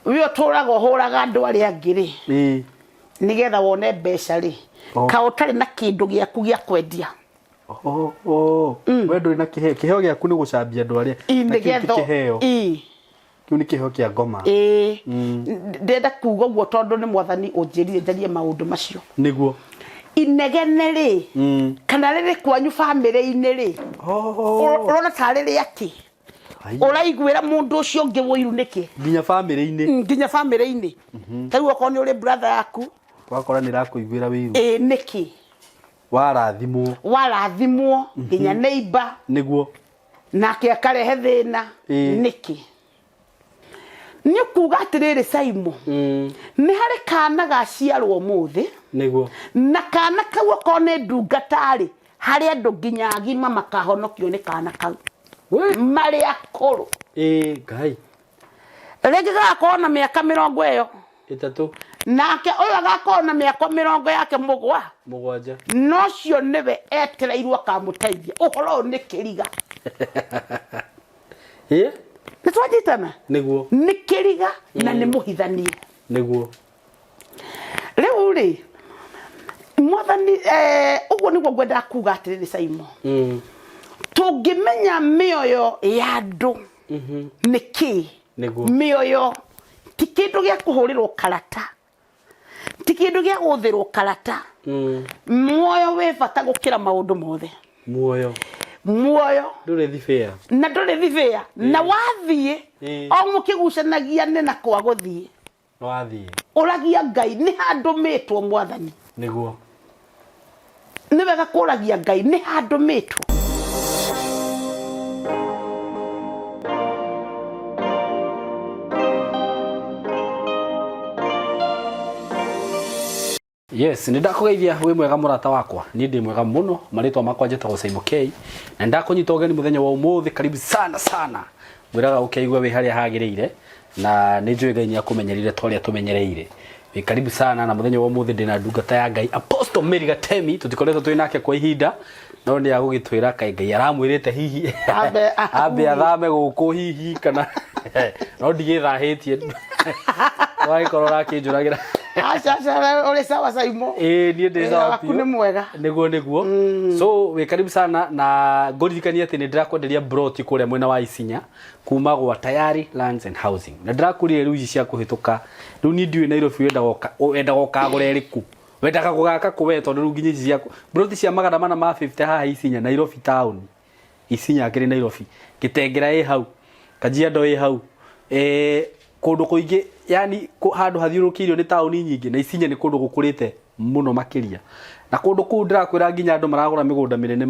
We ũtũraga ũhũraga andũ arĩa angĩ rĩ, nĩgetha wone mbeca rĩ, Oh. ka ũtarĩ na kĩndũ gĩaku gĩa kwendia? Oh, oh. We ndũrĩ na kĩheo, kĩheo gĩaku nĩ gũcambia andũ arĩa. Ĩ, Na kĩu ti nĩgetha kĩheo. Ĩ. Kĩu nĩ kĩheo kĩa ngoma. Ĩ, ndĩrenda kuga ũguo tondũ nĩ Mwathani ũnjĩrire njarie maũndũ macio. Nĩguo. Inegene rĩ, kana rĩrĩ kwanyu bamĩrĩ-inĩ rĩ, Oh. ũrona tarĩ rĩakĩ? Ai. Ũraiguĩra mũndũ ũcio ũngĩ ũiru nĩkĩ? Nginya bamĩrĩ-inĩ. Nginya bamĩrĩ-inĩ. Ta rĩu okorwo nĩ ũrĩ brother yaku. Wakora nĩ ĩrakũiguĩra wĩiru. Ĩ, nĩkĩ? Warathimwo. Warathimwo nginya neighbor. Nĩguo. Nake akarehe thĩna. Nĩkĩ? Nĩ kuga atĩrĩrĩ, Saimo, nĩ harĩ kana gaciarwo ũmũthĩ. Nĩguo. Na kana kau okorwo nĩ ndungata rĩ, harĩ andũ nginya agima makahonokio nĩ kana kau. We. Marĩ akũrũ. Ĩ Ngai. Rĩngĩ gagakorwo na mĩaka mĩrongo ĩyo. 3. Nake ũyũ agakorwo na mĩaka mĩrongo yake mũgwa. 7. No ũcio nĩwe etereirwo akamũteithia. Ũhoro ũyũ nĩ kĩriga. Ĩ? Nĩ twanyitana? Nĩguo. Nĩ kĩriga na nĩ mũhithanie. Nĩguo. Rĩu rĩ, Mwathani, ũguo nĩguo ngwendaga kuga atĩrĩrĩ, Saimo. Tũngĩmenya mĩoyo ya andũ nĩ kĩ? Nĩguo. Mĩoyo ti kĩndũ gĩa kũhũrĩrwo karata. Ti kĩndũ gĩa gũthĩrwo karata. Muoyo wĩ bata gũkĩra maũndũ mothe. Muoyo. Muoyo. Ndũrĩ thibĩa. Na ndũrĩ thibĩa. Na wathiĩ, o mũkĩgucanagia nĩ na kwa gũthiĩ. Wathiĩ. Ũragia Ngai nĩ handũmĩtwo, Mwathani. Nĩguo. Nĩ wega kũragia Ngai nĩ handũmĩtwo. Yes, nĩ ndakũgeithia wĩ mwega mũrata wakwa. Niĩ ndĩ mwega mũno, marĩtwa makwa njĩtagwo Saimo K. Na nĩ ndakũnyita ũgeni mũthenya wa ũmũthĩ, karibu sana sana. Ngwĩraga ũkĩigue wĩ harĩa hagĩrĩire na nĩ njũĩ Ngai nĩ akũmenyerire ta ũrĩa tũmenyereire. Wĩ karibu sana na mũthenya wa ũmũthĩ ndĩna ndungata ya Ngai Apostle Mary Gatemi, tũtikoretwo twĩ nake kwa ihinda no nĩ agũgĩtwĩra kaĩ Ngai aramwĩrĩte hihi Ambe ambe athame gũkũ hihi kana no ndigĩthahĩtie wagĩkorwo ũrakĩnjũragĩra. Aca, aca, ũrĩ sawa, Saimo. Ĩĩ, niĩ ndĩ Wĩra sawa waku biũ. nĩ mwega. Nĩguo. So wĩ karibu sana na ngũririkanie atĩ nĩ ndĩrakwenderia broti kũrĩa mwena wa Isinya kuma gwa Tayari Lands and Housing, na ndĩrakũrire rĩu ici cia kũhĩtũka. Rĩu niĩ ndiũĩ Nairobi wendaga ũkagũra ĩrĩkũ, wendaga gũgaka kũ we, tondũ rĩu nginya ici cia broti cia 450 haha Isinya, Nairobi town, Isinya akĩrĩ Nairobi, Gĩtengera ĩ hau, Kajiado ĩ hau, kũndũ kũingĩ, yani handũ hathiũrũrũkĩirio nĩ taũni nyingĩ, na Isinya nĩ kũndũ gũkũrĩte mũno makĩria. Na kũndũ kũu ndĩrakwĩra nginya andũ maragũra mĩgũnda mĩnene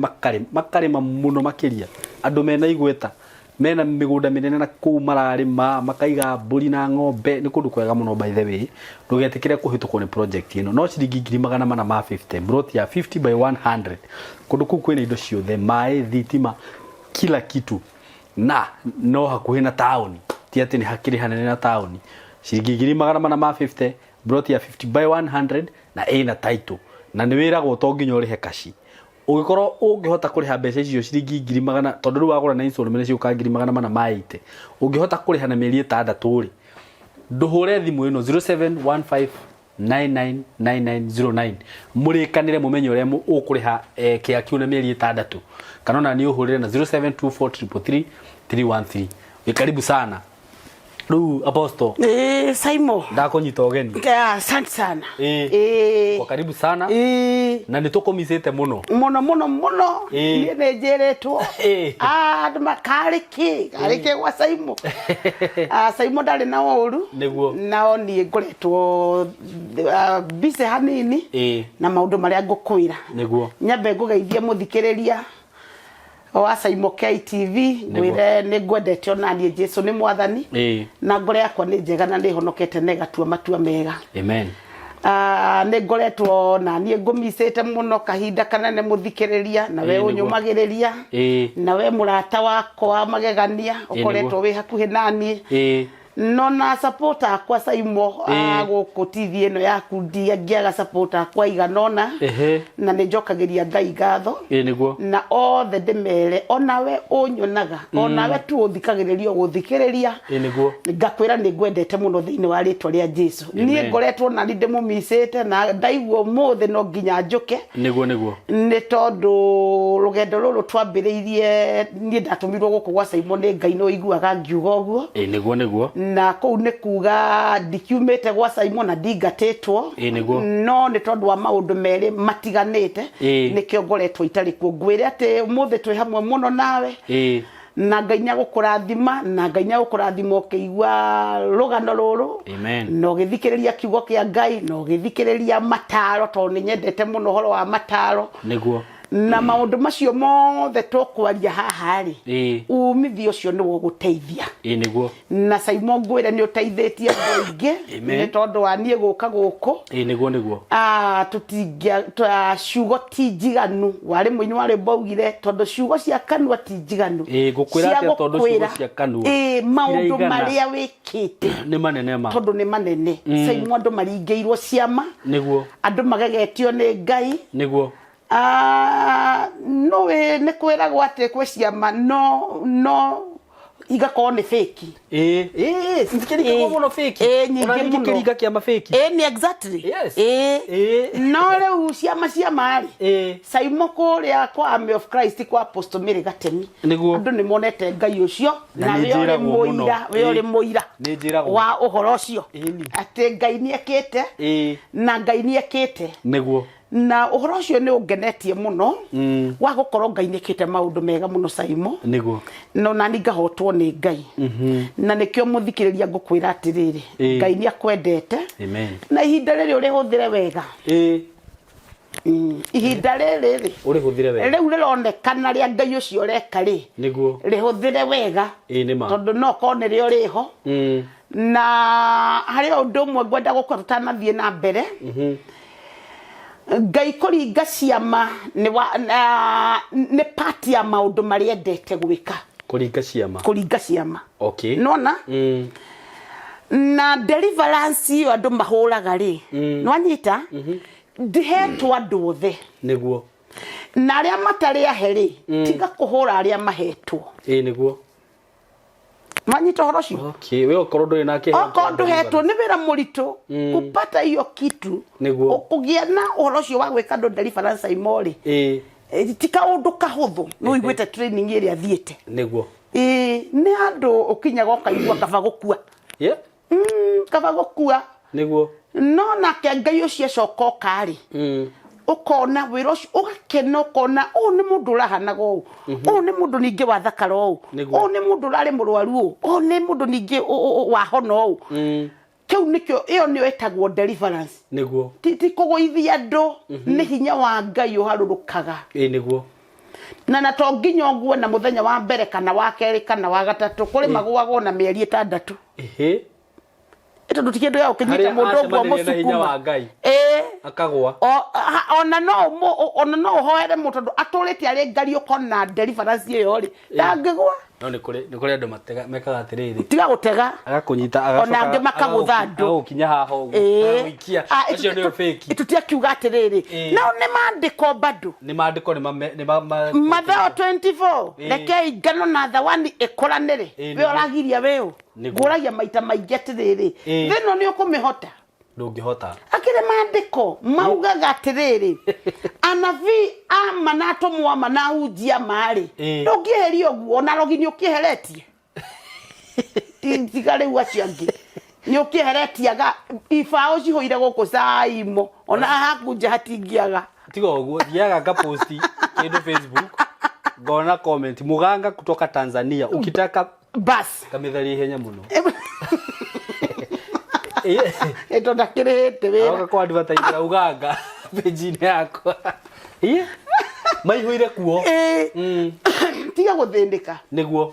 makarĩma mũno makĩria, andũ mena igweta mena mĩgũnda mĩnene na kũu mararĩma makaiga mbũri na ng'ombe. Nĩ kũndũ kwega mũno. By the way, ndũgetĩkĩre kũhĩtũkwo nĩ project ĩno. No ciringi 450,000, plot ya 50 by 100. Kũndũ kũu kwĩna indo ciothe, maĩ, thitima, kila kitu, na no hakuhĩ na taũni, ti atĩ nĩ hakĩrĩ hanene na taũni. Ciringi 450,000, plot ya 50 by 100, na ĩna title, na nĩ wĩragwo to nginya ũrĩhe kaci. Ũngĩkorwo ũngĩhota kũrĩha mbeca icio ciringi ngiri magana, tondũ rĩu wagũra na installment ciũkaga 480,000, ũngĩhota kũrĩha na mĩeri 6 rĩ, ndũhũre thimũ ĩno 0715999909, mũrĩkanĩre mũmenye ũrĩa ũkũrĩha kĩa kiu na mĩeri 6, kana ona nĩ ũhũrĩre na 0724333313. Wĩ karibu sana. Rĩu Apostle. Ĩĩ, Saimo. Ndakũnyita ũgeni. Asante sana. Ĩĩ. Kwa karibu sana. Na nĩ tũkũmicĩte mũno. Mũno mũno mũno. Ĩĩ. Niĩ nĩ njĩrĩtwo. Ĩĩ. Ah, andũ karĩ kĩ? Karĩ kĩ gwa Saimo? Ah, Saimo ndarĩ na ũru. Nĩguo. Nao niĩ ngoretwo busy hanini. Ĩĩ. Na maũndũ marĩa ngũkwĩra. Nĩguo. Nyambe ngũgeithie mũthikĩrĩria wa Saimo KTV, ngwĩre nĩ ngwendete ona niĩ. Jesu nĩ Mwathani. Na ngoro yakwa nĩ njega na nĩ honokete na ĩgatua matua mega. Amen. Ah, nĩ ngoretwo na niĩ ngũmicĩte mũno kahinda kanene, mũthikĩrĩria, na we ũnyũmagĩrĩria, na we mũrata wakwa wa magegania ũkoretwo wĩ hakuhĩ naniĩ. No na support akwa Saimo gũkũ TV ĩno yaku ndiangĩaga support akwa igana ũna. Na nĩ njokagĩria Ngai ngatho. Ĩĩ nĩguo. Na othe ndĩmere onawe ũnyonaga onawe tu ũthikagĩrĩria ũgũthikĩrĩria. Ĩĩ nĩguo. Ngakwĩra nĩ ngwendete mũno thĩinĩ wa rĩtwa rĩa Jesu. Niĩ ngoretwo nani ndĩmũmicĩte na ndaigua ũmũthĩ no nginya njũke. Nĩguo nĩguo. Nĩ tondũ rũgendo rũrũ twambĩrĩirie niĩ ndatũmirwo gũkũ gwa Simon nĩ Ngai nĩ ũiguaga ngiuga ũguo. Ĩĩ nĩguo nĩguo. Na kũu nĩ kuga ndikiumĩte gwa Simon na ndingatĩtwo. Ĩĩ nĩguo. No nĩ tondũ wa maũndũ merĩ matiganĩte. Ĩĩ. Nĩkĩo ngoretwo itarĩ kuo. Ngwĩre atĩ ũmũthĩ twĩ hamwe mũno nawe. Ĩĩ. Na Ngai nĩagũkũrathima na Ngai nĩagũkũrathima ũkĩigua rũgano rũrũ. Amen. Na ũgĩthikĩrĩria kiugo kĩa Ngai na ũgĩthikĩrĩria mataro tondũ nĩ nyendete mũno ũhoro wa mataro. Nĩguo. Na maũndũ macio mothe tũkwaria haha rĩ, Ĩĩ. umithio ũcio nĩwe ũgũteithia. Ĩĩ nĩguo. Na Simon ngwĩre nĩ ũteithĩtie andũ aingĩ Amen. nĩ tondũ wa niĩ gũka gũkũ. Ĩĩ nĩguo nĩguo. Ah, tũtingĩa ciugo ti njiganu. Warĩ mũini wa rwĩmbo augire tondũ ciugo cia kanua ti njiganu. Ĩĩ ngũkwĩra Cia atĩa tondũ ciugo gũkwĩra, cia kanua ĩĩ maũndũ ciraigana. marĩa wĩkĩte Nĩ manene ma. tondũ nĩ manene. Simon andũ maringĩirwo ciama. Nĩguo. Andũ magegetio nĩ Ngai. Nĩguo. Ah, no wĩ nĩ kwĩragwo atĩ kwĩ ciama no no igakorwo nĩ fake. Ĩĩ, ĩĩ, citikĩringagwo mũno fake. Ĩĩ, nyingĩ Ona niĩ mũno. ngĩkĩringa kĩama fake. Ĩĩ, nĩ exactly. Yes. Ĩĩ. Ĩĩ. No rĩu ciama ciama rĩ. Ĩĩ. Saimo kũrĩa kwa Army of Christ kwa Apostle Mary Gatemi. Nĩguo. Andũ nĩ monete Ngai ũcio Na na nĩ we ũrĩ njĩragwo mũno. mũira, we ũrĩ Ĩĩ. mũira Nĩ njĩragwo. wa ũhoro ũcio. Ĩni. Atĩ Ngai nĩ ekĩte Ĩĩ. na Ngai nĩ ekĩte. Nĩguo. Na ũhoro ũcio nĩ ũngenetie mũno wa gũkorwo Ngai nĩ ekĩte maũndũ mega mũno Saimo. Nĩguo. No nani ngahotwo nĩ Ngai. Na nĩkĩo mũthikĩrĩria ngũkwĩra atĩrĩrĩ, Ĩĩ. Ngai nĩ akwendete. Amen. Na ihinda rĩrĩ ũrĩhũthĩre wega. Ĩĩ. Ihinda rĩrĩ rĩ. Ũrĩhũthĩre wega. Rĩu rĩronekana rĩa Ngai ũcio ũreka rĩ. Nĩguo. Rĩhũthĩre wega. Ĩĩ nĩ ma. Tondũ no korwo nĩrĩo rĩho. Na harĩ o ũndũ ũmwe ngwenda gũkorwo tũtanathiĩ na mbere. Ngai kũringa ciama nĩ wa na, nĩ part ya maũndũ marĩa endete gwĩka. Kũringa ciama. Kũringa ciama. Okay. Nona? Na deliverance ĩyo andũ mahũraga rĩ. Nĩwanyita? Ndĩhetwo andũ othe. Nĩguo. Na arĩa matarĩ ahe rĩ, tiga kũhũra arĩa mahetwo. Ĩĩ nĩguo. Nwanyita ũhoro ũcio? Okay, we okorwo ndũrĩ na kĩheo. Okorwo ndũhetwo nĩ wĩra mũritũ kupata hiyo kitu. Nĩguo. Kũgĩa na ũhoro ũcio wa gwĩka andũ deliverance aimo rĩ. Ĩĩ. Ti kaũndũ kahũthũ. Nĩ ũiguĩte training ĩrĩa thiĩte. Nĩguo. Ĩĩ, nĩ handũ ũkinyaga ũkaigua kaba gũkua. Yeah. Kaba gũkua. Nĩguo. No nake Ngai ũcio acoka oka rĩ. Ũkona wĩra ũcio ũgakena ũkona ũyũ nĩ mũndũ ũrahanaga ũũ. Ũyũ nĩ mũndũ ningĩ wathakara ũũ. Nĩguo. Ũyũ nĩ mũndũ ũrarĩ mũrwaru ũũ. Ũyũ nĩ mũndũ ningĩ wahona ũũ. Kĩu nĩkĩo ĩyo nĩyo ĩtagwo deliverance. Nĩguo. Ti kũgũithia andũ, nĩ hinya wa Ngai ũharũrũkaga. Ĩĩ nĩguo. Na to nginya ũgue na mũthenya wa mbere kana wa kerĩ kana wa gatatũ, kũrĩ magũagwo na mĩeri ĩtandatũ. Ĩhĩ. Tondũ ti kĩndũ gĩa gũkĩnyita Harĩa mũndũ ũguo acemanirie na hinya mũcukuma. wa Ngai. Ĩĩ. Akagwa. Ona no ona no ũhoere mũndũ tondũ atũrĩte arĩ ngari ũkona deliverance ĩyo rĩ, ndangĩgwa. No nĩ kũrĩ, nĩ kũrĩ andũ matega, mekaga atĩrĩrĩ. Tiga gũtega. Agakũnyita, agacoka Ona angĩ makagũtha andũ. Agagũkinya haha ũguo. Ĩĩ. Agagũikia. Acio nĩo fake. Tũtiakiuga atĩrĩrĩ. Ĩĩ. No nĩ maandĩko bado. Nĩ maandĩko nĩ mame, nĩ ma, ma, Mathayo 24. Ĩĩ. Rekei ngano na thawani ĩkũranĩre. Ĩĩ, We nĩguo. ũragiria we ũ? Nĩguo. Ngũragia maita maingĩ atĩrĩrĩ. Ĩĩ. Thĩ ĩno nĩ ũkũmĩhota. Ndũngĩhota. Akĩrĩ maandĩko maugaga atĩrĩrĩ, anabii ama na atũmwo ama na ahunjia ama rĩ, Ĩĩ. ndũngĩeheria ũguo, ona arogi nĩ ũkĩeheretie. Tiga rĩu acio angĩ. Nĩ ũkĩeheretie aga ibaũ cihũire gũkũ Saimo, ona haku nja hatingĩaga. Tiga ũguo, thiaga ngaposti kĩndũ Facebook, ngona comment, mũganga kutoka Tanzania, ukitaka Bas. Kamĩtharia ihenya mũno. Ĩ tondũ ndakĩrĩhĩte wĩra. Aroka kwa advertise Uganga page-inĩ yakwa. Ĩ, maihũire kuo. Ĩ. Tiga gũthĩnĩka. Nĩguo.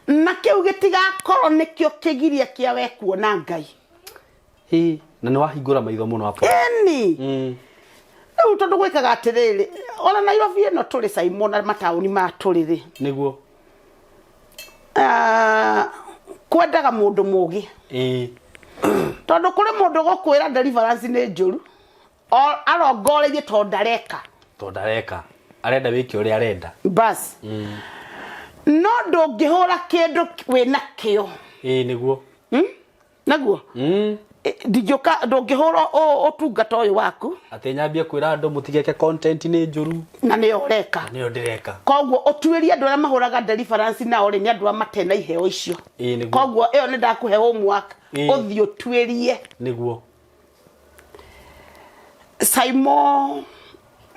Na kĩu gĩtigakorwo nĩkĩo kĩgiria kĩa we kuona Ngai. Ĩ, na nĩ wahingũra maitho mũno hapo. Ĩni. Rĩu tondũ gwĩkaga atĩrĩrĩ, ona Nairobi ĩno tũrĩ Saimo na mataũni maya tũrĩ rĩ. Nĩguo. Kwendaga mũndũ mũgĩ. Tondũ kũrĩ mũndũ gũkwĩra deliverance nĩ njũru, arongoreirie tondũ ndareka. Tondũ ndareka. Arenda wĩke ũrĩa arenda. Bas. No ndũngĩhũra kĩndũ wĩna kĩo. Ĩĩ nĩguo. Naguo? Ndingĩũka ndũngĩhũra ũtungata ũyũ waku. Atĩ nyambie kwĩra andũ mũtigeke content nĩ njũru. Na nĩyo ũreka. Na nĩyo ndĩreka. Koguo ũtuĩrie andũ arĩa mahũraga deliverance nao rĩ, nĩ andũ arĩa matena iheo icio. Ĩĩ nĩguo. Koguo ĩyo nĩ ndakũhe homework. Ũthiĩ ũtuĩrie. Nĩguo. Saimo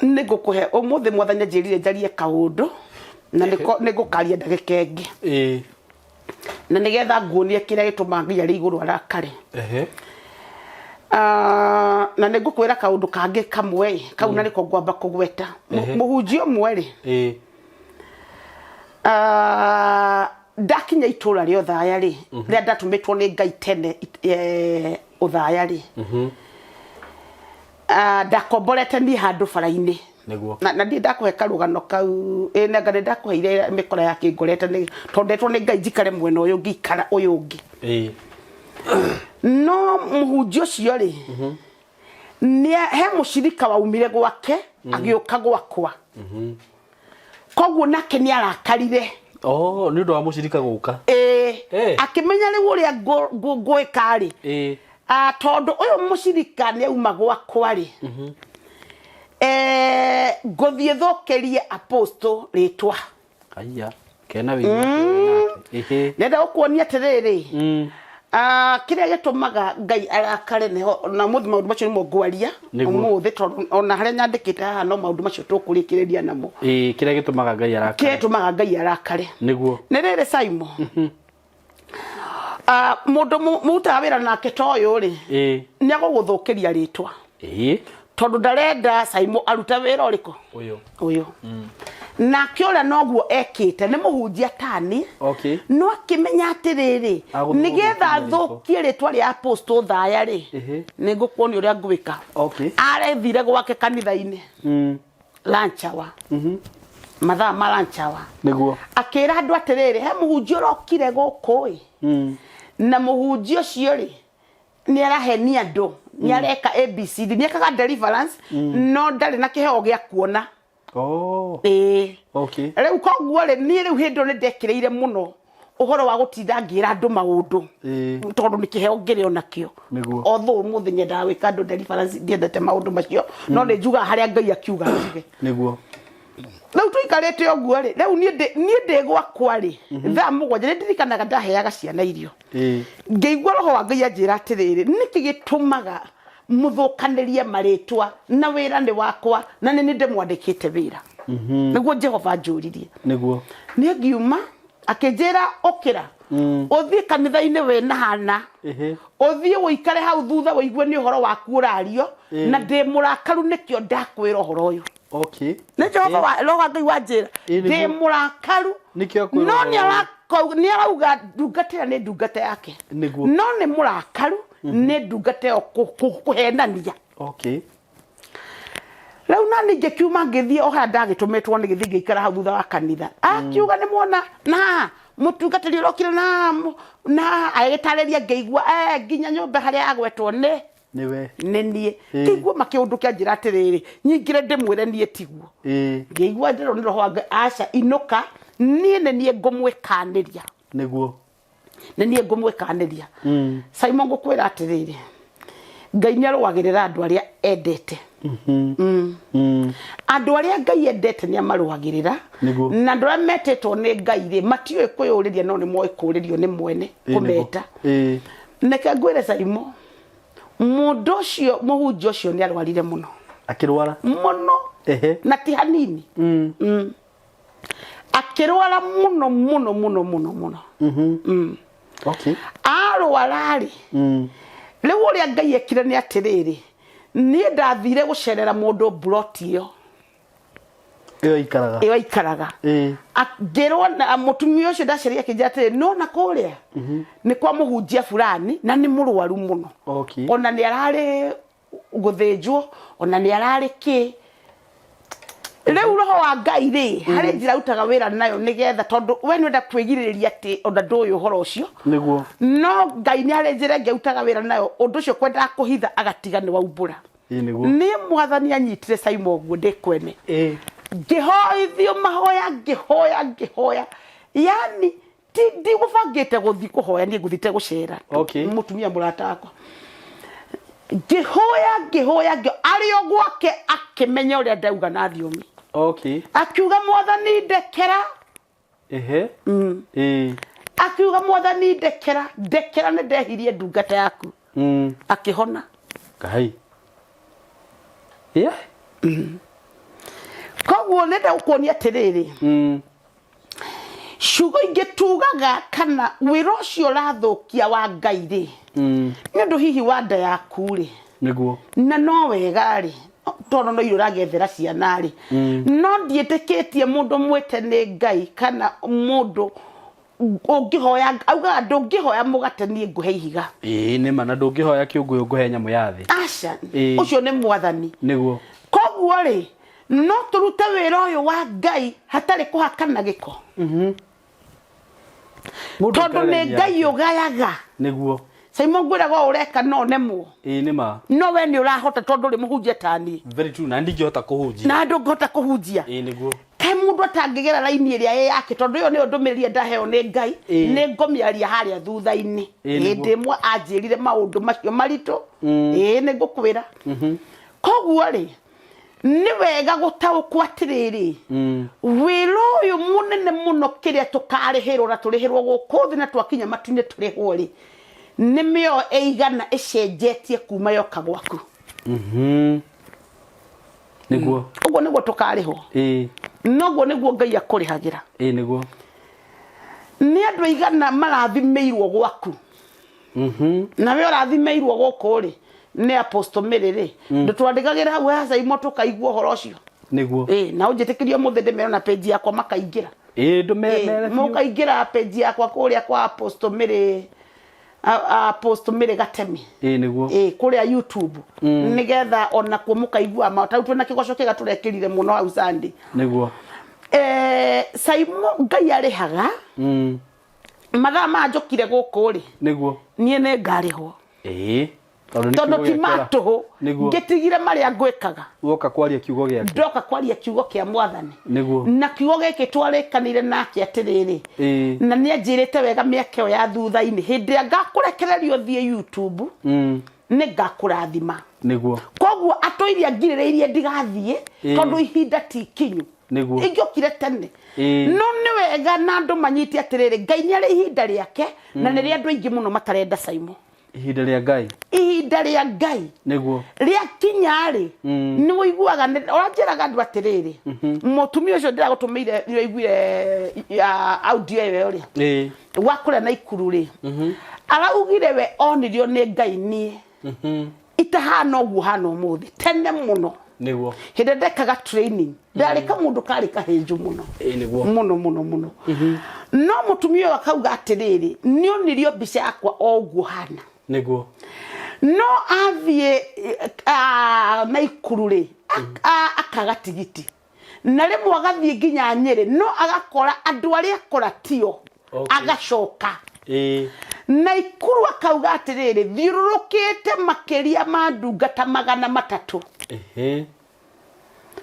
nĩ ngũkũhe ũmũthĩ mwathani anjĩrire njarie kaũndũ na nĩ ngũkaria ndagĩka ĩngĩ. Na nĩgetha nguonie kĩrĩa gĩtũmaga Ngai arĩ igũrũ arakare. Ah, na nĩ ngũkwĩra kaũndũ kangĩ kamwe kau na nĩko ngwamba kũgweta. Mũhunjia ũmwe rĩ, ah, ndakinya itũra rĩa Othaya rĩ, rĩrĩa ndatũmĩtwo nĩ Ngai tene Othaya rĩ, ah, ndakomborete niĩ handũ bara-inĩ. Nĩguo. Na ndirĩ ndakũhe karũgano kau, ĩ nanga nĩ ndakũheire mĩkora ya kĩngorete nĩ tondũ ndetwo nĩ Ngai njikare mwena ũyũ ngĩikara ũyũ ũngĩ. No mũhunjia ũcio rĩ, he mũcirika waumire gwake agĩũka gwakwa. Koguo nake nĩ arakarire. Oh, nĩ ũndũ wa mũcirika gũka. Ĩĩ. Akĩmenya rĩu ũrĩa ngwĩka rĩ. Ah, tondũ ũyũ mũcirika nĩ auma gwakwa rĩ. Ngũthiĩ thũkĩrie apostle rĩtwa. Aya, kena wĩigua nake. Nenda gũkuonia atĩrĩrĩ. Ah, kĩrĩa gĩtũmaga Ngai arakare nĩho na ũmũthĩ maũndũ macio nĩmo ngwaria ũmũthĩ tondũ ona harĩa nyandĩkĩte haha no maũndũ macio tũkũrĩkĩrĩria namo. Ĩĩ, kĩrĩa gĩtũmaga Ngai arakare. Kĩrĩa gĩtũmaga Ngai arakare. Nĩguo. Nĩ rĩrĩ Simon. Ah, mũndũ mũrutaga wĩra nake ta ũyũ rĩ, nĩ agũgũthũkĩria rĩtwa. Tondũ ndarenda Simon arute wĩra ũrĩkũ? Ũyũ. Ũyũ. Nake ũrĩa noguo ekĩte nĩ mũhunjia tani. No akĩmenya atĩrĩrĩ, nĩgetha thũkie rĩtwa rĩa Apostle Thaya rĩ, nĩ ngũkuonia ũrĩa ngwĩka. Arethire gwake kanitha-inĩ. Lunch hour. Mathaa ma lunch hour. Nĩguo. Akĩra andũ atĩrĩrĩ, he mũhunjia ũrokire gũkũ ĩ. Na mũhunjia ũcio rĩ, nĩ arahenia andũ, nĩ areka ABCD, nĩ ekaga deliverance, no ndarĩ na kĩheo gĩa kuona. Ĩĩ. Rĩu koguo rĩ, niĩ rĩu hĩndĩ ĩyo nĩ ndekĩrĩire mũno ũhoro wa gũtinda ngĩra andũ maũndũ. Tondũ nĩ kĩheo ngĩrĩ o nakĩo. Although ũmũthĩ nyendaga gwĩka andũ deliverance, ndiendete maũndũ macio, no nĩ njugaga harĩa Ngai akiuga njuge. Rĩu tũikarĩte ũguo rĩ, rĩu niĩ ndĩ gwakwa rĩ, thaa 7 nĩ ndirikanaga ndaheaga ciana irio. Ngĩigua roho wa Ngai anjĩra atĩrĩrĩ, nĩkĩ gĩtũmaga mũthũkanĩrie marĩtwa na wĩra nĩ wakwa na nĩ niĩ ndĩmwandĩkĩte wĩra? Nĩguo Jehova anjũririe. Niĩ ngiuma akĩnjĩra ũkĩra ũthiĩ kanitha-inĩ wĩna Hana, ũthiĩ ũikare hau thutha ũigue nĩ ũhoro waku ũrario, na ndĩ mũrakaru nĩkĩo ndakwĩra ũhoro ũyũ. Nĩ Jehova wa roho wa Ngai wanjĩra ndĩ mũrakaru, Nĩkĩo akwĩra no ũhoro ũyũ. nĩ arauga ndungata ĩyo nĩ ndungata yake. No nĩ mũrakaru nĩ ndungata ĩyo kũhenania. Rĩu na niĩ ngĩkiuma ngĩthiĩ o harĩa ndagĩtũmĩtwo nĩ gĩthiĩ ngĩikara hau thutha wa kanitha. Akiuga nĩ mwona na haha mũtungatĩri ũrokire na na haha agĩtarĩria ngĩigua nginya nyũmba harĩa agwetwo nĩ Nĩwe. Nĩ niĩ. Ngĩigua makĩũndũ kĩanjĩra atĩrĩrĩ, nyingĩre ndĩmwĩre niĩ tiguo. Ngĩigua ndĩrwo nĩ roho wa Ngai, aca inũka, niĩ nĩ niĩ ngũmwĩkanĩria. Nĩguo. Nĩ niĩ ngũmwĩkanĩria. Simon ngũkwĩra atĩrĩrĩ, Ngai nĩ arũagĩrĩra andũ arĩa endete. Andũ arĩa Ngai endete nĩ amarũagĩrĩra. Na andũ arĩa metĩtwo nĩ Ngai rĩ, matiũĩ kwĩyũrĩria no nĩ moĩ kũũrĩrio nĩ mwene kũmeta. Reke ngwĩre Simon, mũndũ ũcio mũhunjia ũcio nĩ arwarire mũno. Akĩrwara? Mũno. Na ti hanini. Akĩrwara mũno mũno mũno mũno mũno. Arwara rĩ, rĩu ũrĩa Ngai ekire nĩ atĩrĩrĩ, niĩ ndathire gũcerera mũndũ mburoti ĩyo. Ĩyo aikaraga. Ĩyo aikaraga. Ngĩrwo na mũtumia ũcio ndacerire akĩnjĩra atĩrĩ, nona kũrĩa nĩ kwa mũhunjia fulani na nĩ mũrwaru mũno. Ona nĩ ararĩ gũthĩnjwo, ona nĩ ararĩ kĩ. Rĩu roho wa Ngai rĩ, harĩ njĩra arutaga wĩra nayo nĩgetha, tondũ we nĩwenda kwĩgirĩrĩria atĩ ona ndũĩ ũhoro ũcio. Nĩguo. No Ngai nĩ harĩ njĩra ĩngĩ arutaga wĩra nayo, ũndũ ũcio kwendaga kũhitha agatiga nĩ waumbũra. Ĩĩ nĩguo. Niĩ Mwathani anyitire Saima ũguo ndĩ kwene. Ĩĩ. Ngĩhoithio mahoya, ngĩhoya, ngĩhoya. Yani ti ndigũbangĩte gũthiĩ kũhoya, niĩ ngũthiĩte gũcera. Okay. Mũtumia mũrata wakwa. Ngĩhoya, ngĩhoya, ngĩhoya, arĩ o gwake akĩmenya ũrĩa ndauga na thiomi. Okay. Akiuga Mwathani ndekera. Ehe. Ĩĩ. Akiuga Mwathani ndekera, ndekera nĩ ndehirie ndungata yaku. Akĩhona. Ngai. Yeah. Koguo nenda gũkuonia atĩrĩrĩ, ciugo ingĩ tugaga kana wĩra ũcio ũrathũkia wa Ngai rĩ, nĩ ũndũ hihi wa nda yaku rĩ, Nĩguo. Na no wega rĩ, tondũ no irio ũragethera ciana rĩ, no ndiĩtĩkĩtie mũndũ mwĩte nĩ Ngai kana mũndũ ũngĩhoya, augaga ndũngĩhoya mũgate niĩ ngũhe ihiga. Ĩĩ nĩma, na ndũngĩhoya kĩũngũyũ ngũhe nyamũ ya thĩ. Aca. Ĩĩ. Ũcio nĩ Mwathani. Nĩguo. Koguo rĩ, no tũrute wĩra ũyũ wa Ngai hatarĩ kũhakana gĩko? Mũndũ Tondũ nĩ aikaraga Ngai yake. ũgayaga. Nĩguo. Simon, ngwĩraga ũũ ũreka no nemwo. Ĩĩ nĩma. No we nĩ ũrahota tondũ ũrĩ mũhunjia ta niĩ. Very true, na ndingĩhota kũhunjia. Na ndũngĩhota kũhunjia. Ĩĩ nĩguo. Kaĩ mũndũ atangĩgera raini ĩrĩa ĩ yake, tondũ ĩyo nĩyo ndũmĩrĩri ĩrĩa ndaheo nĩ Ngai. Ĩĩ. Nĩ ngũmĩaria harĩa thutha-inĩ. Ĩĩ, nĩguo. Hĩndĩ ĩmwe anjĩrire maũndũ macio maritũ. Ĩĩ nĩ ngũkwĩra. Koguo rĩ, nĩ wega gũtaũkwo atĩrĩrĩ, wĩra ũyũ mũnene mũno kĩrĩa tũkarĩhĩrwo na tũrĩhĩrwo gũkũ thĩ na twakinya matu-inĩ tũrĩhwo rĩ, nĩ mĩoyo ĩigana ĩcenjetie kuma yoka gwaku. Nĩguo. Ũguo nĩguo tũkarĩhwo. Ĩĩ. Noguo nĩguo Ngai akũrĩhagĩra. Ĩĩ nĩguo. Nĩ andũ aigana marathimĩirwo gwaku? Nawe ũrathimĩirwo gũkũ rĩ, nĩ Apostle Mary rĩ, ndũtwandĩkagĩra hau ha Saimo tũkaigua ũhoro ũcio? Nĩguo. Ĩĩ, na ũnjĩtĩkĩrie ũmũthĩ ndĩmere na page yakwa makaingĩra. Ĩĩ ndũmere biũ. Mũkaingĩra page yakwa kũrĩa kwa Apostle Mary, Apostle Mary Gatemi. Ĩĩ nĩguo. Ĩĩ, kũrĩa YouTube. Nĩgetha onakuo mũkaigua ma tau twĩna kĩgoco kĩega tũrekĩrire mũno hau Sunday. Nĩguo. Saimo, Ngai arĩhaga. Mathaa maya njũkire gũkũ rĩ, Nĩguo. niĩ nĩ ngarĩhwo. Ĩĩ. Tondũ nĩ Tondũ kiugo ti gĩa ma kĩora. tũhũ. Nĩguo. Ngĩtigire marĩa ngwĩkaga. Woka kwaria kiugo gĩake. Ndoka kwaria kiugo kĩa Mwathani. Nĩguo. Na kiugo gĩkĩ twarĩkanire nake atĩrĩrĩ, Ĩĩ. na nĩ anjĩrĩte wega mĩaka ĩyo ya thutha-inĩ, hĩndĩ ĩrĩa ngakũrekereria ũthiĩ YouTube, nĩ ngakũrathima. Nĩguo. Koguo atũiria ngirĩrĩirie ndigathiĩ, Ĩĩ. tondũ ihinda ti ikinyu. Nĩguo. Ingĩokire tene. Ĩĩ. No nĩ wega na andũ manyite atĩrĩrĩ, Ngai nĩ arĩ ihinda rĩake, na nĩ rĩa andũ aingĩ mũno matarenda Saimo. Ihinda rĩa Ngai. Ihinda rĩa Ngai. Nĩguo. Rĩakinya rĩ, nĩ ũiguaga, ũranjĩraga andũ atĩrĩrĩ, mũtumia ũcio ndĩragũtũmĩire, nĩ ũiguire audio ĩyo rĩ. Ĩĩ. Wa kũrĩa Naikuru rĩ. Araugire we onirio nĩ Ngai niĩ. Itahana ũguo hana ũmũthĩ, tene mũno. Nĩguo. Hĩndĩ ndekaga training, ndarĩ kamũndũ karĩ kahĩnju mũno. Ĩĩ nĩguo. Mũno mũno mũno. No mũtumia ũyũ akauga atĩrĩrĩ, nĩ onirio mbica yakwa o ũguo hana. Nĩguo. No athiĩ Naikuru rĩ, akaga tigiti. Na rĩmwe agathiĩ nginya Nyĩrĩ, no agakora andũ arĩa akora tio. Okay. Agacoka. Ĩĩ. Naikuru akauga atĩrĩrĩ, thiũrũrũkĩte makĩria ma ndungata 300. Ehe.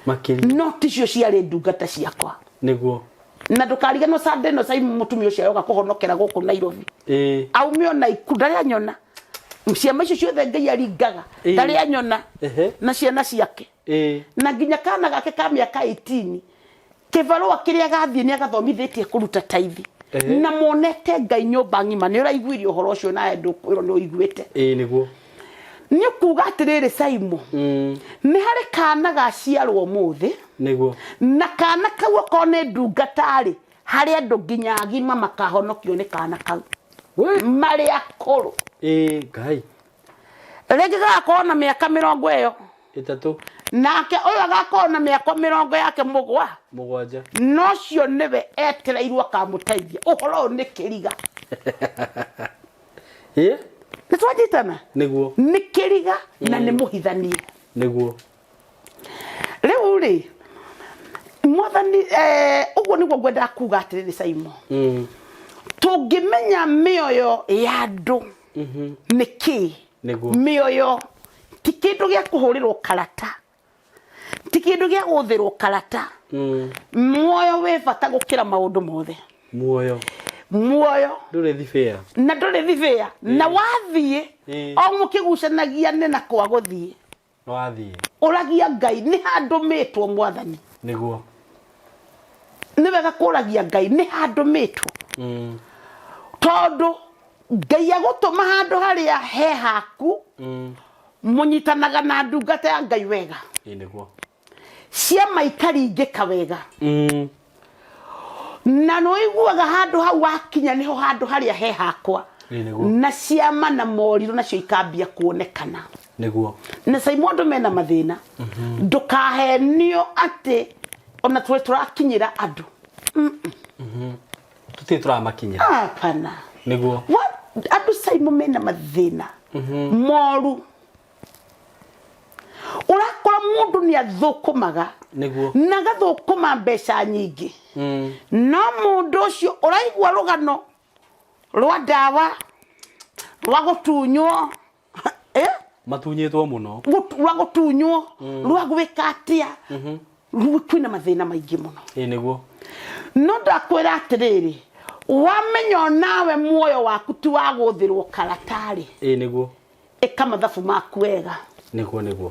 Makĩria. No ticio ciarĩ ndungata ciakwa. Nĩguo. Na ndũkariganĩrwo Sunday ĩno Simon mũtumia ũcio aroka kũhonokera gũkũ Nairobi. Ĩĩ. Aume o Naikuru, ndarĩ anyona. Ciama icio ciothe Ngai aringaga, Ĩĩ. ndarĩ anyona. Ehe. Na ciana ciake. Ĩĩ. Na nginya kana gake ka mĩaka 18, kĩbarũa kĩrĩa gathiĩ nĩ agathomithĩtie kũruta taithi. Ehe. Na monete Ngai nyũmba ng'ima, nĩ ũraiguire ũhoro ũcio nawe ndũkwĩrwo nĩ ũiguĩte. Ĩĩ nĩguo. Nĩ kuga atĩrĩrĩ Simon, nĩ harĩ kana gaciarwo ũmũthĩ. Nĩguo. Na kana kau okorwo nĩ ndungata rĩ, harĩ andũ nginya agima makahonokio nĩ kana kau. We. Marĩ akũrũ. Ĩĩ Ngai. Rĩngĩ gagakorwo na mĩaka mĩrongo ĩyo. 3. Nake ũyũ agakorwo na mĩaka mĩrongo yake mũgwa. 7. No ũcio nĩwe etereirwo akamũteithia. Ũhoro ũyũ nĩ kĩriga. Ĩĩ. Nĩ twanyitana? Nĩguo. Nĩ kĩriga na nĩ mũhithanie. Nĩguo. Rĩu rĩ, Mwathani, ũguo nĩguo ngwendaga kuga atĩrĩrĩ, Saimo, tũngĩmenya mĩoyo ya andũ nĩ kĩ. Nĩguo. Mĩoyo ti kĩndũ gĩa kũhũrĩrwo karata, ti kĩndũ gĩa gũthĩrwo karata. Muoyo wĩ bata gũkĩra maũndũ mothe. Muoyo. Muoyo. Ndũrĩ thibĩa. Na ndũrĩ thibĩa, na wathiĩ, o mũkĩgucanagia nĩ na kwa gũthiĩ. Wathiĩ. Ũragia Ngai nĩ handũmĩtwo, Mwathani. Nĩ wega kũragia Ngai nĩ handũmĩtwo, tondũ Ngai agũtũma handũ harĩa he haku. Mũnyitanaga na ndungata ya Ngai wega. Ĩĩ nĩguo. Ciama ikaringĩka wega. Na nĩũiguaga handũ hau wakinya nĩho handũ harĩa he hakwa. Ĩĩ nĩguo. Na ciama na morirũ nacio ikambia kuonekana. Na Saimo, andũ mena mathĩna, ndũkahenio atĩ ona tũrĩ tũrakinyĩra andũ. Tũtirĩ tũramakinyĩra. Hapana. Andũ, Saimo, mena mathĩna moru. Ũrakora mũndũ nĩ athũkũmaga na agathũkũma mbeca nyingĩ, no mũndũ ũcio ũraigua rũgano rwa ndawa, rwa gũtunywo, eh? Matunyĩtwo mũno. Rwa gũtunywo, rwa gwĩka atĩa. Rĩu kwĩna mathĩna maingĩ mũno. Ĩĩ nĩguo. No ndakwĩra atĩrĩrĩ, wamenya onawe muoyo waku ti wa gũthĩrwo karatarĩ, Ĩĩ nĩguo. ĩka mathabu maku wega. Nĩguo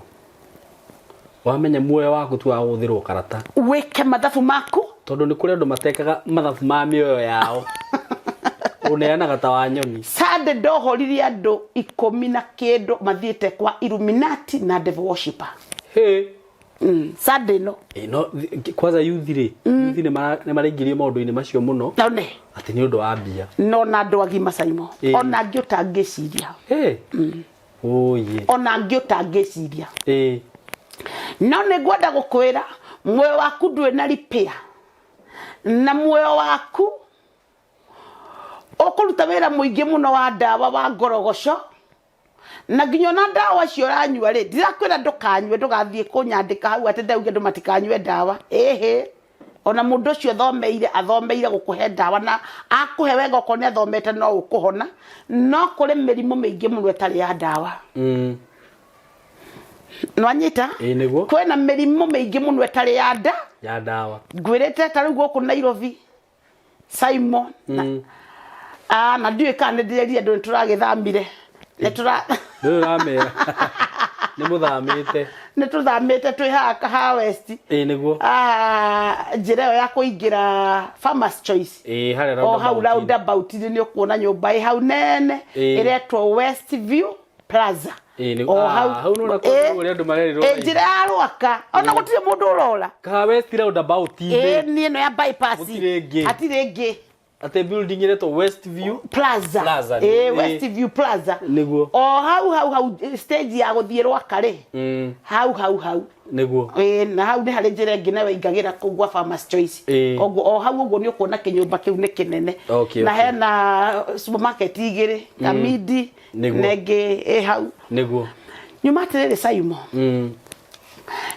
wamenya muoyo waku ti wa gũthĩrwo karata. Wĩke mathabu maku. Tondũ nĩ kũrĩ andũ matekaga mathabu ma mĩoyo yao, ũneanaga ta wa nyoni. Sunday ndohorire andũ 10 na kĩndũ mathiĩte kwa Illuminati na devil worshipper. Hey. Sunday no. Ĩ, no kwanza youth rĩ, youth nĩ maraingĩrio maũndũ-inĩ macio mũno, none atĩ nĩ ũndũ wa mbia. No na andũ agima, Saimo. Ona angĩ ũtangĩciria. Hey. Oye. Ona angĩ ũtangĩciria. No nĩ ngwenda gũkwĩra muoyo waku ndũrĩ na repair, na muoyo waku ũkũruta wĩra mũingĩ mũno wa ndawa, wa ngorogoco, na nginya ona ndawa icio ũranyua rĩ, ndirakwĩra ndũkanyue, ndũgathiĩ kũnyandĩka hau atĩ ndauge andũ matikanyue ndawa. Ĩhĩ, ona mũndũ ũcio athomeire, athomeire gũkũhe ndawa, na akũhe wega, okorwo nĩ athomete, no ũkũhona. No kũrĩ mĩrimũ mĩingĩ mũno ĩtarĩ ya ndawa. Nwanyita? Ĩĩ nĩguo. Kwĩna mĩrimũ mĩingĩ mũno ĩtarĩ ya nda Ya ndawa. Ngwĩrĩte ta rĩu gũkũ Nairobi, Simon, na, ah, na ndiũĩ kana nĩ ndĩrerire andũ nĩ tũragĩthamire, nĩ tũra Ndũrĩ ũramera nĩ mũthamĩte. Nĩ tũthamĩte, twĩ haha Kahawa West. Ĩĩ nĩguo. Ah, njĩra ĩyo ya kũingĩra Farmers Choice. Ĩĩ, harĩa. O hau roundabout-inĩ nĩ ũkuona nyũmba ĩ hau nene, ĩretwo West View Plaza. Ĩĩ, O hau. Ah, hau nĩwona kũndũ kũrĩa andũ marerĩrwo Ĩ, njĩra ya Rwaka, ona gũtirĩ mũndũ ũrora. Kahawa West roundabout-inĩ. Ĩ, niĩ ĩno ya bypass. Gũtirĩ ĩngĩ. Hatirĩ ĩngĩ. Atĩ building ĩretwo West View Plaza. Plaza. Ĩ, West View Plaza. O hau hau hau stage ya gũthiĩ Rwaka rĩ, hau hau hau. Ĩ, na hau nĩ harĩ njĩra ĩngĩ nayo ingagĩra kũu gwa Farmers Choice. Koguo o hau ũguo nĩ ũkuona kĩnyũmba kĩu nĩ kĩnene. Na hena supermarket igĩrĩ, Kamindi na ĩngĩ ĩ hau. Nyuma atĩrĩrĩ, Saimo,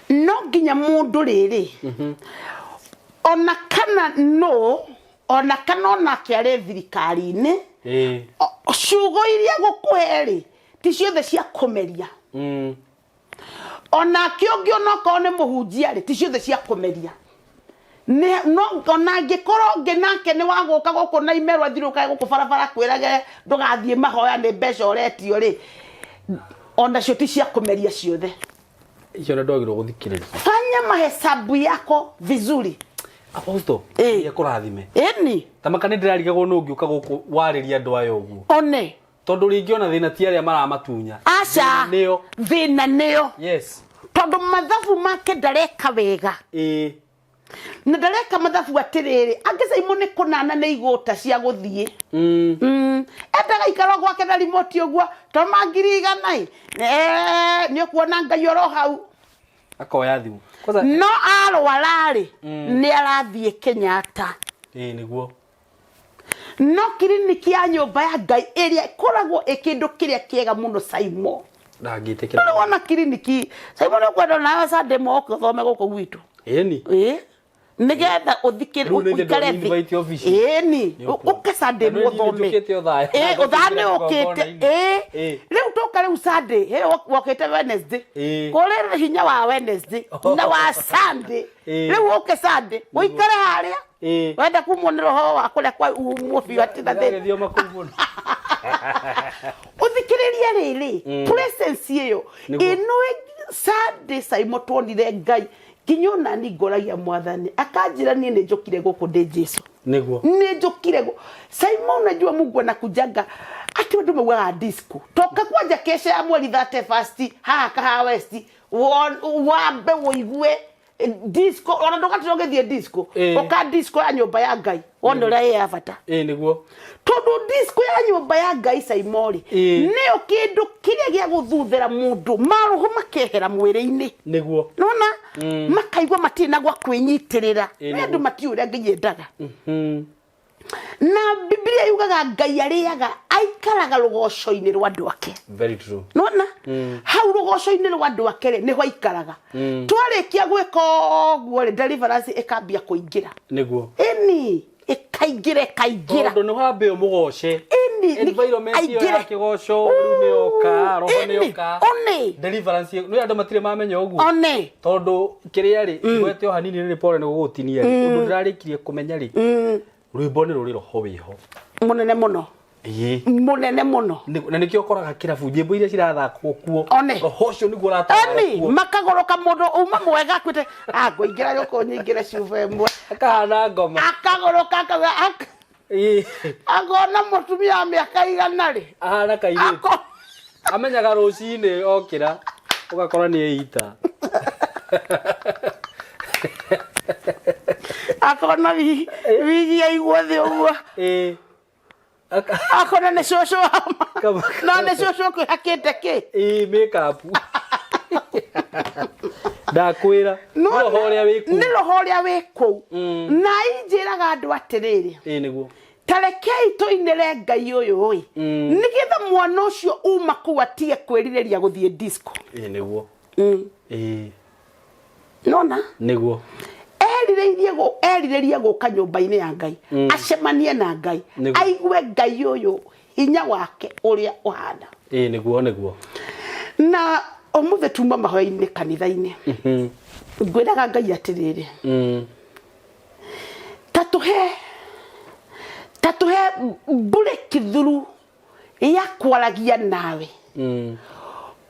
no nginya mũndũ rĩrĩ, ona kana no ona kana onake arĩ thirikari-inĩ, ciugo iria gũkũhe rĩ, ti ciothe cia kũmeria. Onake ũngĩ, onokorwo nĩ mũhunjia rĩ, ti ciothe cia kũmeria. No ona angĩkorwo ũngĩ nake nĩ wa gũka gũkũ na imerwo athiũrũrũkage gũkũ barabara kwĩrage ndũgathiĩ mahoya nĩ mbeca ũretio rĩ, onacio ti cia kũmeria ciothe. Icio na ndwagĩrĩirwo gũthikĩrĩria. Fanya mahesabu yako vizuri. Apostle. Ĩĩ. Akũrathime. Ĩni. Tamaka nĩ ndĩrarigagwo nũ ũngĩũka gũkũ warĩria andũ aya ũguo, one tondũ rĩngĩ ona thĩna ti arĩa maramatunya. Aca. Thĩna nĩo. Thĩna nĩo. Tondũ mathabu make ndareka wega. Na ndareka mathabu atĩrĩrĩ, angĩ, Saimo, nĩ kũnana nĩ igũta cia gũthiĩ. Endaga ikara gwake na remote ũguo, toma 100,000 ĩ. Eh, nĩ ũkuona Ngai oro hau. Akoya thimũ kwanza. No arwara-rĩ, nĩ arathiĩ Kenyatta. Ĩĩ nĩguo. No kiriniki ya nyũmba ya Ngai ĩrĩa ĩkoragwo ĩ kĩndũ kĩrĩa kĩega mũno, Saimo, ndangĩtĩkĩra. Ndũrĩ wona kiriniki, Saimo? Nĩ ũkwenda nawe Sunday moke ũthome gũkũ gwitũ. Ĩni. Ĩĩ. Nigetha ũthikĩrĩ Rĩu nĩ ũikare ndĩ thĩ. invite office. Ĩni, Nĩ ũkuo. ũke Sunday Na nĩ niĩ mũthome. njũkĩte o thaa. Ĩ, ũthaa nĩ ũkĩte. Kĩgongona-inĩ. Ĩ. Ĩ. Rĩu tũka rĩu Sunday, hĩ wokĩte Wednesday. Ĩ. Kũrĩ hinya wa Wednesday na wa Sunday. Ĩ. Rĩu ũke Sunday, ũikare harĩa. Ĩ. Wenda kumwo nĩ roho wa kũrĩa kwa umwo biũ atĩ na thĩna. Ndĩragĩthioma kũu mũno. Ũthikĩrĩrie rĩrĩ, presence ĩyo Nĩguo. ĩno Sunday Simon tuonire Ngai nginya ona ni ngoragia mwathani akanjĩra niĩ nĩ njũkire gũkũ ndĩ Jesu. Nĩguo. Nĩ njũkire Simon, unajua Mungu anakujanga ati andũ maugaga disco toka kwanja kesha ya mweri 31 haha Kahawa West, wambe ũigue disco ona ndũgatira ũgĩthiĩ disco. Ũka disco ya nyũmba ya Ngai wone ũrĩa ĩ ya bata. Ĩ nĩguo. Tondũ disco ya nyũmba ya Ngai Simon nĩyo kĩndũ kĩrĩa gĩa gũthuthĩra mũndũ maroho makehera mwĩrĩ-inĩ. Nĩguo. Nona makaigua matirĩ na gwa kwĩnyitĩrĩra. Ĩ, Nĩ nĩguo. andũ matiũĩ ũrĩa Ngai endaga. Na Biblia yugaga Ngai arĩaga aikaraga rũgoco-inĩ rwa andũ ake. Very true. Nona hau rũgoco-inĩ rwa andũ ake rĩ, nĩho aikaraga. Twarĩkia gwĩka ũguo rĩ, deliverance ĩkambia kũingĩra. Nĩguo. Ĩni ĩkaingĩra ĩkaingĩra. Tondũ nĩ wambe ũmũgoce. Ĩni, Environment ĩyo ya aingĩre. kĩgoco rĩu nĩ yoka, roho nĩ Ĩni, yoka. one. Deliverance ĩyo- nĩ andũ matirĩ mamenya ũguo. One. Tondũ kĩrĩa rĩ, ngwete o hanini rĩ, pole nĩ gũgũtinia rĩ, ũndũ ndĩrarĩkirie kũmenya rĩ, rwĩmbo nĩ rũrĩ roho wĩho. Mũnene mũno. Ĩĩ. Mũnene mũno. Na nĩkĩo ũkoraga kĩrabu nyĩmbo iria cirathakwo kuo, One. roho ũcio nĩguo ũratawara Eni kuo. makagũrũka mũndũ uma mwega akuĩte ngũingĩra gũkũ nyingĩre cuba ĩmwe. Akahana ngoma. Akagũrũka akauga Ĩĩ. akona mũtumia wa mĩaka igana rĩ. Ahana kairĩtu. Amenyaga rũcinĩ okĩra ũgakora nĩ eita. Akona wigi yaigwo thĩ ũguo. Ĩĩ. Akona nĩ cũcũ wa Kama- no nĩ cũcũ ũkwĩhakĩte kĩ. Ĩĩ, make-up. Ndakwĩra. Nĩ roho ũrĩa wĩ kũu. Nĩ roho ũrĩa wĩ kũu. Na injĩraga andũ atĩrĩrĩ, Ĩĩ nĩguo. Ta rekei tũinĩre Ngai ũyũ ĩ, nĩgetha mwana ũcio uma kũu atige kwĩrirĩria gũthiĩ disco. Ĩĩ nĩguo. Ĩĩ. Nona Nĩguo. Erirĩrie gũka nyũmba-inĩ ya Ngai, acemanie na Ngai, Nĩguo. aigue Ngai ũyũ hinya wake ũrĩa ũhana. Ĩĩ nĩguo nĩguo. Na ũmũthĩ tuma mahoya-inĩ kanitha-inĩ, ngwĩraga Ngai atĩrĩrĩ, ta tũhe breakthrough ya kwaragia nawe.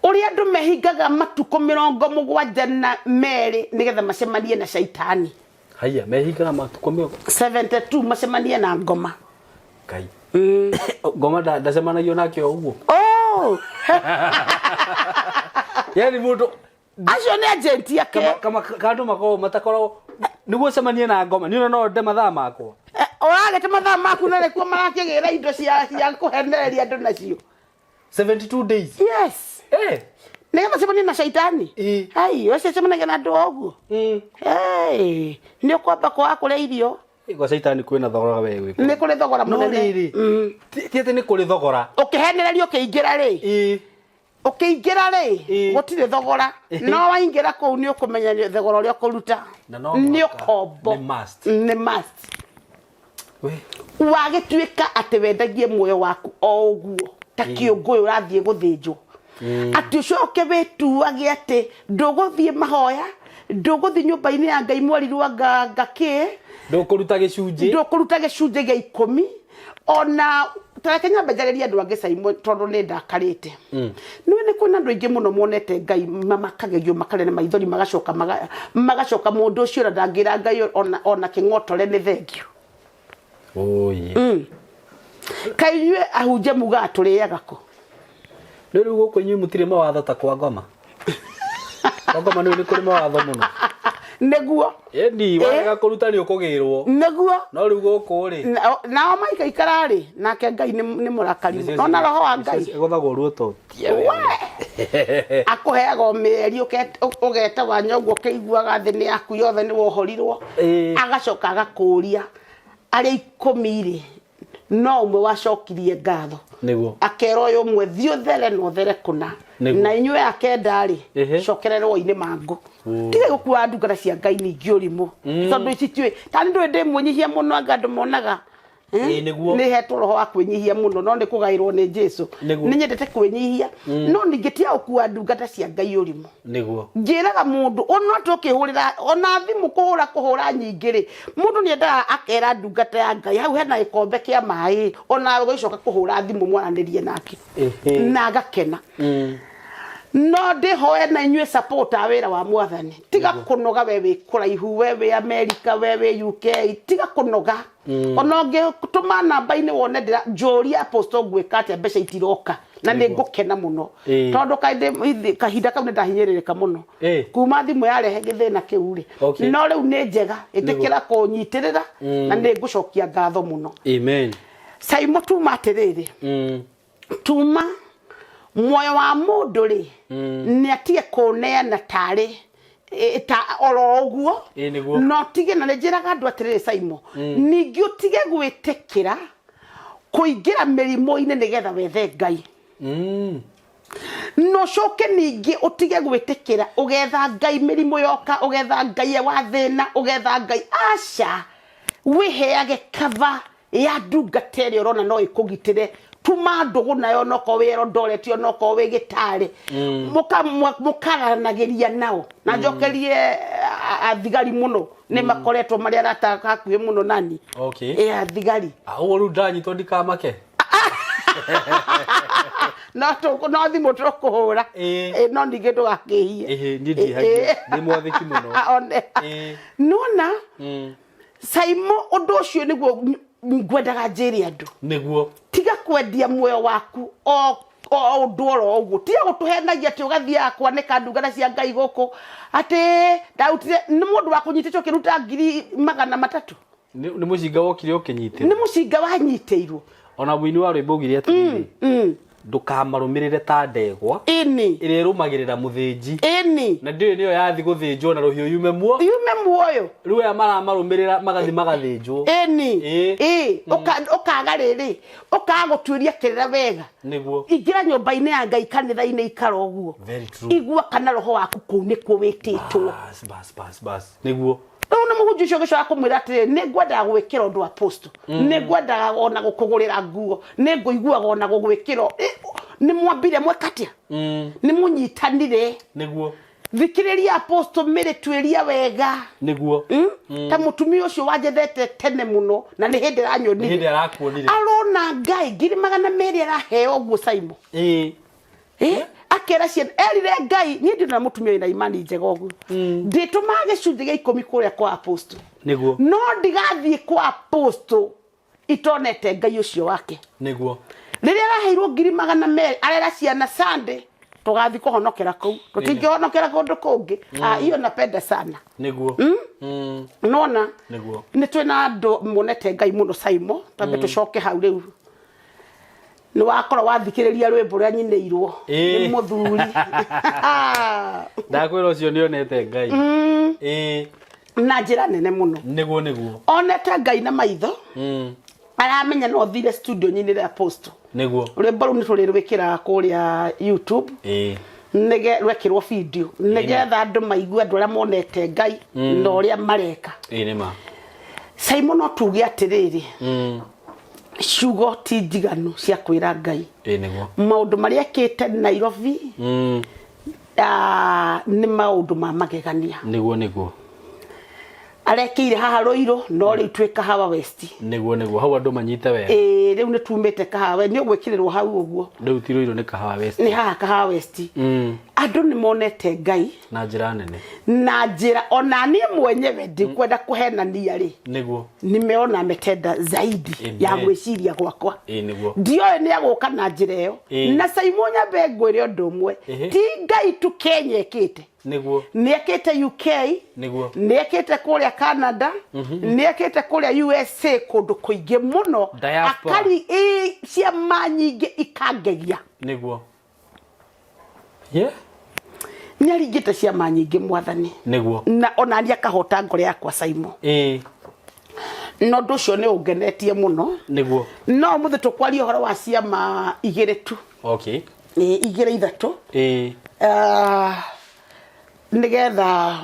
Ũrĩa andũ mehingaga matukũ 72 nĩgetha macemanie na caitani. Haiya, mehingaga matukũ mĩrongo 72 macemanie na ngoma. Ngai. Ngoma ndacemanagio nake o ũguo. Oh! Yaani mũndũ Acio nĩ agent ake. Kama kandũ makoragwo matakoragwo nĩguo ũcemanie na ngoma niĩ ona no nde mathaa makwa. Ũragĩte mathaa maku na nĩkuo marakĩgĩra indo cia kũhenereria andũ nacio. 72 days. Yes. Nĩgetha ũcemanie na caitani. Ai, ũcio ũcemanagia na andũ o ũguo. Hey, nĩ ũkwamba kwaga kũrĩa irio. Gwa caitani kwĩna thogora we gwĩkwo. Nĩ kũrĩ thogora No mũnene. rĩrĩ, ti atĩ nĩ kũrĩ thogora. Ũkĩhenererio ũkĩingĩra rĩ. Ũkĩingĩra rĩ, gũtirĩ thogora. No waingĩra kũu nĩ ũkũmenya nĩ thogora ũrĩa ũkũruta. Na no Nĩ mũhaka. ũkombo. Nĩ must. Nĩ must. We. Wagĩtuĩka atĩ wendagie muoyo waku o ũguo ta kĩũngũyũ ũrathiĩ gũthĩnjwo. Atĩ ũcoke wĩtuage atĩ ndũgũthiĩ mahoya, ndũgũthiĩ nyũmba-inĩ ya Ngai mweri rwa nga kĩ. Ndũkũruta gĩcunjĩ. Ndũkũruta gĩcunjĩ gĩa 10. Ona tareke nyambe njarĩrie andũ angĩ Simon, tondũ nĩ ndakarĩte. Nĩũĩ nĩ kwĩna andũ aingĩ mũno monete Ngai makagerio makarĩa na maithori magacoka magacoka mũndũ ũcio ona ndangĩra Ngai ona kĩng'otore nĩ thengio. Oi. Kaĩ inyuĩ ahunjia mugaga tũrĩaga kũ? Rĩu rĩu gũkũ inyuĩ mũtirĩ mawatho ta kwa ngoma. Kwa ngoma nĩ kũrĩ mawatho mũno. Nĩguo. Ĩni, warega kũruta nĩ ũkũgĩrwo. Nĩguo. No rĩu gũkũ rĩ. Nao maikaikara rĩ, nake Ngai nĩ mũrakari. Nona roho wa Ngai. Ĩgũthagwo ruoto. We! Akũheaga o mĩeri ũgeta wanya ũguo ũkĩiguaga thĩ nĩ yaku yothe nĩ wohorirwo. Agacoka agakũria arĩa 10 rĩ, No ũmwe wacokirie ngatho. Nĩguo. Akera ũyũ ũmwe, thiĩ ũthere na ũthere kũna. Nĩguo. Na inyuĩ akenda rĩ, cokererwo-inĩ mangũ. Tiga gũkua ndungata cia Ngai ningĩ ũrimũ. Tondũ ici tiũĩ, ta nĩ ndũĩ ndĩ mwĩnyihia mũno anga andũ monaga. Ĩĩ, nĩguo. Nĩ hetwo roho wa kwĩnyihia mũno no nĩ kũgaĩrwo nĩ Jesu. Nĩguo. Nĩ nyendete kwĩnyihia no ningĩ ti ya gũkua ndungata cia Ngai ũrimũ. Nĩguo. Njĩraga mũndũ ona tũkĩhũrĩra ona thimũ kũhũra kũhũra nyingĩ rĩ, mũndũ nĩ endaga akera ndungata ya Ngai hau hena gĩkombe kĩa maĩ ona ũgĩcoka kũhũra thimũ mwaranĩrie nake na agakena. No ndĩhoe na inyuĩ support a wĩra wa mwathani, tiga kũnoga we wĩ kũraihu, we wĩ America, we wĩ UK, tiga kũnoga. Ona ũngĩtũma namba-inĩ wone ndĩra njũria apostle ngwĩka atĩa mbeca itiroka na nĩ ngũkena mũno. Tondũ kahinda kau nĩ ndahinyĩrĩrĩka mũno. Kuma thimũ yarehe gĩthĩna kĩu rĩ. No rĩu nĩ njega, ĩtĩkĩra kũnyitĩrĩra na nĩ ngũcokia ngatho mũno. Amen. Saimo tuma atĩrĩrĩ. Tuma muoyo wa mũndũ rĩ, nĩ atige kũneana tarĩ ta oro ũguo. Ĩĩ, nĩguo. Na ũtige, na nĩ njĩraga andũ atĩrĩrĩ Saimo, ningĩ ũtige gwĩtĩkĩra kũingĩra mĩrimũ-inĩ nĩgetha wethe Ngai. Na ũcoke ningĩ ũtige gwĩtĩkĩra ũgetha Ngai mĩrimũ yoka, ũgetha Ngai wa thĩna, ũgetha Ngai, aca, wĩheage cover ya ndungata ĩrĩa ũrona no ĩkũgitĩre. Tuma ndũgũ nayo onokorwo wĩ Eldoret, onokorwo wĩ Gĩtarĩ, mũkaranagĩria nao. Na njokerie athigari mũno, nĩ makoretwo marĩ arata hakuhĩ mũno nani. Athigari. Ũguo rĩu ndanyitwo ndikamake? No no thimũ tũkũhũra. No ningĩ ndũgakĩhie. Ĩhĩ, niĩ ndihagia. Ndĩ mwathĩki mũno. One. Nĩwona? Saimo, ũndũ ũcio nĩguo ngwendaga njĩre andũ. Nĩguo. Tiga kwendia muoyo waku o ũndũ oro ũguo. Tiga gũtũhenagia atĩ ũgathiaga kwanĩka ndungata cia Ngai gũkũ atĩ ndarutire nĩ mũndũ wa kũnyitĩtwo ũkĩruta 300,000. Nĩ mũcinga wokire ũkĩnyitĩrwo. Nĩ mũcinga wanyitĩirwo. Ona mũini wa rwĩmbo augire atĩrĩrĩ, ndũkamarũmĩrĩre ta ndegwa ĩrĩa ĩrũmagĩrĩra mũthĩnji. Na ndĩũĩ nĩyo yathi gũthĩnjwo na rũhiũ yume muo. Yume muoyo. Rĩu aya maramarũmĩrĩra magathi magathĩnjwo. Ũkaga rĩrĩ, ũkaga gũtuĩria kĩrĩra wega. Nĩguo. Ingĩra nyũmba-inĩ ya Ngai kanitha-inĩ ikara ũguo. Very true. Igua kana roho waku kũu nĩkuo wĩtĩtwo. Bas, bas, bas, bas. Nĩguo. Rĩu nĩ mũhunjia ũcio ũgĩcoka kũmwĩra atĩrĩrĩ, nĩ ngwendaga gwĩkĩra ũndũ apostle, nĩ ngwendaga ona gũkũgũrĩra nguo, nĩ ngũiguaga ona gũgwĩkĩra. Nĩ mwambire mweka atĩa? Nĩ mũnyitanire. Nĩguo. Thikĩrĩria apostle mĩrĩ tuĩria wega. Nĩguo. Ta mũtumia ũcio wanjethete tene mũno na nĩ hĩndĩ aranyonire. Nĩ hĩndĩ arakuonire. Arona Ngai 200,000 araheo ũguo Saimo. Akera ciana erire Ngai niĩ ndĩ na mũtumia wĩna imani njega ũguo. Ndĩtũmaga gĩcunjĩ gĩa 10 kũrĩa kwa apostle. Nĩguo. No ndigathiĩ kwa apostle itonete Ngai ũcio wake. Nĩguo. Rĩrĩa araheirwo 200,000 arera ciana Sunday tũgathiĩ kũhonokera kũu. Tũtingĩhonokera kũndũ kũngĩ. Hiyo napenda sana. Nĩguo. Nona? Nĩguo. Nĩ twĩna andũ monete Ngai mũno Saimo, twambe tũcoke hau rĩu. Nĩ wakorwo wathikĩrĩria rwĩmbo rũrĩa nyinĩirwo nĩ mũthuri. Ndakwĩra ũcio nĩ onete Ngai. Na njĩra nene mũno. Nĩguo, nĩguo. Onete Ngai na maitho. Aramenya no thire studio nyinĩre apostle. Nĩguo. Rwĩmbo rũu nĩ tũrĩrwĩkĩraga kũrĩa YouTube. Nĩge rwekĩrwo video nĩgetha andũ maigue andũ arĩa monete Ngai na ũrĩa mareka. Nĩ ma. Saimo no tuge atĩrĩrĩ, ciugo ti njiganu cia kwĩra Ngai. Nĩguo. Maũndũ marĩa ekĩte Nairobi, nĩ maũndũ ma magegania. Nĩguo, nĩguo. Arekĩire haha Ruiru, no rĩu twĩ Kahawa West. Nĩguo, nĩguo. Hau andũ manyite wega. Rĩu nĩ tumĩte Kahawa West, nĩ ũgwĩkĩrĩrwo hau ũguo. Rĩu ti Ruiru, nĩ Kahawa West. Nĩ haha Kahawa West. Andũ nĩ monete Ngai. Na njĩra nene. Na njĩra, ona niĩ mwenyewe ndikwenda kũhenania rĩ. Nĩguo. Nimeona ametenda zaidi ya gwĩciria gwakwa. Nĩguo. Ndioĩ nĩ agũka na njĩra ĩyo. Na Saimo nyambe ngwĩre ũndũ ũmwe. Ti Ngai tu Kenya ĩkĩte. Nĩguo. Nĩ ekĩte UK. Nĩguo. Nĩ ekĩte kũrĩa Canada. Nĩ ekĩte kũrĩa USA kũndũ kũingĩ mũno. Diaspora. Akari ciama nyingĩ ikangegia. Nĩguo. Nĩ aringĩte ciama nyingĩ mwathani. Nĩguo. Na ona niĩ akahota ngoro yakwa Saimo. Na ũndũ ũcio nĩ ũngenetie mũno. No ũmũthĩ tũkwaria ũhoro wa ciama igĩrĩ tu. Ĩ, igĩrĩ ithatũ. Ah, nĩgetha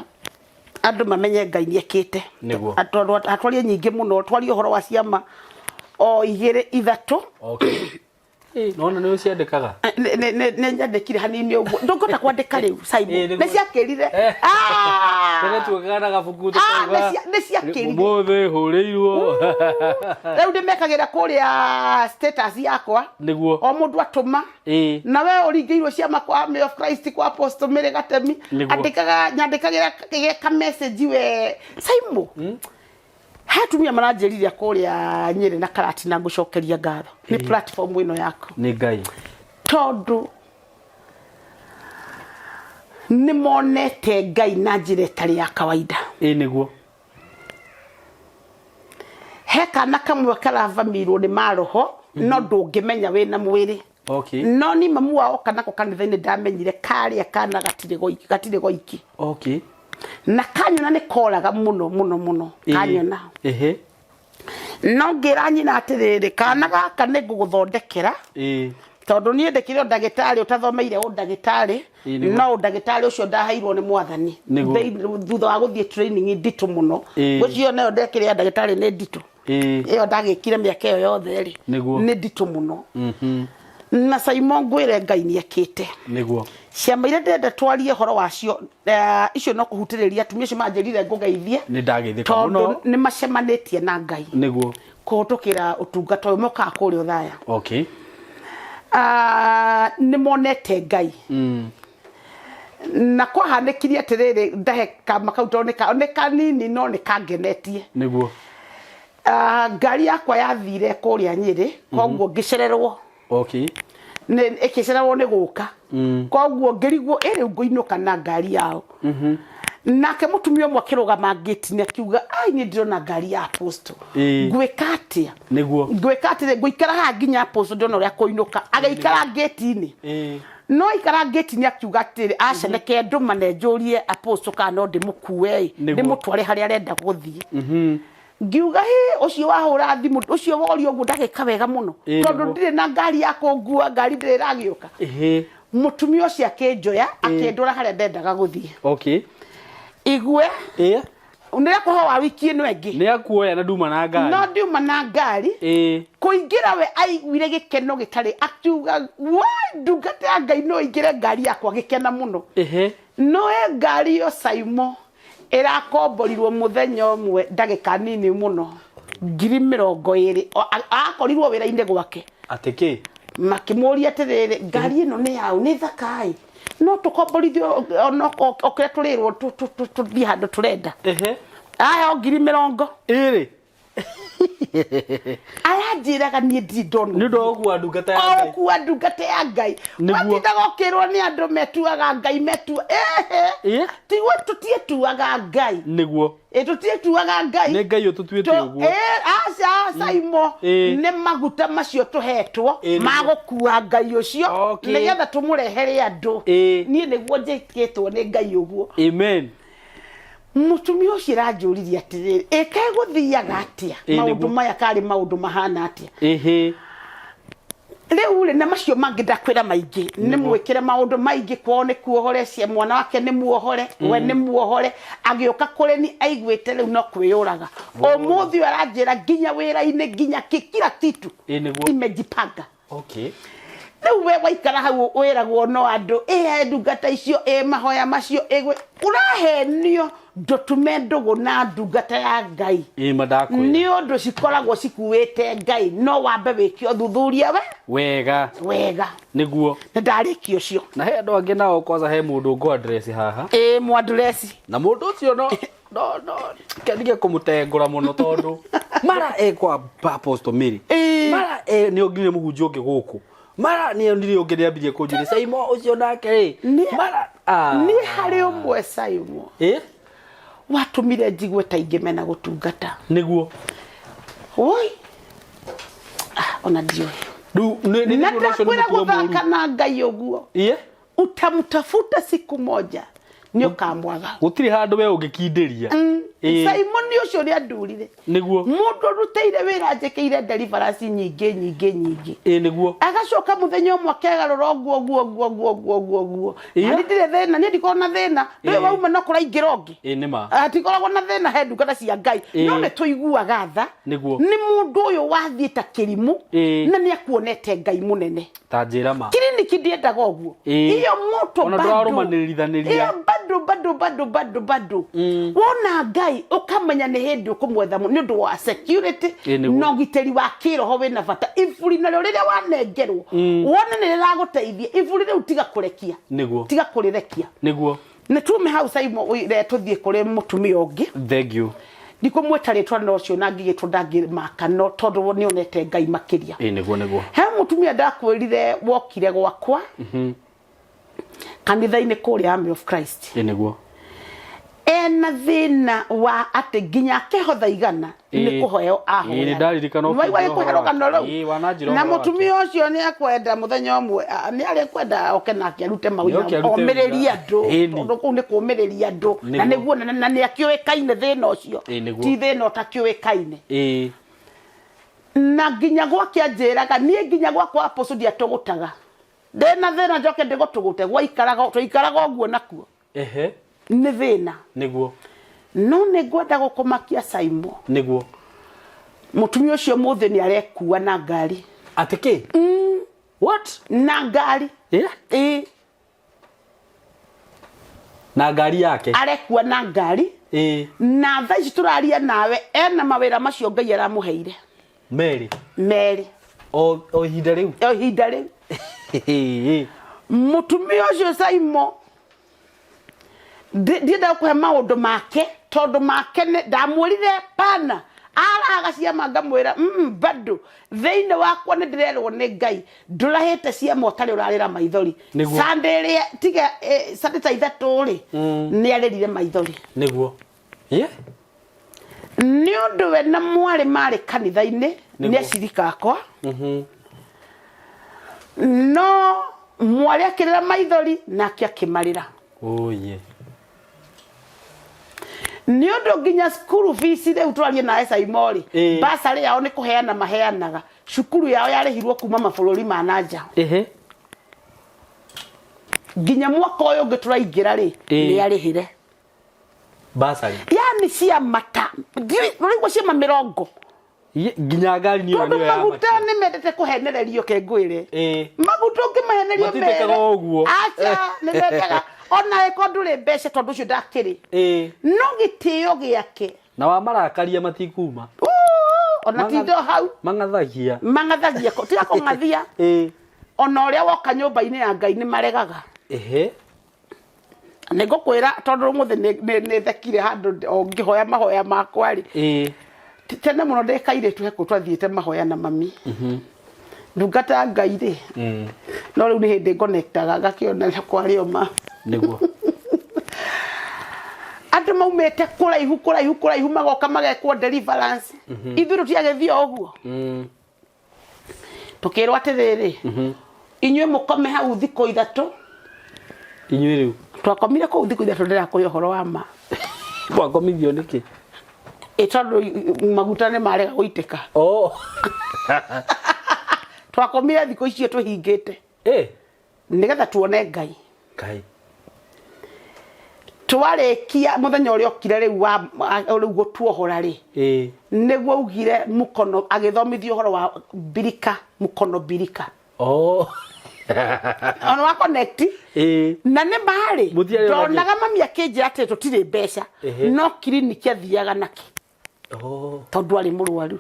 andũ mamenye Ngai nĩ ekĩte. Tondũ atwarie nyingĩ mũno, twarie ũhoro wa ciama o igĩrĩ ithatũ. Nona nĩ ũciandĩkaga? Nĩ nyandĩkire hanini ũguo, ndũngĩhota kwandĩka rĩu, Simon. Nĩguo. Nĩ ciakĩrire. Eh. Tene tuokaga na gabuku tũkauga, Nĩ ciakĩrire. Ũmũthĩ hũrĩirwo. Rĩu ndĩmekagĩra kũrĩa status yakwa. O mũndũ atũma. Na we ũringĩirwo ciama kwa Army of Christ, kwa Apostle Mary Gatemi. Andĩkaga, nyandĩkagĩra ka message we Simon. He atumia maranjĩrire kũrĩa Nyĩrĩ na Karatina ngũcokeria ngatho nĩ platform ĩno yaku. Nĩ Ngai. Tondũ nĩ monete Ngai na njĩra ĩtarĩ ya kawaida. Nĩguo. He kana kamwe karavamirwo nĩ maroho, no ndũngĩmenya wĩna mwĩrĩ. No ni mamu wao kana ko kanitha-inĩ ndamenyire karĩa kana gatirĩ goiki, gatirĩ goiki. Na kanyona nĩ koraga mũno mũno mũno. Kanyona. No ngĩra nyina atĩrĩrĩ, kana gaka nĩ ngũgũthondekera. Tondũ niĩ ndĩkĩrĩ o ndagĩtarĩ ũtathomeire ũndagĩtarĩ, no ũndagĩtarĩ ũcio ndaheirwo nĩ mwathani. Thutha wa gũthiĩ training nditũ mũno. Ngwĩciria nayo ndekĩrĩ ya ndagĩtarĩ nĩ nditũ. Ĩyo ndagĩkire mĩaka ĩyo yothe rĩ, nĩ nditũ mũno. Na Simon ngwĩre Ngai nĩ ekĩte. Ciama iria ndĩrenda twarie ũhoro wacio, icio no kũhutĩrĩria atumia acio manjĩrire ngũgeithie. Nĩ ndageithĩka Tondũ mũno. nĩ macemanĩtie na Ngai. Kũhĩtũkĩra ũtungata ũyũ mokaga kũrĩa Othaya. Nĩ monete Ngai. Na kwahanĩkirie atĩrĩrĩ, ndahe kama kau tondũ nĩ kanini no nĩ kangenetie. Ngari yakwa yathire kũrĩa Nyĩrĩ, koguo ngĩcererwo. Nĩ ĩkĩcererwo nĩ gũka. Koguo ngĩrigwo, ĩ rĩu ngũinũka na ngari yao. Nake mũtumia ũmwe akĩrũgama ngĩti-inĩ akiuga, ai niĩ ndĩrona ngari ya Apostle. Ngwĩka atĩa? Ngwĩka atĩrĩ, ngũikara haha nginya Apostle ndĩrona ũrĩa kũinũka. Agĩikara ngĩti-inĩ. No aikara ngĩti-inĩ akiuga atĩrĩ, aca reke ndũmane njũrie Apostle kana no ndĩmũkue ĩ, ndĩmũtware harĩa arenda gũthiĩ. Ngiuga, hĩ, ũcio wahũra thimũ, ũcio woria ũguo ndagĩka wega mũno. Tondũ ndirĩ na ngari ya kũngua, ngari ndĩrĩ ĩragĩũka. Mũtumia ũcio akĩnjoya, akĩndwara harĩa ndendaga gũthiĩ. Igue. Nĩ akũhe wa wiki ĩno ĩngĩ. Nĩ akuoya na nduma na ngari. No nduma na ngari. Kũingĩra we aiguire gĩkeno gĩtarĩ, akiuga, wai, ndungata ya Ngai no ĩingĩre ngari yakwa, gĩkena mũno. No ĩ ngari ĩyo Saimo ĩrakomborirwo mũthenya ũmwe ndagĩka nini mũno, ngiri mĩrongo ĩrĩ. Akorirwo wĩra-inĩ gwake. Atĩ kĩ? Makĩmũria atĩrĩrĩ, ngari ĩno nĩ yaũ? Nĩ thaka ĩ. No tũkomborithio o kĩrĩa tũrĩrwo tũthiĩ handũ tũrenda. Aheo ngiri mĩrongo ĩrĩ. Aranjĩraga niĩ ndirĩ ndona Nĩ ũndũ wa gũkua ndungata ya Ngai. O gũkua ndungata ya Ngai. Watindaga ũkĩrwo nĩ andũ metuaga Ngai, metua. Ehe. Tiguo tũtiĩtuaga Ngai. Ĩ tũtiĩtuaga Ngai. Nĩ Ngai ũtũtuĩte ũguo. Aca, Saimo, nĩ maguta macio tũhetwo ma gũkua Ngai ũcio nĩgetha tũmũrehere andũ. Niĩ nĩguo njĩkĩtwo nĩ Ngai ũguo. Amen. Mũtumia ũcio aranjũririe atĩrĩrĩ, ĩ kaĩ gũthiaga atĩa? Maũndũ maya karĩ maũndũ mahana atĩa? Rĩu rĩ, na macio mangĩ ndakwĩra maingĩ, nĩ mwĩkĩre maũndũ maingĩ, kwao nĩ kuohore, cia mwana wake nĩ muohore, we nĩ muohore, agĩũka kũrĩ ni aiguĩte rĩu no kwĩyũraga. Ũmũthĩ ũyũ aranjĩra nginya wĩra-inĩ, nginya kĩ, kila kitu imejipanga. Rĩu we waikara hau wĩragwo no andũ, ĩ ndungata icio, ĩ mahoya macio, ĩ gwĩ-, ũrahenio ndũtume ndũgũ na ndungata ya Ngai. Ma ndakwĩra. Nĩ ũndũ cikoragwo cikuĩte Ngai, no wambe wĩke ũthuthuria we. Wega. Wega. Nĩ ndarĩkia ũcio. Na he andũ angĩ nao kwanza he mũndũ ngũ address haha. Ĩ, mũ address. Na mũndũ ũcio no, no, no, kendige kũmũtengũra mũno tondũ mara e kwa Apostle Mary. Mara e nĩ onire mũhunjia ũngĩ gũkũ. Mara nĩ onire ũngĩ nĩ ambirie kũnjũria Saimo ũcio nake rĩ. Mara, Nĩ harĩ ũmwe Saimo. Watũmire njigue ta ingĩmena gũtungata. Woi. Ona ndiũĩ. Rĩu, nĩ Na ũndũ ũcio nĩ ndakwĩra mũtugo mũũru. gũthaka na Ngai ũguo. Utamtafuta siku moja. Nĩ ũkamwaga. Gũtirĩ handũ we ũngĩkindĩria. Ĩĩ. Simon ũcio nĩ andurire. Nĩguo. Mũndũ ũrutĩire wĩra njĩkĩire deliverance nyingĩ nyingĩ nyingĩ. Ĩĩ nĩguo. Agacoka mũthenya ũmwe akegarũra ũguo ũguo ũguo ũguo ũguo ũguo ũguo. Ĩĩ. Na niĩ ndirĩ thĩna, niĩ ndikoragwo na thĩna. Ndũĩ Ĩĩ. wauma no kũraingĩra ũngĩ. Ĩĩ nĩ ma. Hatikoragwo na thĩna he ndungata cia Ngai. Ĩĩ. No nĩ tũiguaga tha. Nĩguo. Nĩ mũndũ ũyũ wathiĩ ta kĩrimũ Ĩĩ. na nĩ akuonete Ngai mũnene. Ta njĩra ma. Kiriniki ndiendaga ũguo. Ĩĩ. Iyo moto Ona bado. ndũrarũmanĩrĩrithanĩria. Iyo bado bado bado bado bado. Wona Ngai ũkamenya nĩ hĩndĩ ũkũmwetha nĩ ũndũ wa security Ĩĩ, nĩguo. na ũgitĩri wa kĩroho wĩna bata. Iburi narĩo rĩrĩa wanengerwo wone nĩ rĩragũteithia, iburi rĩu tiga kũrekia. Nĩguo. Tiga kũrĩrekia. Nĩguo. Nĩ tume hau Saimo ũire tũthiĩ kũrĩ mũtumia ũngĩ. Thank you. Ndikũmwĩta rĩtwa na ũcio na ngĩgĩtwo ndangĩmaka no tondũ nĩ onete Ngai makĩria. Ĩĩ nĩguo nĩguo. He mũtumia ndakwĩrire wokire gwakwa kanitha-inĩ kũrĩa Army of Christ. Ĩĩ nĩguo. Ena thĩna wa atĩ nginya akĩhotha igana nĩ Ĩĩ. kũheo Ĩĩ, nĩ ndaririkana Waigua ũkĩnjĩra gĩkũhe ũhoro rũgano wake. rũu? Ĩĩ, wananjĩra Na ũhoro wake. mũtumia ũcio nĩ ekwenda mũthenya ũmwe, nĩ arĩkwenda oke nake arute mawĩra, Nĩ oke arute omĩrĩrie wĩra. andũ, Ĩni. tondũ kũu nĩ kũmĩrĩria andũ. Na Nĩguo. nĩguo, na nĩ akĩũĩkaine thĩna ũcio. Ĩĩ, nĩguo. Ti thĩna ũtakĩũĩkaine. Ĩĩ. Na nginya gwake anjĩraga, niĩ nginya gwakwa apostle ndiatũgũtaga. Ndĩna thĩna njoke ndĩgũtũgũte, gwaikaraga, twaikaraga ũguo nakuo. Ehe. Nĩ thĩna. Nĩguo. No nĩ ngwenda gũkũmakia Saimo. Nĩguo. Mũtumia ũcio mũthĩ nĩ arekua na ngari. Atĩ kĩ? What? Na ngari. Yeah. Ĩĩ. Na ngari yake. Arekua na ngari. Ĩĩ. Na thaa ici tũraria nawe ena mawĩra macio Ngai aramũheire. Merĩ. Merĩ. O ihinda rĩu. O ihinda rĩu. Ĩĩ. Mũtumia ũcio Saimo ndiendaga kũhe maũndũ make tondũ make nĩ ndamwĩrire pana araga ciama ngamwĩra bado thĩinĩ wakwa nĩ ndĩrerwo nĩ Ngai ndũrahĩte ciama ũtarĩ ũrarĩra maithori. Nĩguo. Sunday ĩrĩa tiga Sunday ta ithatũ rĩ nĩ arĩrire maithori. Nĩguo. Yeah. Nĩ ũndũ we na mwarĩ marĩ kanitha-inĩ Nĩguo. nĩ acirika akwa. No mwarĩ akĩrĩra maithori nake akĩmarĩra. Oye. Nĩ ũndũ nginya cukuru fees rĩu twarie nawe Saimo rĩ, Ĩĩ. bursary yao nĩ kũheana maheanaga. Cukuru yao yarĩhirwo kuma mabũrũri ma na nja. Ehe. Nginya mwaka ũyũ ũngĩ tũraingĩra rĩ, Ĩĩ. nĩ arĩhire. Bursary. Yani ciama ta, ndiũĩ, ũraigua ciama mĩrongo. Ye, nginya ngari nĩ ĩyo Tondũ nĩyo ya maguta makia. nĩ mendete kũhenererio ke ngwĩre. Ĩĩ. Maguta ũngĩmahenerio Matitĩkaga mere. ũguo. Aca, nĩ mendaga. Ona ĩkorwo ndũrĩ mbeca tondũ ũcio ndakĩrĩ. Ĩĩ. No gĩtĩo gĩake. Na wamarakaria matikuma. Uu, ona tindo hau. Mang'athagia. Mang'athagia, tiga kũng'athia. Ĩĩ. Ona ũrĩa woka nyũmba-inĩ ya Ngai nĩ maregaga. Ehe. Nĩ ngũkwĩra tondũ ũmũthĩ nĩ thekire handũ o ngĩhoya mahoya makwa rĩ. Ĩĩ. Tene mũno ndĩ kairĩtu he kũu twathiĩte mahoya na mami. Ndungata ya Ngai rĩ. No rĩu nĩ hĩndĩ ngonektaga ngakĩona kwarĩ o ma. Nĩguo. Andũ maumĩte kũraihu kũraihu kũraihu magoka magekwo deliverance. Ithuĩ tũtiagĩthiĩ o ũguo. Tũkĩrwo atĩrĩrĩ, inyuĩ mũkome hau thikũ ithatũ. Inyuĩ rĩu? Twakomire kũu thikũ ithatũ ndĩrakũhe ũhoro wa ma. Mwakomithio nĩkĩ? Ĩ tondũ maguta nĩ marega gũitĩka. Oh. Twakomire thikũ icio tũhingĩte. Ĩ. Nĩgetha tuone Ngai. Ngai. Twarĩkia mũthenya ũrĩa okire rĩu wa rĩu gũtuohora rĩ. Ĩ. Nĩguo augire mũkono agĩthomithio ũhoro wa birika, mũkono birika. Oh. Ona wa connect. Ĩ. Na nĩ marĩ. Mũtiarĩ ona kĩ. Ndonaga mami akĩnjĩra atĩ tũtirĩ mbeca. Ehe. No kiriniki athiaga nakĩ. Oh. Tondũ arĩ mũrwaru.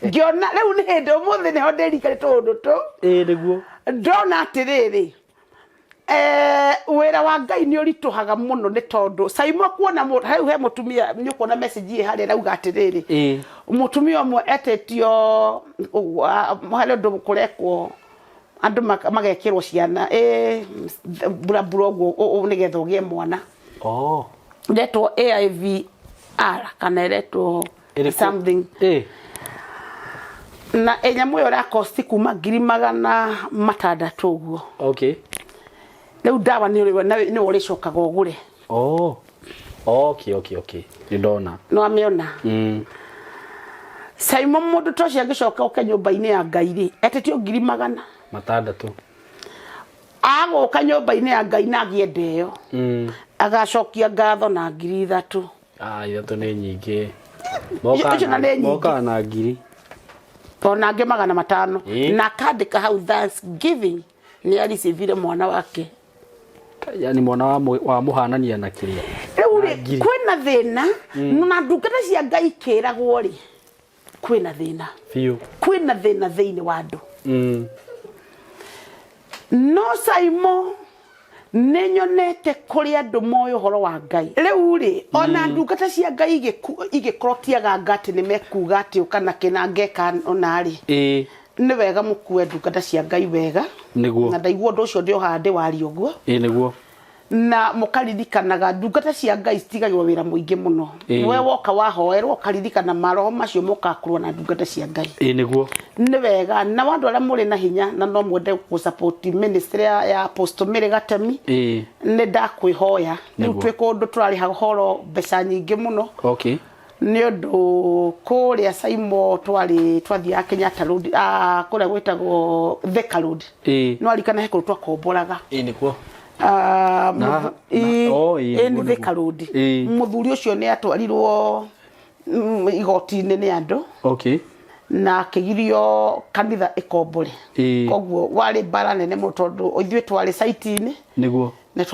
Ngĩona rĩu nĩ hĩndĩ ũmũthĩ nĩho ndĩrikane tũũndũ tũ. Ĩ, nĩguo. Ndona atĩrĩrĩ, wĩra wa Ngai nĩ ũritũhaga mũno nĩ tondũ Saimo kuona hau he mũtumia nĩ ũkuona message ĩ harĩa ĩrauga atĩrĩrĩ. Ĩ. Mũtumia ũmwe etĩtio, harĩ ũndũ kũrekwo andũ magekĩrwo ciana, burabura ũguo, nĩgetha ũgĩe mwana. Oh. Ĩretwo AIVR kana ĩretwo Ĩrĩkũ? something. Ĩ. Na nyamũ ĩyo ĩrakosti kuma ngiri magana matandatũ ũguo. Okay. Rĩu ndawa nĩ nĩwe ũrĩcokaga ũgũre. Oh. Okay, okay, okay. Nĩ ndona. Nĩ wamĩona? Mm. Simon, mũndũ ta ũcio angĩcoka oke nyũmba-inĩ ya Ngai rĩ, etĩtio 600,000. Agũka nyũmba-inĩ ya Ngai na agĩe ndeo, agacokia ngatho na 3,000. Ah, 3 nĩ nyingĩ. Icio na nĩ nyingĩ. Mokaga na ngiri. Ona angĩ 500. Ĩĩ. Na akandĩka hau thanksgiving nĩ arecivire mwana wake. Yani mwana wa wa mũhanania na kĩrĩa. Rĩu Na rĩ, ngiri. Kwĩna thĩna na ndungata cia Ngai ikĩragwo rĩ, kwĩna thĩna. Biũ. Kwĩna thĩna thĩinĩ wa andũ. No Saimo, nĩ nyonete kũrĩ andũ moĩ ũhoro wa Ngai. Rĩu rĩ, ona ndungata cia Ngai igĩkorwo ti aganga atĩ nĩ mekuga atĩ ũka na kĩna ngeka ona rĩ, nĩ wega mũkue ndungata cia Ngai wega. Nĩguo. Na ndaigua ũndũ ũcio ndĩ o haha ndĩwaria ũguo. Ĩĩ nĩguo. Na mũkaririkanaga ndungata cia Ngai citigagĩrwo wĩra mũingĩ mũno. We woka wahoerwo ũkaririkana maroho macio mokaga kũrũa na ndungata cia Ngai. Ĩĩ nĩguo. Nĩ wega na andũ arĩa mũrĩ na hinya na no mwende gũ support ministry ya Apostle Mary Gatemi, nĩ ndakwĩhoya rĩu Nĩguo. twĩ kũndũ tũrarĩha horo mbeca nyingĩ mũno, nĩ ũndũ kũrĩa Saimo twarĩ twathiaga Kenyatta Road, kũrĩa gwĩtagwo Thika Road. No arikana he kũndũ twakomboraga. Ĩĩ nĩguo. Ah, Oh, ĩĩ, ĩĩ, nĩguo, nĩ Thika nĩguo. Road. Mũthuri ũcio nĩ atwarirwo igoti-inĩ nĩ andũ na akĩgirio kanitha ĩkombore. Koguo warĩ mbara nene mũno tondũ ithuĩ twarĩ site-inĩ. Nĩ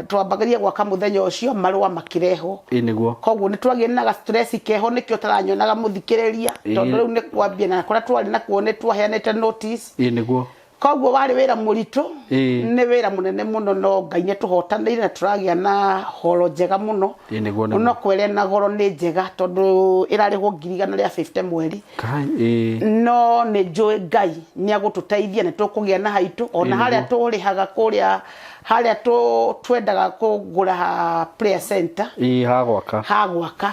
twambagĩria gwaka mũthenya ũcio marũa makĩrehwo. Ĩĩ nĩguo. Koguo nĩ twagĩire na ga stress keho, nĩkĩo ũtaranyonaga mũthikĩrĩria, tondũ rĩu nĩ kwambia na kũrĩa twarĩ nakuo nĩ twaheanĩte notice. Ĩĩ nĩguo. Koguo warĩ wĩra mũritũ. Nĩ wĩra mũnene mũno, no Ngai nĩ tũhotanĩire na tũragĩa na horo njega mũno. Ĩĩ nĩguo, nĩguo. No kwere na goro nĩ njega tondũ ĩrarĩhwo 150,000 mweri. Kai, ĩĩ. No nĩ njũĩ Ngai nĩ agũtũteithia, nĩ tũkũgĩa na haitũ ona harĩa tũrĩhaga kũrĩa harĩa twendaga kũgũra ha prayer center. Ĩĩ, ha gwaka. Ha gwaka.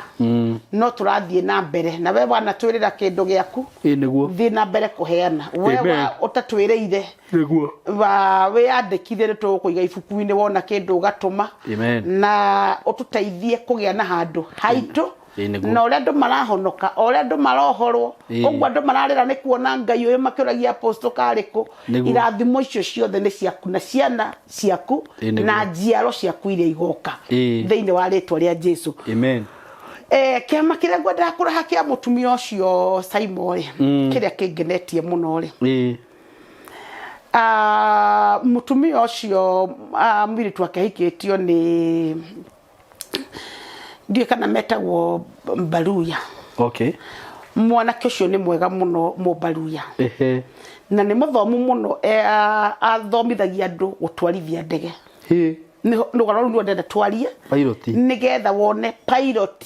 No tũrathiĩ na mbere na we wanatwĩrĩra kĩndũ gĩaku. Ĩĩ nĩguo. Thiĩ na mbere kũheana we. Amen. Wa ũtatwĩrĩire, wa wĩyandĩkithie, nĩ tũgũkũiga ibuku-inĩ, wona kĩndũ ũgatũma. Amen. Na ũtũteithie kũgĩa na handũ haitũ. Ĩĩ nĩguo. Na ũrĩa andũ marahonoka, o ũrĩa andũ marohorwo, ũguo andũ mararĩra nĩ kuona Ngai ũyũ, makĩũragia apostle karĩ kũ. Irathimo icio ciothe nĩ ciaku na ciana ciaku na njiaro ciaku iria igoka, thĩinĩ wa rĩtwa rĩa Jesu. Amen. Kĩama kĩrĩa ngwendaga kũraha kĩa mũtumia ũcio Saimo rĩ, kĩrĩa kĩngenetie mũno rĩ, mũtumia ũcio, mũirĩtu wake ahikĩtio nĩ ndiũĩ kana metagwo Mbaruya. Mwanake ũcio nĩ mwega mũno, Mũmbaruya. Na nĩ mũthomu mũno, athomithagia andũ gũtwarithia ndege. Rũgano rũu nĩruo ndĩrenda twarie. Pilot. Nĩgetha wone pilot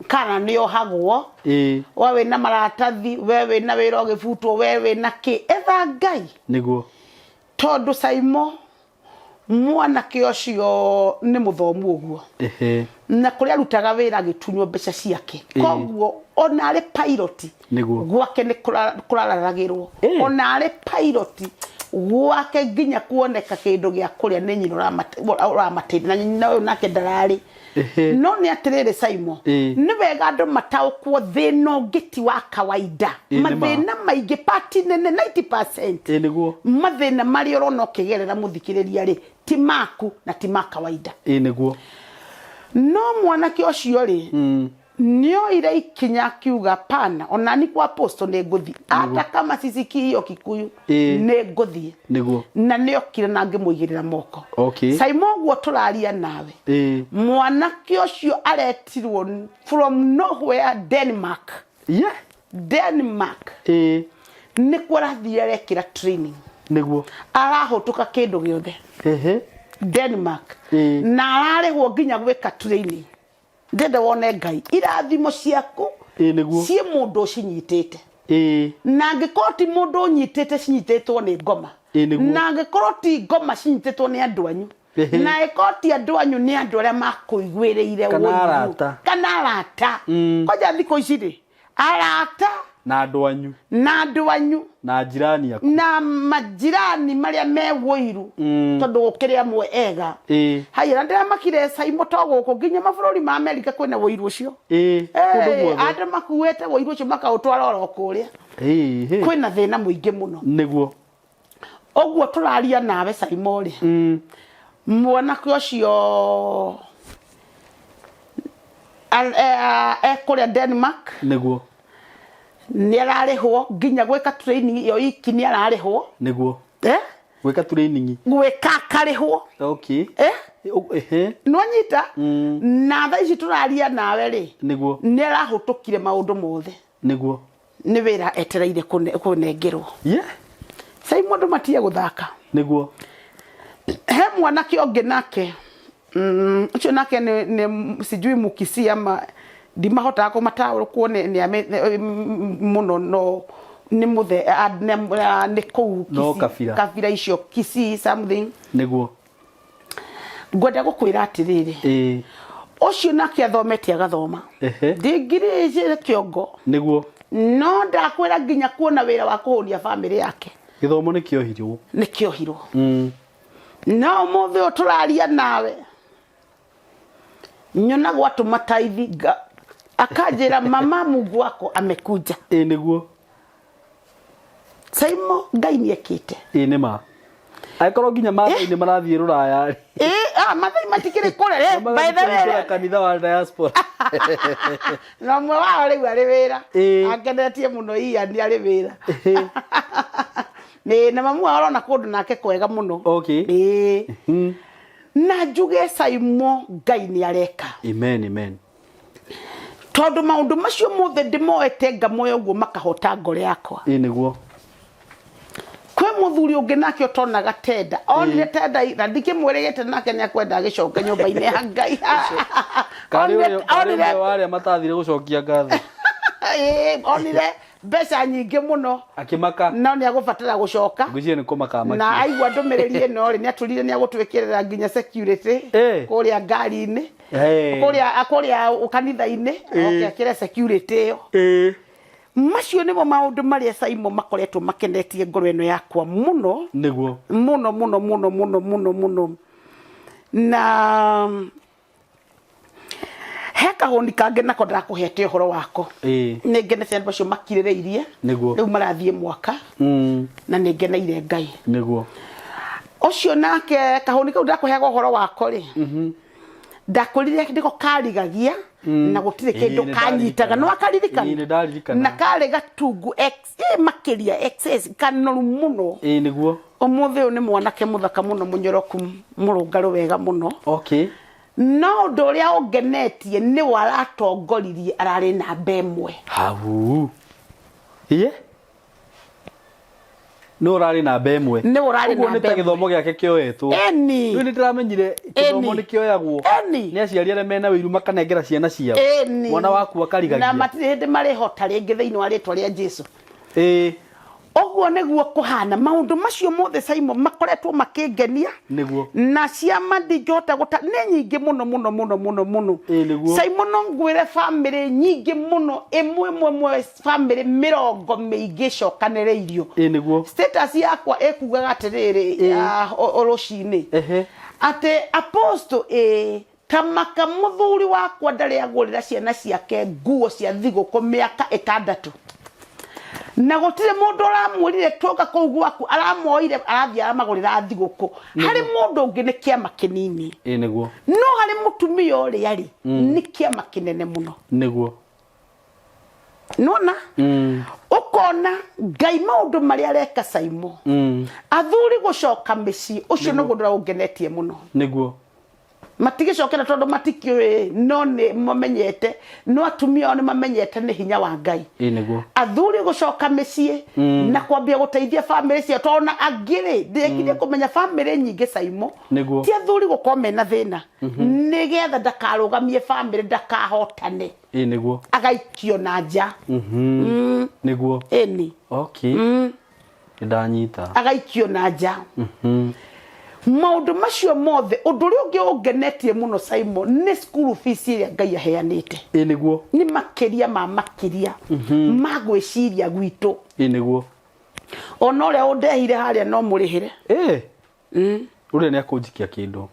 kana nĩ ohagwo. We wĩna maratathi, we wĩna wĩra ũgĩbutwo, we wĩna kĩ, etha Ngai. Tondũ Saimo, mwanake ũcio nĩ mũthomu ũguo, na kũrĩa arutaga wĩra agĩtunywo mbeca ciake. Koguo ona arĩ pilot, gwake nĩ kũrararagĩrwo. Ona arĩ pilot, gwake nginya kuoneka kĩndũ gĩa kũrĩa nĩ nyina ũramateithia, na nyina ũyũ nake ndararĩ. No nĩ atĩrĩrĩ Saimo, nĩ wega andũ mataũkwo thĩna ũngĩ ti wa kawaida. Ĩĩ, nĩ ma. Mathĩna maingĩ, pati nene, 90%, Ĩĩ nĩguo. mathĩna marĩa ũrona ũkĩgerera, mũthikĩrĩria rĩ, ti maku na ti ma kawaida. Ĩĩ nĩguo. No mwanake ũcio rĩ, nĩoire ikinya akiuga, pana onani kwa apostle nĩ ngũthiĩ, hata kama sisikii hiyo Kikuyu, nĩ ngũthiĩ. Na nĩokire na ngĩmũigĩrĩra moko. Saimo, ũguo tũraria nawe, mwanake ũcio aretirwo from nowhere, Denmark. Denmark. Nĩkuo arathiĩ arekĩra training. Arahũtũka kĩndũ gĩothe. Denmark. Na ararĩhwo nginya gwĩka training. Ndĩrenda wone Ngai, irathimo ciaku Ĩĩ nĩguo. ciĩ mũndũ ũcinyitĩte. Na angĩkorwo ti mũndũ ũnyitĩte, cinyitĩtwo nĩ ngoma. Ĩĩ nĩguo. Na angĩkorwo ti ngoma, cinyitĩtwo nĩ andũ anyu. Na angĩkorwo ti andũ anyu, nĩ andũ arĩa makũiguĩrĩire Kana ũiru. Arata. Kana arata. Kwanja thikũ ici rĩ, arata Na andũ anyu. Na andũ anyu. Na njirani aku. Na majirani marĩa me wũiru. Tondũ gũkĩrĩ amwe ega. Haya, na ndĩramakire Saimo to gũkũ nginya mabũrũri ma Amerika kwĩna wũiru ũcio. Kũndũ guothe. Andũ makuĩte wũiru ũcio makaũtwara oro kũrĩa. Kwĩna thĩna mũingĩ mũno. Nĩguo. Ũguo tũraria nawe Saimo rĩ, mwanake ũcio ekũrĩa Denmark. Nĩguo. Nĩ ararĩhwo nginya gwĩka training ĩyo iki nĩ ararĩhwo. Nĩguo. Eh? Gwĩka training. Gwĩka akarĩhwo. Okay. Eh? Ehe. Nĩwanyita? Na thaa ici tũraria nawe rĩ, Nĩguo. nĩ arahũtũkire maũndũ mothe. Nĩguo. Nĩ wĩra etereire kũnengerwo. Yeah. Sai mũndũ matige gũthaka. Nĩguo. He mwanake ũngĩ nake ũcio nake nĩ sijui Mukisii ama ndimahotaga kũmataũkwo nĩ mũno no nĩ mũthe nĩ kũu No kabira. Kabira icio Kisii something. Nĩguo. Ngwenda gũkwĩra atĩrĩrĩ, ũcio nake athomete agathoma ndigiri icĩ kĩongo. Nĩguo. No ndakwĩra nginya kuona wĩra wa kũhũnia bamĩrĩ yake. Gĩthomo nĩ kĩohirwo. Nĩ kĩohirwo. No ũmũthĩ ũyũ tũraria nawe nyonagwo atũma taithi akanjĩra mama Mungu wako amekuja. Nĩguo. Saimo Ngai nĩ ekĩte. Nĩ ma. Angĩkorwo nginya Maathai nĩ marathiĩ rũraya rĩ. Maathai matikĩrĩ kũrĩa rĩ, by the way. Kanitha wa diaspora. Na ũmwe wao rĩu arĩ wĩra. Angenetie mũno Ian arĩ wĩra. Nĩ na mamu wao arona kũndũ nake kwega mũno. Okay. Na njuge Saimo Ngai nĩ areka. Amen, amen. Tondũ maũndũ macio mothe ndĩmoete ngamoya ũguo makahota ngoro yakwa. Nĩguo. Kwĩ mũthuri ũngĩ nake ũtonaga tenda. Onire tenda na ndikĩmwĩrĩgĩte nake nĩ akwenda agĩcoke nyũmba-inĩ ya Ngai. Karĩ ũmwe wa arĩa matathire gũcokia ngatho. Onire mbeca nyingĩ mũno. Akĩmaka. No nĩ agũbatara gũcoka. Ngwĩciria nĩ kũmaka amakire. Na aigua ndũmĩrĩri ĩno rĩ, nĩ atũrire nĩ agũtwĩkĩrĩra nginya security kũrĩa ngari-inĩ. Kũrĩa kanitha-inĩ, oke akĩre security ĩyo. Macio nĩmo maũndũ marĩa Saimo makoretwo makenetie ngoro ĩno yakwa mũno. Nĩguo. Mũno mũno mũno mũno mũno mũno. Na he kahũni kangĩ nako ndakũhete ũhoro wako. Nĩ ngenete andũ acio makirĩrĩirie. Nĩguo. Rĩu marathiĩ mwaka. Na nĩ ngeneire Ngai. Nĩguo. Ũcio nake kahũni kau ndakũheaga ũhoro wako rĩ. Ndakwĩrire nĩko karigagia na gũtirĩ kĩndũ kanyitaga. No akaririkana. Nĩ ndaririkana. Na karĩ gatungu makĩria excess kanoru mũno. Nĩguo. Ũmũthĩ ũyũ nĩ mwanake mũthaka mũno mũnyoroku mũrũngarũ wega mũno. Okay. No ũndũ ũrĩa ũngenetie nĩ waratongoririe ararĩ namba ĩmwe. Hau. Iye? Nĩ ũrarĩ namba ĩmwe. Nĩ ũrarĩ Ũguo nĩ namba ta ĩmwe. gĩthomo gĩake kĩoetwo. Eni. Rĩu nĩ ndĩramenyire gĩthomo nĩ kĩoyagwo. Eni. Nĩ aciari arĩa mena wĩiru makanengera ciana ciao. Eni. Mwana waku akarigagia. Na matirĩ hĩndĩ marĩhota rĩngĩ thĩinĩ wa rĩtwa rĩa Jesu. Ũguo nĩguo kũhana maũndũ macio mothe Saimo makoretwo makĩngenia. Nĩguo. Na ciama ndingĩhota gũta nĩ nyingĩ mũno mũno mũno mũno mũno. Nĩguo. Saimo no ngwĩre bamĩrĩ nyingĩ mũno ĩmwe ĩmwe ĩmwe bamĩrĩ mĩrongo mĩingĩ ĩcokanĩrĩirio. Nĩguo. Status yakwa ĩkugaga atĩrĩrĩ, rũcinĩ. Atĩ apostle tamaka mũthuri wakwa ndarĩ agũrĩra ciana ciake nguo cia thigũkũ mĩaka 6. Na gũtirĩ mũndũ ũramwĩrire tũka kũu gwaku aramoire arathiĩ aramagũrĩra thigũkũ. Harĩ mũndũ ũngĩ nĩ kĩama kĩnini. Nĩguo. No harĩ mũtumia ũrĩa rĩ, nĩ kĩama kĩnene mũno. Nĩguo. Nona? Ũkona Ngai maũndũ marĩa areka Saimo. Athuri gũcoka mĩciĩ, ũcio nĩguo ũndũ ũrĩa ũngenetie mũno. Nĩguo. Matigĩcokera tondũ matikĩũĩ, no nĩ mamenyete, no atumia ao nĩ mamenyete nĩ hinya wa Ngai. Nĩguo. Athuri gũcoka mĩciĩ na kwambia gũteithia bamĩrĩ ciao, tondũ ona angĩ rĩ, ndĩrekire kũmenya bamĩrĩ nyingĩ Saimo. Nĩguo. Ti athuri gũkorwo mena thĩna. Nĩgetha ndakarũgamie bamĩrĩ ndakahotane. Nĩguo. Agaikio na nja. Nĩguo. Ĩni. Okay. Nĩndanyita. Agaikio na nja. Maũndũ macio mothe, ũndũ ũrĩa ũngĩ ũngenetie mũno Simon nĩ school fees ĩrĩa Ngai aheanĩte. Ĩ nĩguo. Nĩ makĩria ma makĩria ma gwĩciria gwitũ. Ĩ nĩguo. Ona ũrĩa ũndehire harĩa no mũrĩhĩre. Ĩ. Ũrĩa nĩ akũnjikia kĩndũ.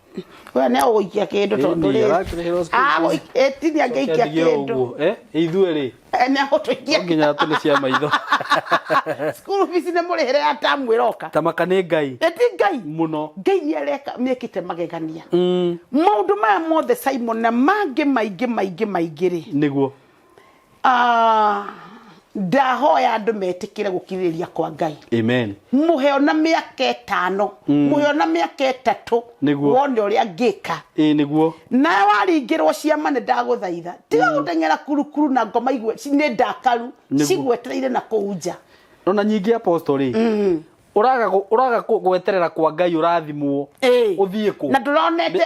Ũrĩa nĩ agũgũikia kĩndũ tondũ Ĩni, rĩrĩ. arakĩrĩhĩrwo school Agũ- fees. ĩ, ti nĩ angĩikia Coke ndige kĩndũ. ũguo. Eh, ithuĩ rĩ. Eh, nĩ agũtũikia. No nginya atĩ nĩ cia maitho. School fees nĩ mũrĩhĩre ya tamu ĩroka. Tamaka nĩ Ngai. Ĩ ti Ngai. Mũno. Ngai nĩ areka nĩ ekĩte magegania. Maũndũ maya mothe Simon na mangĩ maingĩ maingĩ maingĩ rĩ. Nĩguo. Ah, ndahoya andũ metĩkĩre gũkirĩrĩria kwa Ngai. Amen. Mũheo na mĩaka 5, mũheo na mĩaka 3, Nĩguo. wone ũrĩa ngĩka. Ĩ nĩguo. Na waringĩrwo ciama nĩ ndagũthaitha, tiga gũteng'era kurukuru na ngoma igue nĩ ndakaru Nĩguo. cigwetereire na kũu nja. Ona nyingĩ apostle rĩ. Ũraga ũraga gweterera kwa Ngai ũrathimwo. Ĩ. Ũthiĩ kũ? Na ndũronete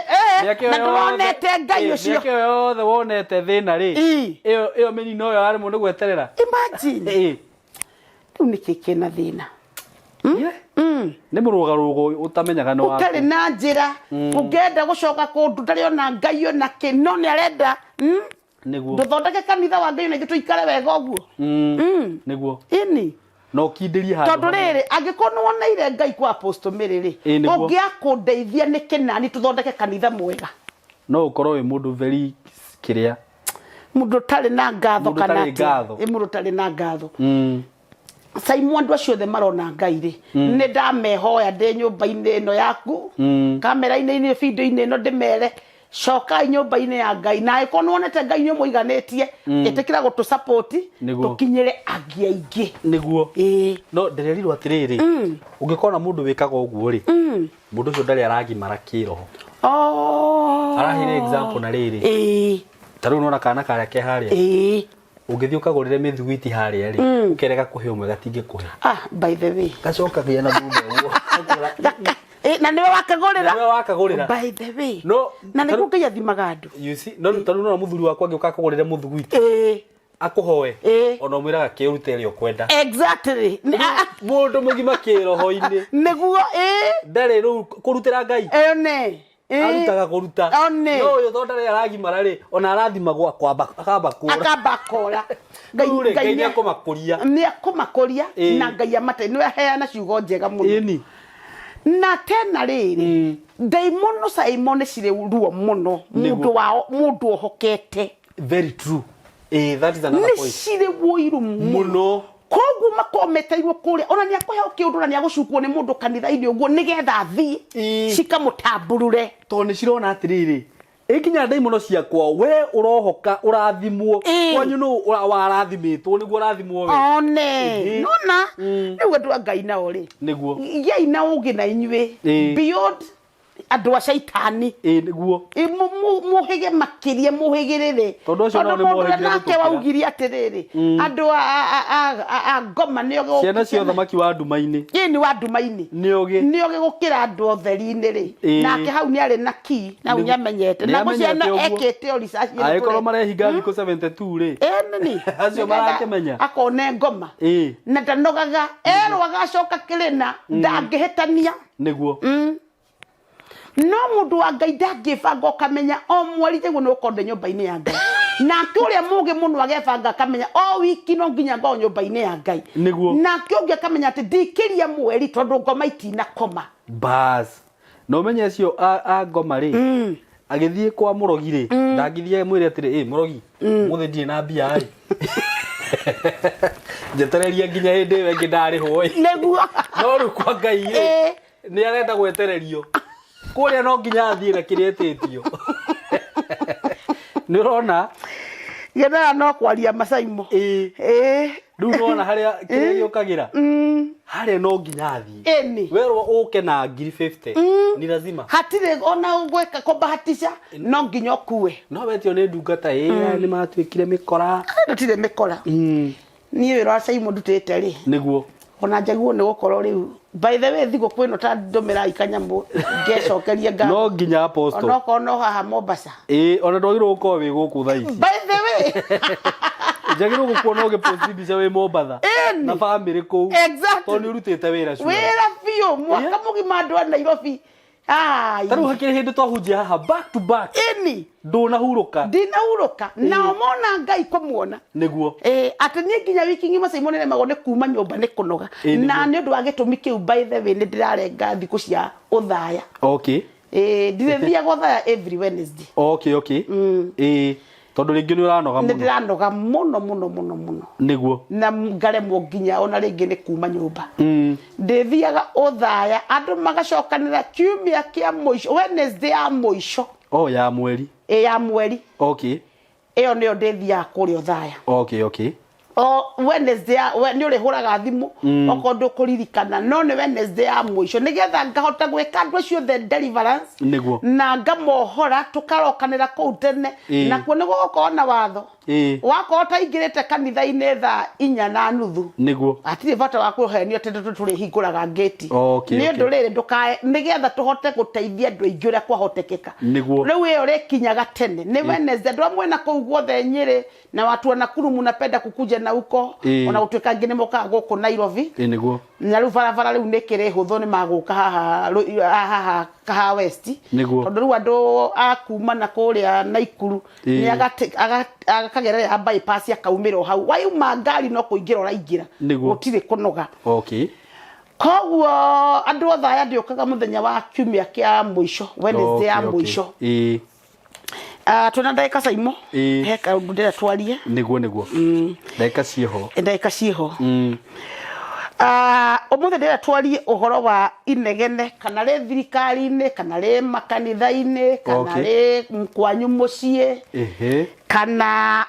Mĩaka ĩyo na ndũronete yothe- Ngai ĩ, ũcio. Mĩaka ĩyo yothe wonete thĩna rĩ. Ĩ. Ĩyo ĩyo mĩnino ĩyo yaremwo nĩ gweterera. Imagine. Ĩ. Rĩu nĩkĩ kĩna thĩna? Yeah. Nĩ mũrũgarũgo ũtamenyaga nĩ waku. Ũtarĩ na njĩra, ũngĩenda gũcoka kũndũ ndarĩ ona Ngai ona kĩ, no nĩ arenda Nĩguo. ndũthondeke kanitha wa Ngai na ithuĩ tũikare wega ũguo. Nĩguo. Ĩni. Na ũkindĩrie handũ Tondũ hamwe. rĩrĩ, angĩkorwo nĩ woneire Ngai kwa Apostle Mary rĩ, Ĩ, nĩguo. ũngĩakũndeithia nĩ kĩnani tũthondeke kanitha mwega. No ũkorwo wĩ mũndũ very kĩrĩa. Mũndũ ũtarĩ na ngatho Mũndũ kana ũtarĩ atĩa? ngatho. Ĩ, mũndũ ũtarĩ na ngatho. Simon andũ acio othe marona Ngai rĩ, nĩ ndamehoya ndĩ nyũmba-inĩ ĩno yaku, kamera-inĩ video-inĩ ĩno ndĩmere, cokai nyũmba-inĩ ya Ngai, na angĩkorwo nĩ wonete Ngai nĩ ũmũiganĩtie, ĩtĩkĩra gũtũ support, Nĩguo. tũkinyĩre angĩ aingĩ. Nĩguo. Ĩĩ. No ndĩrerirwo atĩrĩrĩ, ũngĩkona mũndũ wĩkaga ũguo rĩ, mũndũ ũcio ndarĩ aragimara kĩroho. Oh. Araheire example na rĩrĩ. Ĩĩ. Ta rĩu nona kana karĩa ke harĩa. Ĩĩ. Ũngĩthiĩ ũkagũrĩre mĩthiguiti harĩa rĩ, ũkerega kũhe ũmwe gatingĩkũhe. Ah, by the way. Gacokagia na thutha ũguo. Gaka. Ĩ, na nĩwe wakagũrĩra. Nĩwe wakagũrĩra. By the way. No, Na nĩguo tarĩu- Ngai athimaga andũ. You see, no ta rĩu nona mũthuri wakwa angĩũka akũgũrĩre mũthiguiti. Ĩĩ. Akũhoe. Ĩĩ. Ona ũmwĩraga kĩũrute ĩrĩa ũkwenda. Exactly. Mũndũ mũgima kĩroho-inĩ. Nĩguo ĩĩ. Ndarĩ rĩu kũrutĩra Ngai. One. Ĩĩ. Arutaga kũruta. One. No ũyũ tondũ ndarĩ aragimara rĩ, ona arathimagwo akwamba akamba kũra. Akamba kora. Ngai Rĩu rĩ, Ngai nĩ- nĩakũmakũria. Nĩ akũmakũria Ĩĩ. na Ngai amate nĩwe aheana ciugo njega mũno. Ĩni. Na tena rĩrĩ, ndaimono Simon cirĩ ruo mũno Nĩguo. mũndũ wao mũndũ ohokete. Very true. Eh, that is another Nĩ point. cirĩ wũiru mũno. Mũno. Koguo makorwo meteirwo kũrĩa ona nĩ akũheo kĩũndũ na nĩ agũcukwo nĩ mũndũ kanitha-inĩ ũguo nĩgetha athiĩ Ĩĩ. cikamũtambũrũre. Tondũ nĩ cirona atĩrĩrĩ, ĩ nginya ndaimono ciakwa we ũrohoka ũrathimwo Ĩĩ. kwanyu nũ warathimĩtwo nĩguo ũrathimwo we. One. Ĩhĩ. Nona rĩu andũ a Ngai nao rĩ, Nĩguo. gĩai na ũgĩ na inyuĩ Ĩĩ. beyond andũ a caitani. Ĩ nĩguo. Ĩ, mũhĩge makĩria mũhĩgĩrĩre. Tondũ acio nao Tondũ nĩ mũndũ ũrĩa mohĩgire nake gũtũkĩra. waugire atĩrĩrĩ, andũ a ngoma nĩ ogĩ Ciana cia gũkĩra- ũthamaki wa nduma-inĩ. Ĩ, nĩ wa nduma-inĩ. Nĩ ogĩ. Nĩ ogĩ gũkĩra andũ ũtheri-inĩ rĩ. Ĩ. Nake hau nĩ arĩ na key, na hau Nĩguo. nĩ amenyete. Nĩ Na gũciana amenyete ũguo. ekĩte o research ĩrĩa Angĩkorwo tũreka. marehinga thikũ 72 rĩ. Ĩ, nĩ. Acio Nĩgetha marakĩmenya. akone ngoma. Ĩ. Na ndanogaga, erwo agacoka kĩrĩna, ndangĩhĩtania. Nĩguo. No mũndũ wa Ngai ndangĩbanga ũkamenya o mweri nĩguo nĩ ũkorwo ndĩ nyũmba-inĩ ya Ngai. Nake ũrĩa mũgĩ mũno agebanga akamenya o wiki no nginya ngorwo nyũmba-inĩ ya Ngai. Nĩguo. Nake ũngĩ akamenya atĩ ndikĩria mweri tondũ ngoma itinakoma. Bas. Na ũmenye acio a ngoma rĩ, agĩthiĩ kwa mũrogi rĩ, ndangĩthiĩ amwĩre atĩrĩ, ĩ mũrogi, ũmũthĩ ndirĩ na mbia rĩ. Njetereria nginya hĩndĩ ĩyo ĩngĩ ndarĩhwo ĩ. Nĩguo. No rĩu kwa Ngai rĩ, Ĩ. nĩ arenda gwetererio. Kũrĩa no nginya athiĩ na kĩrĩa etĩtio. Nĩ ũrona? Genera no kwaria macaimo. Ĩ. Ĩ. Rĩu nĩwona harĩa kĩrĩa gĩũkagĩra? Harĩa no nginya athiĩ. Ĩni. Werwo ũke na ngiri 50. Ni lazima. Hatirĩ ona gwĩka kũbahatisha no nginya ũkue. No wetio nĩ ndungata ĩ nĩ matuĩkire mĩkora. Ndutire mĩkora. Niĩ wĩra wa Caimo ndutĩte rĩ. Nĩguo. Ona njagirwo nĩ gũkorwo rĩu. By the way thigũkũ ĩno ta ndũmĩrai kanyamũ ngecokerie ngatho. No nginya apostle. Onokorwo no haha Mombasa. Ĩ ona ndwagĩrĩirwo gũkorwo wĩ gũkũ thaa ici. By the way. Njagĩrĩirwo gũkuona ũgĩpost mbica wĩ Mombatha. Ĩni. Na bamĩrĩ kũu. Exactly. Tondũ nĩ ũrutĩte wĩra sure. Wĩra biũ mwaka mũgima andũ a Nairobi. Ai. Ta rĩu hakĩrĩ hĩndĩ twahunjia haha back to back. Ĩni. Ndũnahurũka. Ndinahurũka. Nao mona Ngai kũmuona. Nĩguo. Ĩĩ, atĩ niĩ nginya wiki ng'ima Simon nĩremagwo nĩ kuma nyũmba nĩ kũnoga. Ĩĩ, nĩguo. Na nĩ ũndũ wa gĩtũmi kĩu, by the way, nĩ ndĩrarenga thikũ cia ũthaya. Ĩĩ, ndirĩthiaga ũthaya every Wednesday. Okay. Ĩĩ, tondũ rĩngĩ nĩ ũranoga Nĩ mũno. ndĩranoga mũno mũno mũno mũno. Na ngaremwo nginya ona rĩngĩ nĩ kuma nyũmba. Ndĩthiaga ũthaya andũ magacokanĩra kiumia kĩa mũico, Wednesday ya mũico. Oh, ya mweri. Ĩ, ya mweri. Ĩyo nĩyo ndĩthiaga kũrĩa ũthaya. O Wednesday ya nĩ ũrĩhũraga thimũ okorwo ndũkũririkana, no nĩ Wednesday ya mũico nĩgetha ngahota gwĩka andũ acio othe deliverance. Na ngamohora, tũkarokanĩra kũu tene. Nakuo nĩ gũgũkorwo na watho. Wakorwo ũtaingĩrĩte kanitha-inĩ 4:30, hatirĩ bata wa kũhenio atĩ tũrĩhingũraga ngĩti. Nĩ ũndũ rĩrĩ, ndũkae, nĩgetha tũhote gũteithia andũ aingĩ ũrĩa kwahotekeka. Rĩu ĩyo rĩkinyaga tene nĩ Wednesday. Andũ amwe na kũu guothe Nyĩrĩ na watu wa Nakuru munapenda kukuja na huko. Ona gũtuĩka angĩ nĩ mokaga gũkũ Nairobi. Ĩĩ nĩguo. Na rĩu barabara rĩu nĩ ĩkĩrĩ hũthũ, nĩ magũka haha haha Kahawa West. Tondũ rĩu andũ a kuma na kũrĩa Naikuru nĩ akagerera bypass akaumĩra o hau, wauma ngari no kũingĩra ũraingĩra. Gũtirĩ kũnoga. Koguo andũ othe aya ndĩũkaga mũthenya wa kiumia kĩa mũico, Wednesday ya mũico. Ah, twĩna ndagĩka caimo. He kaũndũ ndĩrenda twarie. Nĩguo, ndagĩka ciĩho. Ndagĩka ciĩho. Ah, ũmũthĩ ndĩrenda twarie ũhoro wa inegene, kana rĩ thirikari-inĩ, kana rĩ makanitha-inĩ, kana rĩ kwanyu mũciĩ, kana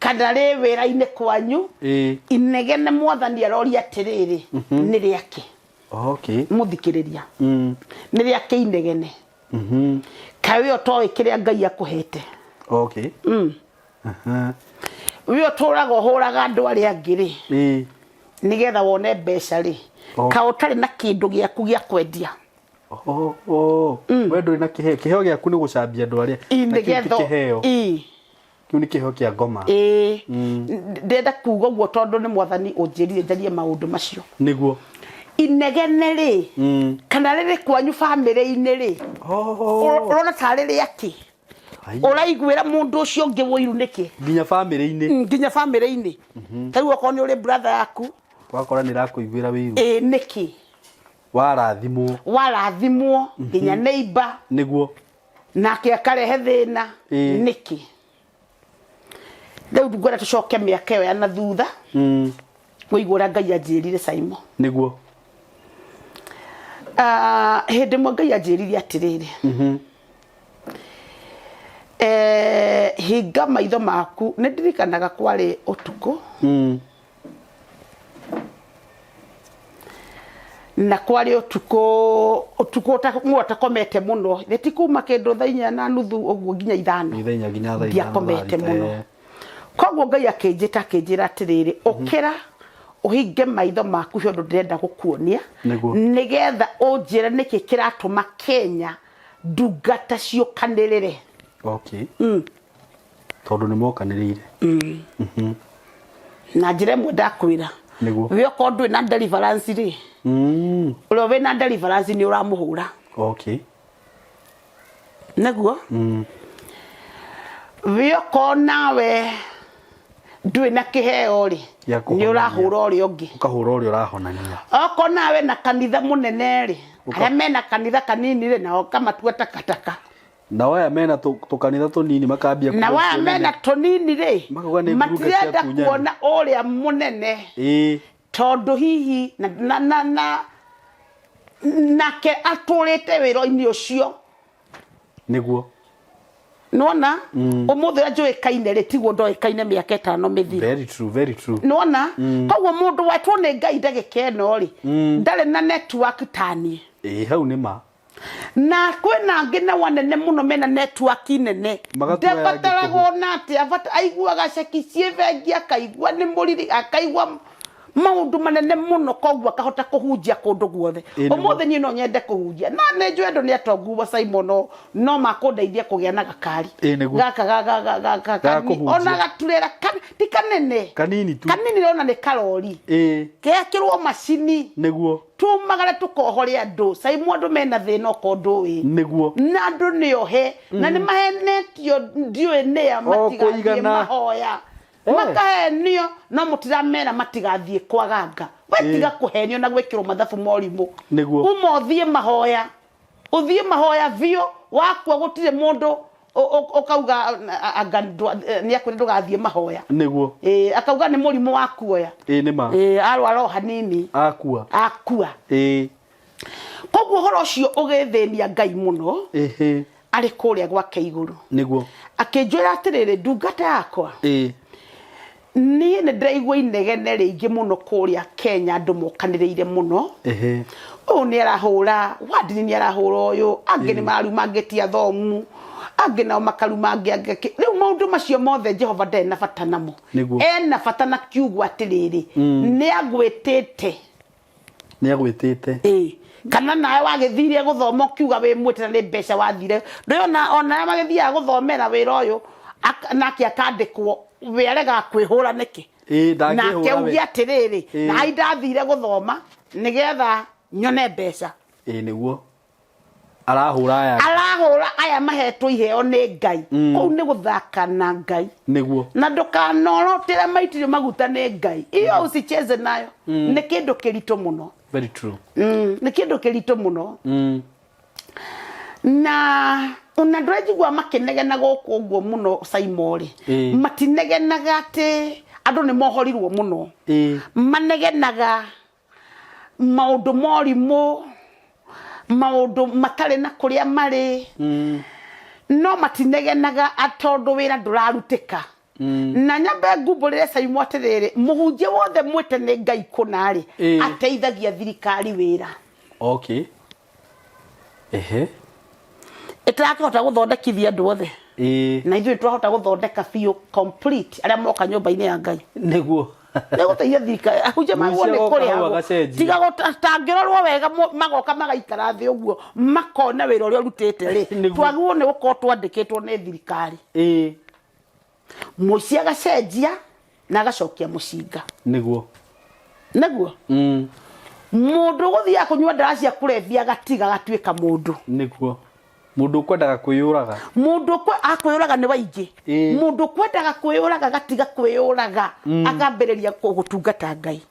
rĩ wĩra-inĩ kwanyu. Inegene, Mwathani aroria atĩrĩrĩ, nĩ rĩake? Mũthikĩrĩria, nĩ rĩake inegene? Kaĩ we ũtoĩ kĩrĩa Ngai akũhete? We ũtũraga ũhũraga andũ arĩa angĩ rĩ, nĩgetha wone mbeca rĩ, kaĩ ũtarĩ na kĩndũ gĩaku gĩa kwendia? Oh. We ndũrĩ na kĩheo? Kĩheo gĩaku nĩ gũcambia andũ arĩa Ĩ, na kĩu ti nĩgetha kĩheo. Ĩ. Kĩu nĩ kĩheo kĩa ngoma. Ĩĩ, ndĩrenda kuga ũguo tondũ nĩ Mwathani ũnjĩrire njarie maũndũ macio. Inegene rĩ, kana rĩrĩ kwanyu bamĩrĩ-inĩ rĩ, ũrona tarĩ rĩakĩ? Ai. Ũraiguĩra mũndũ ũcio ũngĩ ũiru nĩkĩ? Nginya bamĩrĩ-inĩ. Nginya bamĩrĩ-inĩ. Ta rĩu okorwo nĩ ũrĩ brother yaku, Wakora nĩ ĩrakũiguĩra wĩiru. Ĩĩ, nĩkĩ? Warathimwo. Warathimwo nginya neighbor, nake akarehe thĩna. Nĩkĩ? Rĩu ngwenda tũcoke mĩaka ĩyo ya na thutha, ũigua ũrĩa Ngai anjĩrire, Saimo. Ah, hĩndĩ ĩmwe Ngai anjĩrire atĩrĩrĩ, hinga maitho maku. Nĩ ndirikanaga kwarĩ ũtukũ, na kwarĩ ũtukũ, ũtukũ mũndũ atakomete mũno, nĩ ti kuma kĩndũ 4:30 ũguo nginya 5. 4 nginya 5. Ndiakomete mũno. Koguo Ngai akĩnjĩta, akĩnjĩra atĩrĩrĩ, ũkĩra ũhinge maitho maku, he ũndũ ndĩrenda gũkuonia, nĩgetha ũnjĩre nĩkĩ kĩratũma Kenya ndungata ciũkanĩrĩre. Tondũ nĩ mokanĩrĩire. Na njĩra ĩmwe ndakwĩra, we okorwo ndũrĩ na deliverance rĩ, ũrĩa wĩna deliverance nĩ ũramũhũra. Nĩguo we okorwo nawe ndũrĩ na kĩheo rĩ, Gĩa nĩ kũhonania. ũrahũra ũrĩa ũngĩ. Ũkahũra ũrĩa ũrahonania. Okorwo nawe na kanitha mũnene rĩ, arĩa mena kanitha kanini rĩ, nao kamatua takataka. Nao aya mena tũkanitha tũnini makambia na kuga waya icio mena nene. Tũnini rĩ, Makauga nĩ ngurunga cia matirenda atunyani. kuona ũrĩa mũnene, tondũ hihi na nake atũrĩte wĩra-inĩ ũcio. Nona ũmũthĩ ũrĩa njũĩkaine rĩ, tiguo ndoĩkaine mĩaka 5 mĩthiru. Very true, very true. Nona koguo mũndũ wetwo nĩ Ngai ndagĩka ĩno rĩ, ndarĩ na network taniĩ. Ĩĩ, hau nĩ ma. Na kwĩna angĩ nao anene mũno mena network nene. Magatuoya angĩ. Ndabataragwo na atĩ abata aiguaga ceki ciĩ bengi, akaigua nĩ mũriri, akaigua Maũndũ manene mũno, koguo akahota kũhunjia kũndũ guothe. Ĩĩ, nĩguo. Ũmũthĩ niĩ no nyende kũhunjia na nĩ njũĩ andũ nĩ atongu wa Simon, no makũndeithia kũgĩa na gakari. Ĩĩ, nĩguo. Gaka Ga kũhunjia. Ona gaturera ti kanene. Kanini tu. Kanini rona nĩ karori. Gekĩrwo macini. Tumagare tũkohore andũ. Simon, andũ mena thĩna okorwo ndũĩ. Na andũ nĩ ohe na nĩ mahenetio, ndiũĩ nĩa. O Matigathiĩ kũigana. mahoya. Makahenio no mũtiramera matigathiĩ kwa ganga. We tiga kũhenio na gwĩkĩrwo mathabu morimũ. Uma ũthiĩ mahoya, ũthiĩ mahoya biũ. Wakua gũtirĩ mũndũ ũkauga anga nĩ akwĩra ndũgathiĩ mahoya. Ĩĩ, akauga nĩ mũrimũ wa kuoya. Ĩĩ, nĩ ma. Ĩĩ, arwara o hanini. Akua. Akua. Koguo ũhoro ũcio ũgĩthĩnia Ngai mũno. Arĩ kũrĩa gwake igũrũ. Akĩnjĩra atĩrĩrĩ, ndungata yakwa, niĩ nĩ ndĩraigua inegene rĩingĩ mũno kũrĩa Kenya, andũ mokanĩrĩire mũno. Ũyũ nĩ arahũra wandini, nĩ arahũra ũyũ, angĩ nĩ mararuma angĩ ti athomu, angĩ nao makaruma angĩ, angĩ rĩu maũndũ macio mothe Jehova ndarĩ na bata namo. Ena bata na kiugo atĩrĩrĩ, nĩ agwĩtĩte. Nĩ agwĩtĩte. Ĩĩ, kana nawe wagĩthire gũthoma ũkiuga wĩ mwĩte na nĩ mbeca wathire ndũyona. Ona arĩa magĩthiaga gũthomera wĩra ũyũ, nake akandĩkwo, we aregaga kwĩhũra nĩkĩ? Ĩĩ, nake ndangĩhũra uge we. Atĩrĩrĩ, na ai ndathire gũthoma nĩgetha nyone mbeca. Ĩĩ, nĩguo arahũra aya. Arahũra aya mahetwo iheo nĩ Ngai. Kũu nĩ gũthaka na Ngai. Na ndũkanorotĩre maitirio maguta nĩ Ngai, iyo usicheze nayo, nĩ kĩndũ kĩritũ mũno. Very true. Nĩ kĩndũ kĩritũ mũno. Na ona andũ arĩa njiguaga makĩnegena gũkũ ũguo mũno, Saimorĩ, matinegenaga atĩ andũ nĩ mohorirwo mũno. Manegenaga maũndũ morimũ, maũndũ matarĩ na kũrĩa marĩ. No matinegenaga tondũ wĩra ndũrarutĩka. Na nyambe ngumbũrĩre Saimo atĩrĩrĩ, mũhunjia wothe mwĩte nĩ Ngai kũna rĩ, ateithagia thirikari wĩra. Okay, ehe. Ĩtarakĩhota gũthondekithia andũ othe. Na ithuĩ twahota gũthondeka biũ complete arĩa moka nyũmba-inĩ ya Ngai. Nĩ gũteithia thirikari, ahunjia magwo Mũici nĩ agoka hau kũrĩhagwo. agacenjia. Tiga gũtangĩrorwo wega, magoka magaikara thĩ ũguo makona wĩra ũrĩa ũrutĩte rĩ. Twagĩrĩirwo nĩ gũkorwo twandĩkĩtwo nĩ thirikari. Mũici agacenjia na agacokia mũcinga. Nĩguo. Mũndũ ũgũthiaga kũnyua ndawa cia kũrebia agatiga, agatuĩka mũndũ. Nĩguo, mũndũ ũkwendaga kwĩyũraga. Mũndũ akwĩyũraga nĩ waingĩ. Mũndũ ũkwendaga kwĩyũraga agatiga kwĩyũraga, akambĩrĩria gũtungata Ngai.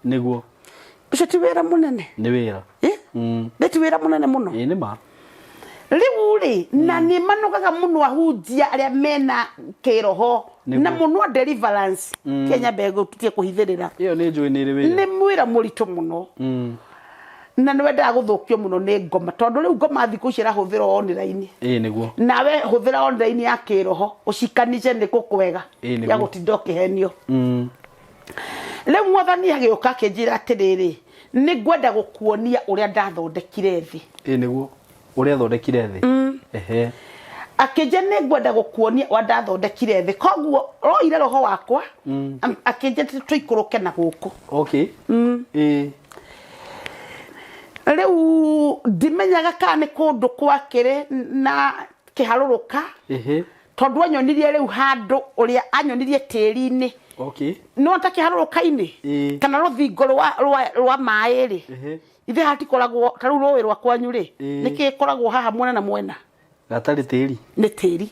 Ũcio ti wĩra mũnene? Nĩ wĩra. Eh? Nĩ ti wĩra mũnene mũno? Ĩĩ, nĩ ma. Rĩu rĩ, na nĩ manogaga mũno ahunjia arĩa mena kĩroho. Na mũno a deliverance. Kenya mbegũ tutie kũhithĩrĩra. Ĩyo nĩ njũĩ nĩ ĩrĩ wĩra. Nĩ wĩra mũritũ mũno. Na nĩ wendaga gũthũkio mũno nĩ ngoma, tondũ rĩu ngoma thikũ ici ĩrahũthĩrwo online. Ĩĩ, nĩguo. Nawe hũthĩra online ya kĩroho, ũcikanice nĩ kũkwega. Ya gũtinda ũkĩhenio. Rĩu Mwathani agĩũka akĩnjĩra atĩrĩrĩ, nĩ ngwenda gũkuonia ũrĩa ndathondekire thĩ. Ĩĩ, nĩguo, ũrĩa thondekire thĩ, ehe. Akĩnjĩra nĩ ngwenda gũkuonia ũrĩa ndathondekire thĩ, koguo roire roho wakwa. Akĩnjĩra tũikũrũke na gũkũ. Okay, ĩĩ. Rĩu ndimenyaga kana nĩ kũndũ gwakĩrĩ na kĩharũrũka. Tondũ anyonirie rĩu handũ ũrĩa anyonirie tĩri-inĩ. No ta kĩharũrũka-inĩ. Kana rũthingo rwa maĩ rĩ. Ithe hatikoragwo ta rĩu rũĩ rwa kwanyu rĩ. Nĩkĩ ĩkoragwo haha mwena na mwena? Gatarĩ tĩri. Nĩ tĩri.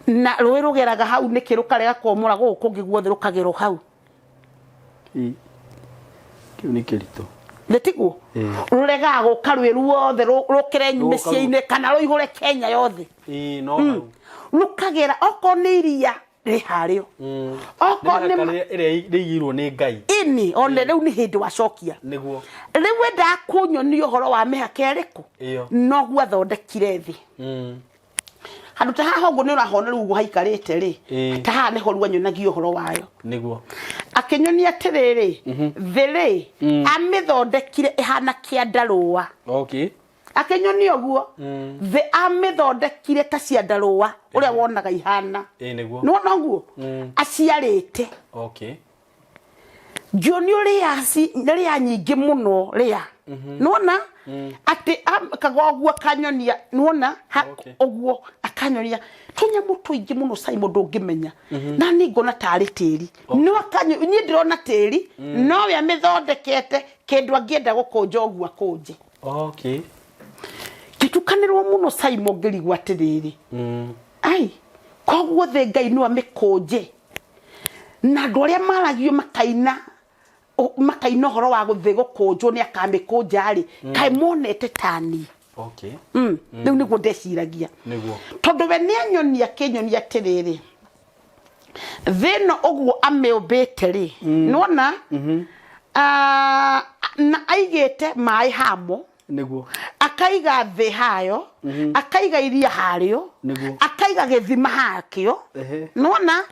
Na rũĩ rũgeraga hau nĩkĩ rũkarega kwomora gũkũ kũngĩ guothe, rũkagerwo hau? Ĩĩ. Kĩu nĩ kĩritũ. Nĩ tiguo? Ĩĩ. Rũregaga gũka rwĩ ruothe rũkĩre Rũka mĩciĩ-inĩ kana rũihũre Kenya yothe. Ĩĩ, no hau. Rũkagera okorwo nĩ iria rĩ harĩo. Okorwo nĩ nĩ mĩhaka ĩrĩa ĩigirwo nĩ Ngai. Ĩni, one rĩu nĩ hĩndĩ wacokia. Rĩu wendaga kũnyonia ũhoro wa mĩhaka ĩrĩkũ? Ĩyo. Noguo athondekire thĩ. Handũ ta haha ũguo nĩ ũrahona rĩu ũguo haikarĩte rĩ. Ta haha nĩho rĩu anyonagia ũhoro wayo. Akĩnyonia atĩrĩrĩ, thĩ rĩ, amĩthondekire ĩhana kĩandarũa. Akĩnyonia ũguo. Thĩ amĩthondekire ta ciandarũa ũrĩa wonaga ihana. Ĩĩ, nĩguo. Nĩwona ũguo? Aciarĩte. Ngĩonio rĩa rĩa nyingĩ mũno rĩa nĩwona atĩ kaga ũguo akanyonia nĩwona ũguo akanyonia tũnyamũ tũingĩ mũno Simon ndũngĩmenya na niĩ ngona tarĩ tĩri no akanyo niĩ ndĩrona tĩri no we amĩthondekete kĩndũ angĩenda gũkũnja ũguo akũnje. Ngĩtukanĩrwo mũno Simon ngĩrigwo atĩrĩrĩ, ai koguo thĩ Ngai no amĩkũnje na andũ arĩa maragio makaina makaina ũhoro wa gũthĩ gũkũnjwo nĩ akamĩkũnja rĩ, kaĩ monete tani? Rĩu nĩguo ndeciragia. Tondũ we nĩ anyonia akĩnyonia atĩrĩrĩ, thĩ ĩno ũguo amĩũmbĩte rĩ, nĩwona na aigĩte maĩ hamo, akaiga thĩ hayo, akaiga iria harĩo, akaiga gĩthima hakĩo. Nĩwona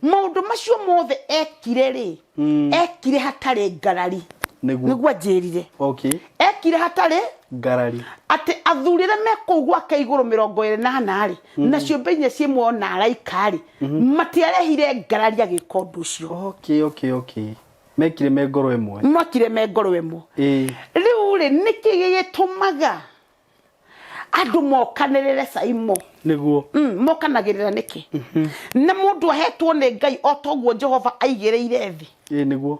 maũndũ macio mothe ekire rĩ, ekire hatarĩ ngarari. Nĩguo anjĩrire. Ekire hatarĩ ngarari. Atĩ athuri arĩa me kũu gwake igũrũ 24 rĩ, na ciũmbe inya ciĩ muoyo na araika rĩ, matiarehire ngarari agĩka ũndũ ũcio. Mekire me ngoro ĩmwe. Mekire me ngoro ĩmwe. Rĩu rĩ, nĩkĩ gĩgĩtũmaga andũ mokanĩrĩre Saimo? Mokanagĩrĩra nĩkĩ? Na mũndũ ahetwo nĩ Ngai o ta ũguo Jehova aigĩrĩire thĩ.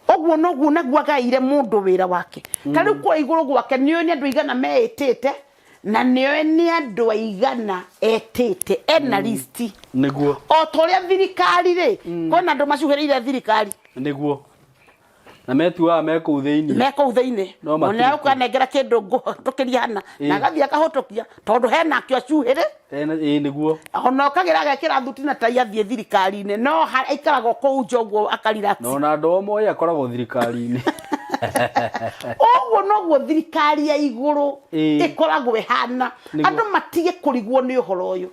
Ũguo noguo naguo agaĩire mũndũ wĩra wake. Ta rĩu kũrĩa igũrũ gwake nĩoĩ nĩ andũ aigana meĩtĩte na nĩoĩ nĩ andũ aigana etĩte, ena list. O ta ũrĩa thirikari rĩ, kwĩna andũ macuhĩrĩire thirikari. Na metuaga me kũu thĩinĩ. Me kũu thĩinĩ. No matirĩ Ona ũkanengera kĩndũ ngũhĩtũkĩria hana, na agathiĩ akahĩtũkia tondũ hena akĩo acuhĩrĩ. Ĩĩ nĩguo. Ona ũkagĩra agekĩra thuti na tai athiĩ thirikari-inĩ, no aikaraga o kũu nja ũguo aka relax. Na ona andũ o moĩ akoragwo thirikari-inĩ. Ũguo noguo thirikari ya igũrũ ĩkoragwo ĩhana. Andũ matige kũrigwo nĩ ũhoro ũyũ.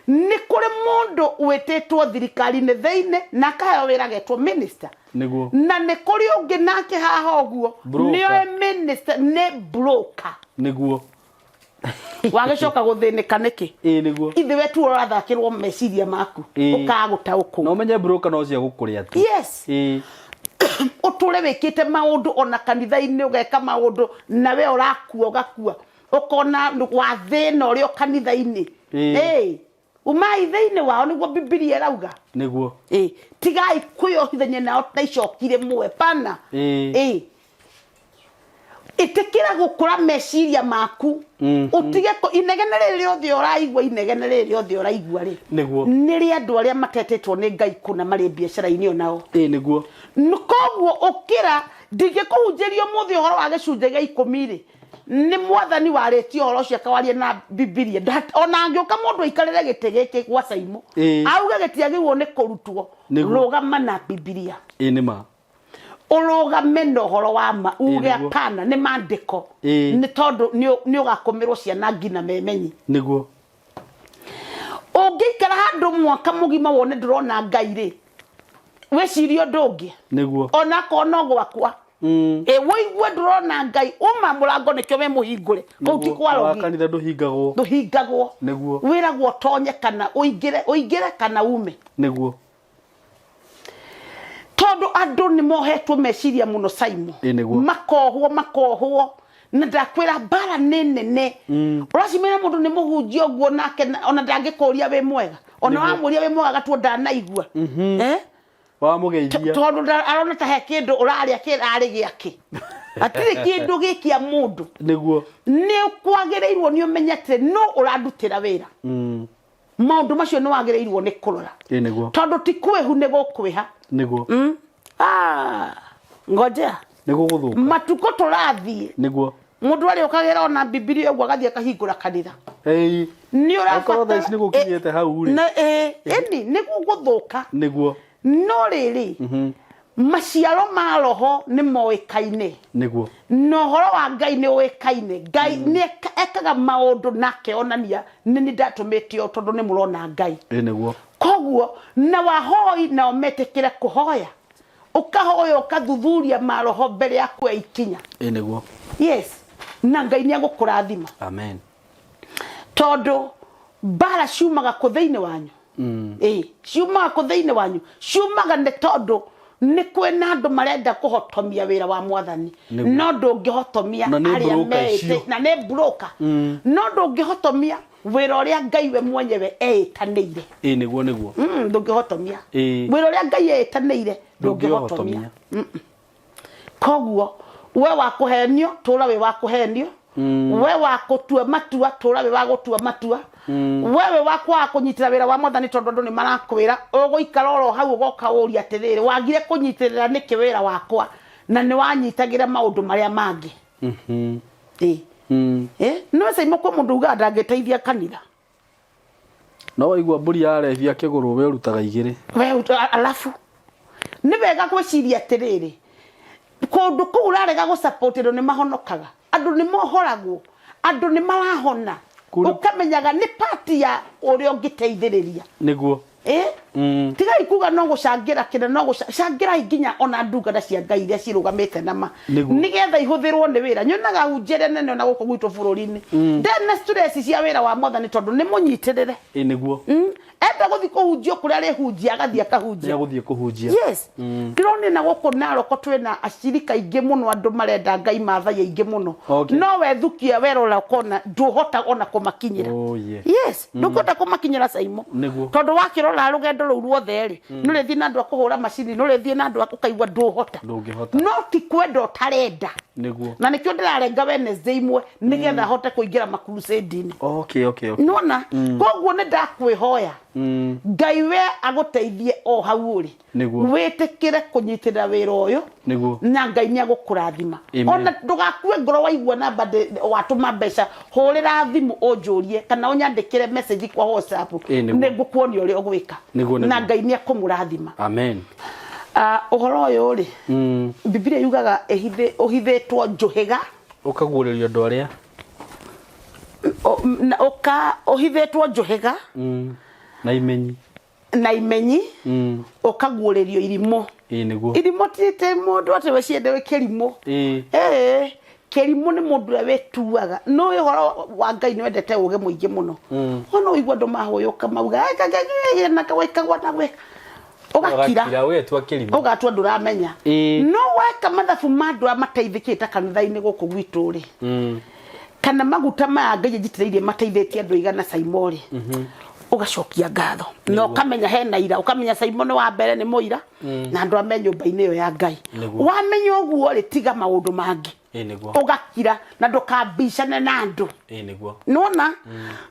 Nĩ kũrĩ mũndũ wĩtĩtwo thirikari-inĩ thĩinĩ na akaheo wĩra agetwo minister. Na nĩ kũrĩ ũngĩ nake haha ũguo nĩoĩ minister nĩ broker. Wagĩcoka gũthĩnĩka nĩkĩ? Ĩĩ nĩguo. Ithe we tu ũrathakĩrwo meciria maku ũkaga gũtaũkwo. Na ũmenye broker no cia gũkũrĩa tu. Yes. Ũtũre wĩkĩte maũndũ ona kanitha-inĩ ũgeka maũndũ na we ũrakua ũgakua ũkona wa thĩna ũrĩ o kanitha-inĩ. Ĩĩ. Umai thĩinĩ wao nĩguo Bibilia ĩrauga. Ĩĩ. Tigai kwĩyohithania nao ta icoki rĩmwe pana. Ĩĩ. Ĩtĩkĩra gũkũra meciria maku. Ũtige inegene rĩrĩ rĩothe ũraigua, inegene rĩrĩ rĩothe ũraigua rĩ, nĩ rĩa andũ arĩa matetĩtwo nĩ Ngai kũna marĩ biacara-inĩ o nao. Ĩĩ nĩguo. Koguo ũkĩra, ndingĩkũhunjĩria ũmũthĩ ũhoro wa gĩcunjĩ gĩa ikũmi rĩ, nĩ mwathani warĩtie ũhoro ũcio akawaria na Bibilia. Ona angĩũka mũndũ aikarĩre gĩtĩ gĩkĩ gwa Caimũ, auge gĩtiagĩrĩirwo nĩ kũrutwo, rũgama na Bibilia. Ĩĩ nĩ ma. Ũrũgame na ũhoro wa ma, uge hapana, nĩ maandĩko. Nĩ tondũ nĩ ũgakũmĩrwo ciana nginya memenyi. Ũngĩikara handũ mwaka mũgima wone ndũrona Ngai rĩ, wĩcirie ũndũ ũngĩ. Ona akorwo no gwakwa. Ĩ wũigue ndũrona Ngai, uma mũrango nĩkĩo wĩ mũhingũre. Kũu ti kwa rogi. Kanitha ndũhingagwo. Ndũhingagwo. Wĩragwo ũtonye kana ũingĩre, ũingĩre kana ume. Tondũ andũ nĩ mohetwo meciria mũno Simon. Ĩ nĩguo. Makohwo, makohwo. Na ndakwĩra mbara nĩ nene. Ũracimĩra mũndũ nĩ mũhunjia ũguo nake ona ndangĩkũria wĩ mwega. Ona wamũria wĩ mwega agatua ndanaigua. Wamũgeithia. Tondũ arona ta he kĩndũ ũrarĩa kĩrarĩ gĩake. Hatirĩ kĩndũ gĩ kĩa mũndũ. Nĩ kwagĩrĩirwo nĩ ũmenye atĩ nũ ũrandutĩra wĩra. Maũndũ macio nĩ wagĩrĩirwo nĩ kũrora. Ĩĩ nĩguo. Tondũ ti kwĩhu nĩ gũkwĩha. Ngojea. Nĩ gũgũthũka. Matukũ tũrathiĩ. Mũndũ arĩũkagĩra ona Bibilia ũguo agathiĩ akahingũra kanitha. Ĩĩ. Nĩ ũrabatara. Angĩkorwo thaa ici nĩ gũkinyĩte hau rĩ. Na ĩĩ, ĩni nĩ gũgũthũka. No rĩrĩ, maciaro ma roho nĩ moĩkaine. Na ũhoro wa Ngai nĩ ũĩkaine. Ngai nĩ ekaga maũndũ na akeonania nĩ niĩ ndatũmĩte ũũ tondũ nĩ mũrona Ngai. Ĩĩ nĩguo. Koguo na wahoi nao metĩkĩre kũhoya. Ũkahoya ũkathuthuria maroho mbere ya kuoya ikinya. Ĩĩ nĩguo. Yes. Na Ngai nĩ egũkũrathima. Amen. Tondũ mbara ciumaga kũ thĩinĩ wanyu? Ĩĩ, ciumaga kũ thĩinĩ wanyu? Ciumaga nĩ tondũ Nĩ kwĩna andũ marenda kũhotomia wĩra wa mwathani. Nĩguo. No ndũngĩhotomia Na nĩ arĩa broker meĩte icio. na nĩ broker. No ndũngĩhotomia wĩra ũrĩa Ngai we mwenyewe eĩtanĩire. Ĩĩ nĩguo nĩguo. Ndũngĩhotomia. Ĩĩ. Wĩra ũrĩa Ngai eĩtanĩire ndũngĩhotomia. Ndũngĩhotomia. Koguo we wa kũhenio tũra wĩ wa kũhenio, we wa gũtua matua tũra wĩ wa gũtua matua, we wĩ wa kwaga kũnyitĩra wĩra wa mwathani tondũ andũ nĩ marakwĩra ũgũikara oro hau ũgoka ũria atĩrĩrĩ, wagire kũnyitĩrĩra nĩkĩ wĩra wakwa na nĩ wanyitagĩra maũndũ marĩa mangĩ. Ĩĩ. Ĩ, no caimo kwĩ mũndũ ugaga ndangĩteithia kanitha. No waigua mbũri yarebia kĩgũrũ we ũrutaga igĩrĩ. We alafu nĩ wega gwĩciria atĩrĩrĩ, kũndũ kũu ũrarega gũ-support andũ nĩ mahonokaga, andũ nĩ mohoragwo, andũ nĩ marahona. Ũkamenyaga nĩ part ya ũrĩa ũngĩteithĩrĩria. Nĩguo. Tigai kuga no gũcangĩra kĩna, no gũcangĩrai nginya ona ndungata cia Ngai iria cirũgamĩte na ma. Nĩguo. Nĩgetha ihũthĩrwo nĩ wĩra. Nyonaga hunjia ĩrĩa nene ona gũkũ gwitũ bũrũri-inĩ. Ndarĩ na stress cia wĩra wa mwathani tondũ nĩ mũnyitĩrĩre. Ĩĩ nĩguo. Enda gũthiĩ kũhunjia kũrĩa arĩhunjia, agathiĩ akahunjia. Nĩegũthiĩ kũhunjia. Yes. Ndĩronire na gũkũ Naroko twĩna acirika aingĩ mũno, andũ marenda Ngai Maathai aingĩ mũno. Okay. No wethukia werora ũkona ndũhota ona kũmakinyĩra. Oh, yeah. Yes, ndũkũhota kũmakinyĩra Caimo. Nĩguo. Tondũ wakĩrora rũgendo rũu ruothe rĩ, nĩũrĩthiĩ na andũ a kũhũra macini, nĩũrĩthiĩ na andũ a ũkaigua ndũhota. Ndũngĩhota. No ti kwenda ũtarenda. Nĩguo. Na nĩkĩo ndĩrarenga Wednesday imwe nĩgetha hote kũingĩra makrusade-inĩ. Okay, okay, okay. Nĩwona? Koguo nĩ ndakwĩhoya Ngai we agũteithie o hau ũrĩ. Nĩguo. Wĩtĩkĩre kũnyitĩrĩra wĩra ũyũ. Nĩguo. Na Ngai nĩ agũkũrathima. Amen. Ona ndũgakue ngoro waigua namba watũma mbeca, hũrĩra thimũ ũnjũrie kana ũnyandĩkĩre message kwa WhatsApp. Ĩĩ, nĩguo. Nĩ ngũkuonia ũrĩa ũgwĩka. Nĩguo, nĩguo. Na Ngai nĩ ekũmũrathima. Amen. Ũhoro ũyũ rĩ, Bibilia yugaga ũhithĩtwo njũhĩga. Ũkaguũrĩrio andũ arĩa. Ũhithĩtwo njũhĩga. Na imenyi. Na imenyi. Ũkaguũrĩrio irimũ. Ĩĩ nĩguo. Irimũ ti atĩ mũndũ atĩ we ciende wĩ kĩrimũ. Ĩĩ. Ĩĩ, kĩrimũ nĩ mũndũ ũrĩa wĩtuaga. Nĩ ũĩ ũhoro wa Ngai nĩ wendete ũgĩ mũingĩ mũno. Wona ũigua andũ mahũyũka mauga, na gwĩkagwo na gwĩka. Ũgakira. Ũgakira, ũgetua kĩrimũ. Ũgatua ndũramenya. Ĩĩ. No weka mathabu ma andũ arĩa mateithĩkĩte kanitha-inĩ gũkũ gwitũ rĩ, kana maguta maya Ngai anjitĩrĩirie mateithĩtie andũ aigana Caimo rĩ, ũgacokia ngatho. Na ũkamenya hena ira, ũkamenya Caimo nĩ wa mbere nĩ mũira, na andũ a me nyũmba-inĩ ĩyo ya Ngai. Nĩguo. Wamenya ũguo rĩ, tiga maũndũ mangĩ. Ĩĩ nĩguo. Ũgakira na ndũkambicane na andũ. Ĩĩ nĩguo. Nĩwona?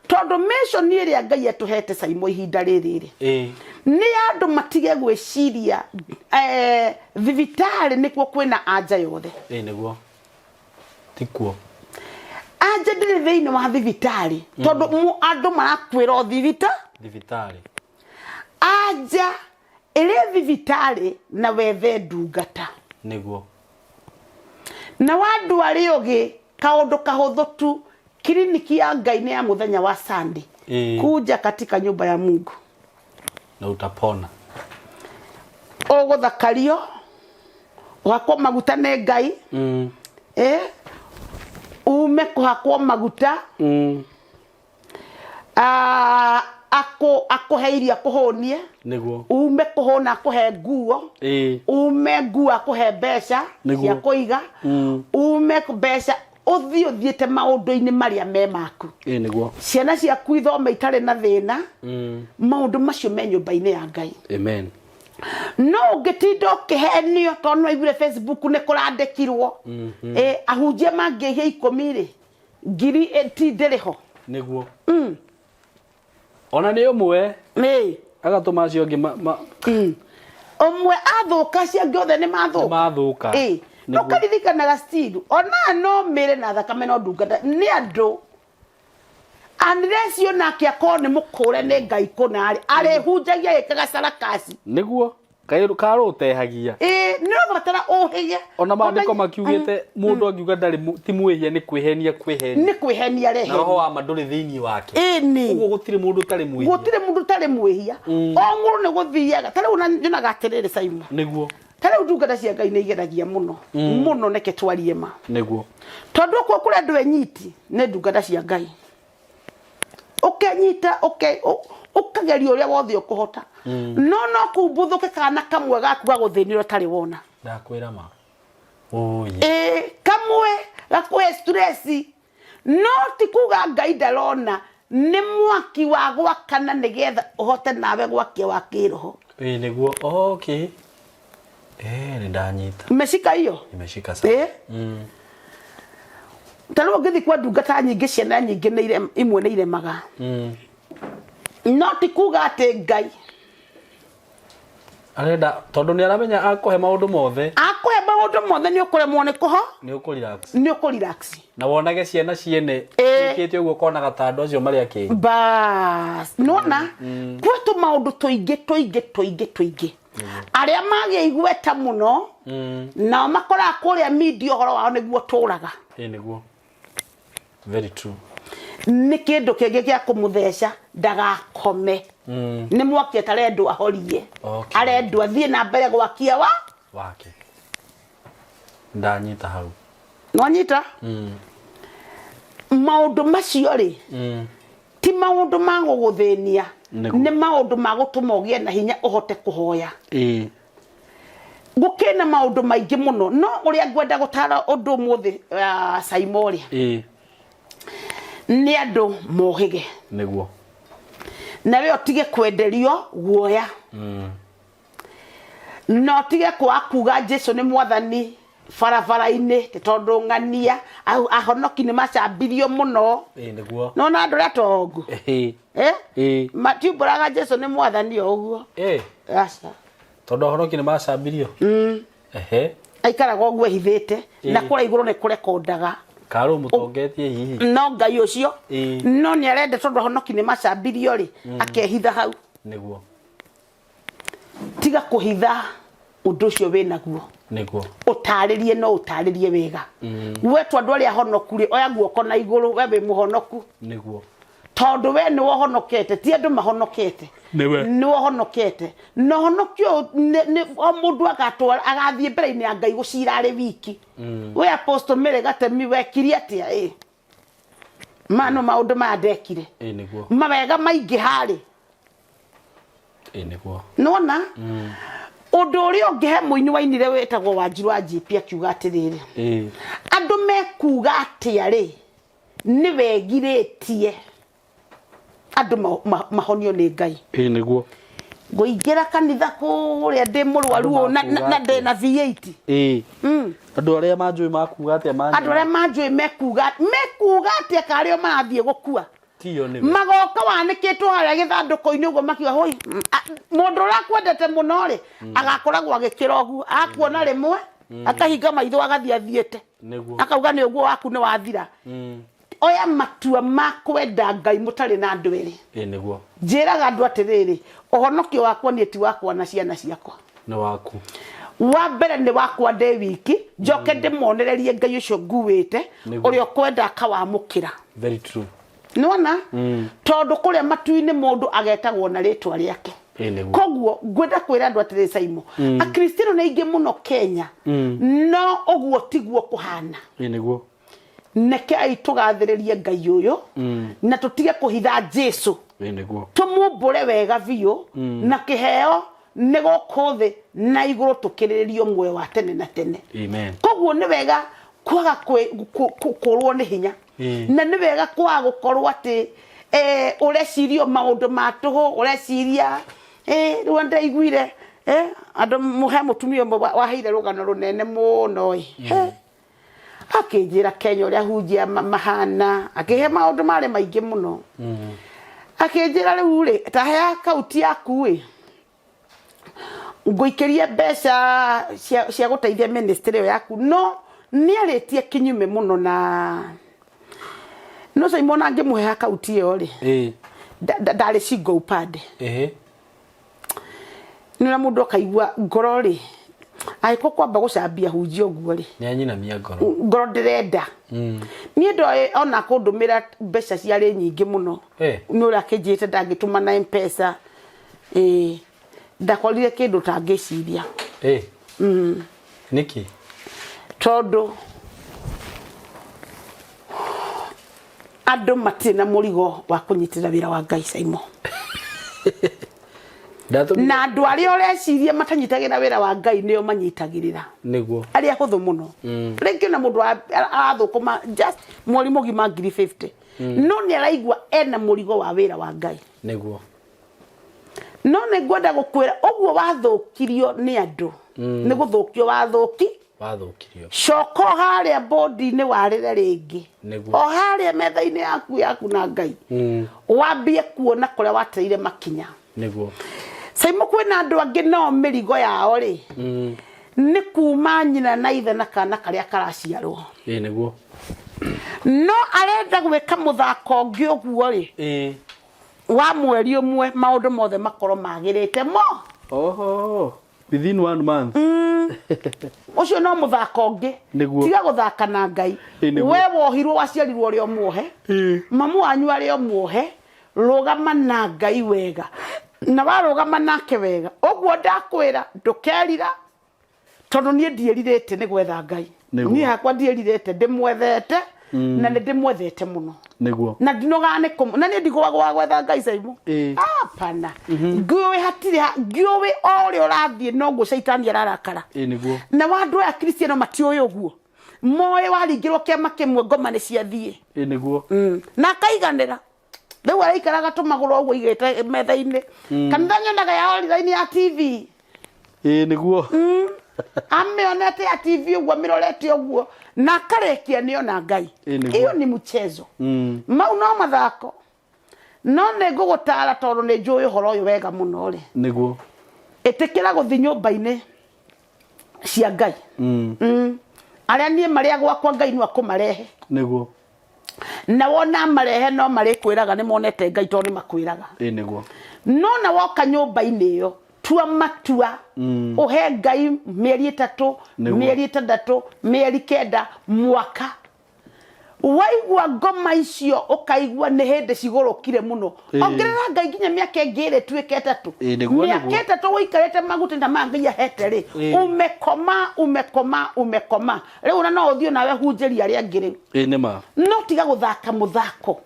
Tondũ mission ĩrĩa Ngai atũhete Caimo ihinda rĩrĩ rĩ, Ĩĩ. nĩ andũ matige gwĩciria, thibitarĩ nĩkuo kwĩna anja yothe. Ĩĩ nĩguo. Tikuo. Anja ndĩrĩ thĩinĩ wa thibitarĩ, tondũ andũ marakwĩra o Thibitarĩ. Anja ĩrĩ thibitarĩ na wethe ndungata. Nĩguo. Na wandũ arĩa ũgĩ kaũndũ kahũthũ tu, kliniki ya Ngai nĩ ya mũthenya wa Sunday. Kuja katika nyumba ya Mungu. Na utapona. Ũgũthakario, ũhakwo maguta nĩ Ngai. Ume kũhakwo maguta. Akũhe irio akũhũnie. Nĩguo. Ume kũhũna akũhe nguo. Ume nguo akũhe mbeca Nĩguo. cia kũiga. Ume mbeca ũthiĩ ũthiĩte maũndũ-inĩ marĩa me maku. Ĩĩ nĩguo. Ciana ciaku ithome itarĩ na thĩna. Maũndũ macio me nyũmba-inĩ ya Ngai. Amen. No ũngĩtinda ũkĩhenio tondũ nĩwaiguire Facebook nĩ kũrandĩkirwo. Ahunjia mangĩhia ikũmi rĩ, ngiri ti ndĩrĩ ho. Nĩguo. Ona nĩ ũmwe. Ĩĩ. Agatũma acio angĩ Ũmwe athũka, acio angĩ othe nĩ mathũka. Nĩ mathũka. Ĩĩ. Nĩguo. Ũkaririkanaga still, ona no mĩrĩ na thakame no ndungata, nĩ andũ. Unless onake akorwo nĩ mũkũre nĩ Ngai kũna rĩ, arĩhunjagia ĩkaga sarakasi. Nĩguo. Karũtehagia. Ĩĩ, nĩ ũrabatara ũhĩge. Ona maandĩko Ũmenye- makiugĩte mũndũ angiuga ndarĩ ti mwĩhia nĩ kwĩhenia kwĩhenia. Nĩ kwĩhenia rehe. Na roho wa ma ndũrĩ thĩinĩ wake. Ĩni. Ũguo gũtirĩ mũndũ ũtarĩ mwĩhia. Gũtirĩ mũndũ ũtarĩ mwĩhia. O mũndũ nĩ gũthiaga. Ta rĩu nyonaga atĩrĩrĩ Simon. Nĩguo. Ta rĩu ndungata cia Ngai nĩ igeragia mũno. Mũno neke twarie ma. Nĩguo. Tondũ ũkuo kũrĩ andũ enyiti nĩ ndungata cia Ngai. Ũkenyita, Ũkageria ũrĩa wothe ũkũhota, no no kumbuthũke kana kamwe gaku gagũthĩnĩra ũtarĩ wona. Ndakwĩra ma. Ũi. Ĩĩ, kamwe gakũhe stress, no ti kuga Ngai ndarona. Nĩ mwaki wa gwakana nĩgetha ũhote nawe gwakia wa kĩroho. Ĩĩ nĩguo. Okay. Eh, nĩ ndanyita. Meshika hiyo. Nimeshika sana. Ĩĩ. Ta rĩu ũngĩthiĩ kwa ndungata nyingĩ, ciana nyingĩ nĩ imwe nĩ iremaga, no ti kuga atĩ Ngai Arenda tondũ nĩ aramenya akũhe maũndũ mothe. Akũhe maũndũ mothe, nĩ ũkũremwo nĩ kũho. Nĩ ũkũrelax. Nĩ ũkũrelax. Na wonage ciana ciene ciĩkĩte ũguo, ũkonaga ta andũ acio marĩ akĩgu. Bas, nona kwĩ tũmaũndũ tũingĩ tũingĩ tũingĩ tũingĩ. Arĩa magĩa igweta mũno nao makoraga kũrĩa media ũhoro wao nĩguo tũraga. Ĩĩ nĩguo. Very true. Nĩ kĩndũ kĩngĩ gĩa kũmũtheca ndagakome, nĩ mwaki atarendwo ahorie. Arendwo athiĩ na mbere gwakia wa Wake. Ndanyita hau. Nwanyita maũndũ macio rĩ, ti maũndũ ma gũgũthĩnia. Nĩguo. Nĩ maũndũ ma gũtũma ũgĩe na hinya ũhote kũhoya. Gũkĩna maũndũ maingĩ mũno, no ũrĩa ngwenda gũtara ũndũ ũmũthĩ, Saimo rĩ, nĩ andũ mohĩge. Na we ũtige kwenderio guoya, na ũtige kwaga kuga Jesu nĩ mwathani barabara-inĩ, tĩ tondũ ng'ania ahonoki nĩ macambirio mũno. Ĩĩ nĩguo. Nona andũ arĩa tongu, eh? Matiumbũraga Jesu nĩ mwathani o ũguo. Aca. Tondũ ahonoki nĩ macambirio. Ehe. Aikaraga ũguo ehithĩte na kũrĩa igũrũ nĩ kũrekondaga. Karũ mũtongetie hihi. No Ngai ũcio, no nĩ arenda, tondũ ahonoki nĩ macambirio rĩ, akehitha hau. Tiga kũhitha ũndũ ũcio wĩ naguo. Ũtarĩrie, no ũtarĩrie wega we to andũ arĩa ahonoku rĩ, oya guoko na igũrũ, we wĩ mũhonoku. Tondũ we nĩ wohonokete, ti andũ mahonokete. Nĩwe. Nĩ wohonokete, na ũhonokio ũyũ o mũndũ agatwara, agathiĩ mbere-inĩ ya Ngai gũcira arĩ wiki. We Apostle Mary Gatemi, wekire atĩa? Ĩ maya no maũndũ maya ndekire. Ĩĩ nĩguo. Mawega maingĩ harĩ. Ĩĩ nĩguo. Nona ũndũ ũrĩa ũngĩ, he mũini wainire wĩtagwo Wanjiru wa GP, akiuga atĩrĩrĩ, andũ mekuga atĩa rĩ, nĩ wegirĩtie andũ mahonio nĩ Ngai. Ĩĩ nĩguo. Ngũingĩra kanitha kũrĩa ndĩ mũrwaru Andũ ũũ makuga na ndĩ na V8. Ĩĩ. Andũ arĩa manjũĩ makuga atĩa manyona? Andũ arĩa manjũĩ mekuga atĩa karĩo marathiĩ gũkua? Tiyo nĩwe. Magoka wanĩkĩtwo harĩa gĩthandũkũ-inĩ ũguo, makiuga hoi, mũndũ ũrĩa akwendete mũno rĩ, agakoragwo agĩkĩra ũguo, akuona rĩmwe akahinga maitho, agathiĩ athiĩte. Akauga nĩ ũguo waku nĩ wathira. Oya matua ma kwenda Ngai mũtarĩ na andũ erĩ. Ĩĩ nĩguo. Njĩraga andũ atĩrĩrĩ, ũhonokio wakwa niĩ ti wakwa na ciana ciakwa. Nĩ waku. Wa mbere nĩ wakwa ndĩ wiki, njoke ndĩmonererie Ngai ũcio nguĩte, ũrĩa ũkwenda akawamũkĩra. Very true. Nĩwona, tondũ kũrĩa matu-inĩ mũndũ agetagwo na rĩtwa rĩake. Ĩĩ nĩguo. Koguo ngwenda kwĩra andũ atĩrĩ, Saimo, Akristiano nĩ aingĩ mũno Kenya, no ũguo tiguo kũhana. Ĩĩ nĩguo. Rekei tũgathĩrĩrie Ngai ũyũ na tũtige kũhitha Jesu. Ĩĩ nĩguo. Tũmumbũre wega biũ, na kĩheo nĩ gũkũ thĩ na igũrũ, tũkĩrĩrĩrio muoyo wa tene na tene. Amen. Koguo nĩ wega kwaga kũrwo nĩ hinya, na nĩ wega kwaga gũkorwo atĩ ũreciria maũndũ ma tũhũ, ũreciria rĩu ndĩraiguire andũ he mũtumia ũmwe waheire rũgano rũnene mũno ĩ. He, akĩnjĩra Kenya ũrĩa hunjia mahana, akĩhe maũndũ marĩ maingĩ mũno, akĩnjĩra rĩu rĩ, ta he akaunti yaku ĩ, ngũikĩrie mbeca cia gũteithia ministry ĩyo yaku. No nĩ arĩtie kinyume mũno na no Simon, angĩmũhe akaunti ĩyo rĩ, ndarĩ shingo upande. Nĩ ũrĩa mũndũ akaigua ngoro rĩ, angĩkorwo kwamba gũcambia hunjia ũguo rĩ, Nĩ anyinamia ngoro. Ngoro ndĩrenda. Niĩ ndoĩ ona kũndũmĩra mbeca ciarĩ nyingĩ mũno. Nĩ ũrĩa akĩnjĩrĩte ndangĩtũma na Mpesa. Ĩĩ, ndakorire kĩndũ tangĩciria. Nĩkĩ? Tondũ andũ matirĩ na mũrigo wa kũnyitĩrĩra wĩra wa Ngai, Saimo. Ndatũmire- Na andũ arĩa ũreciria matanyitagĩra wĩra wa Ngai nĩo manyitagĩrĩra. Nĩguo. Arĩa ahũthũ mũno. Rĩngĩ ona mũndũ arathũkũma just mweri mũgima 50,000, no nĩ araigua ena mũrigo wa wĩra wa Ngai. Nĩguo. No nĩ ngwenda gũkwĩra ũguo wathũkirio nĩ andũ, nĩ gũthũkio wathũki. Wathũkirio. Coka o harĩa bodi-inĩ warĩre rĩngĩ. Nĩguo. O harĩa metha-inĩ yaku yaku na Ngai, wambie kuona kũrĩa wateire makinya. Nĩguo. Caimo kwĩna andũ angĩ nao mĩrigo yao rĩ, nĩ kuma nyina na ithe na kana karĩa karaciarwo. Ĩĩ nĩguo. No arenda gwĩka mũthako ũngĩ ũguo rĩ, wa mweri ũmwe maũndũ mothe makorwo magĩrĩte mo. Oho. Within one month. Ũcio no mũthako ũngĩ. Nĩguo. Tiga gũthaka na Ngai. Ĩĩ, nĩguo. We wohirwo waciarirwo ũrĩ o muohe, mamu wanyu arĩ o muohe. Rũgama na Ngai wega, na warũgama nake wega ũguo ndakwĩra ndũkerira, tondũ niĩ ndiĩrirĩte nĩ gwetha Ngai. Nĩguo. Niĩ hakwa ndiĩrirĩte, ndĩmwethete na nĩ ndĩmwethete mũno. Nĩguo. Na ndinogaga nĩ kũmũ na niĩ ndigũagũaga gwetha Ngai caimu. Hapana, ngĩũĩ hatirĩ ngĩũĩ o ũrĩa ũrathiĩ noguo caitani ararakara. Ĩĩ nĩguo. Na wa andũ aya Kristiano matiũĩ ũguo, moĩ waringĩrwo kĩama kĩmwe ngoma nĩ ciathiĩ. Ĩĩ nĩguo. Na akaiganĩra rĩu araikaraga tũmagũrũ ũguo aigĩte metha-inĩ. Kanitha nyonaga ya online ya TV. Ĩĩ nĩguo. Amĩonete ya TV ũguo, amĩrorete ũguo na akarĩkia nĩona Ngai. Ĩĩ nĩguo. Iyo ni mchezo. Mau no mathako. No nĩ ngũgũtara tondũ nĩ njũĩ ũhoro ũyũ wega mũno rĩ. Nĩguo. Ĩtĩkĩra gũthiĩ nyũmba-inĩ cia Ngai. Arĩa niĩ marĩa gwakwa Ngai no akũmarehe. Nĩguo. Na wona marehe no marĩkwĩraga nĩ monete Ngai tondũ nĩ makwĩraga. Ĩĩ nĩguo. No na woka nyũmba-inĩ ĩyo tua matua, ũhe Ngai mĩeri 3, Nĩguo. mĩeri 6, mĩeri 9, mwaka. Waigua ngoma icio ũkaigua nĩ hĩndĩ cigũrũkire mũno. Ongerera Ngai nginya mĩaka ĩngĩ ĩrĩ ĩtuĩke 3. Ĩĩ, nĩguo, Mĩaka nĩguo. 3 ũikarĩte maguta na ma Ngai ahete rĩ, umekoma, umekoma, umekoma. Rĩu ona no ũthiĩ nawe hunjĩrie arĩa angĩ rĩu. Ĩĩ nĩ ma. No tiga gũthaka mũthako.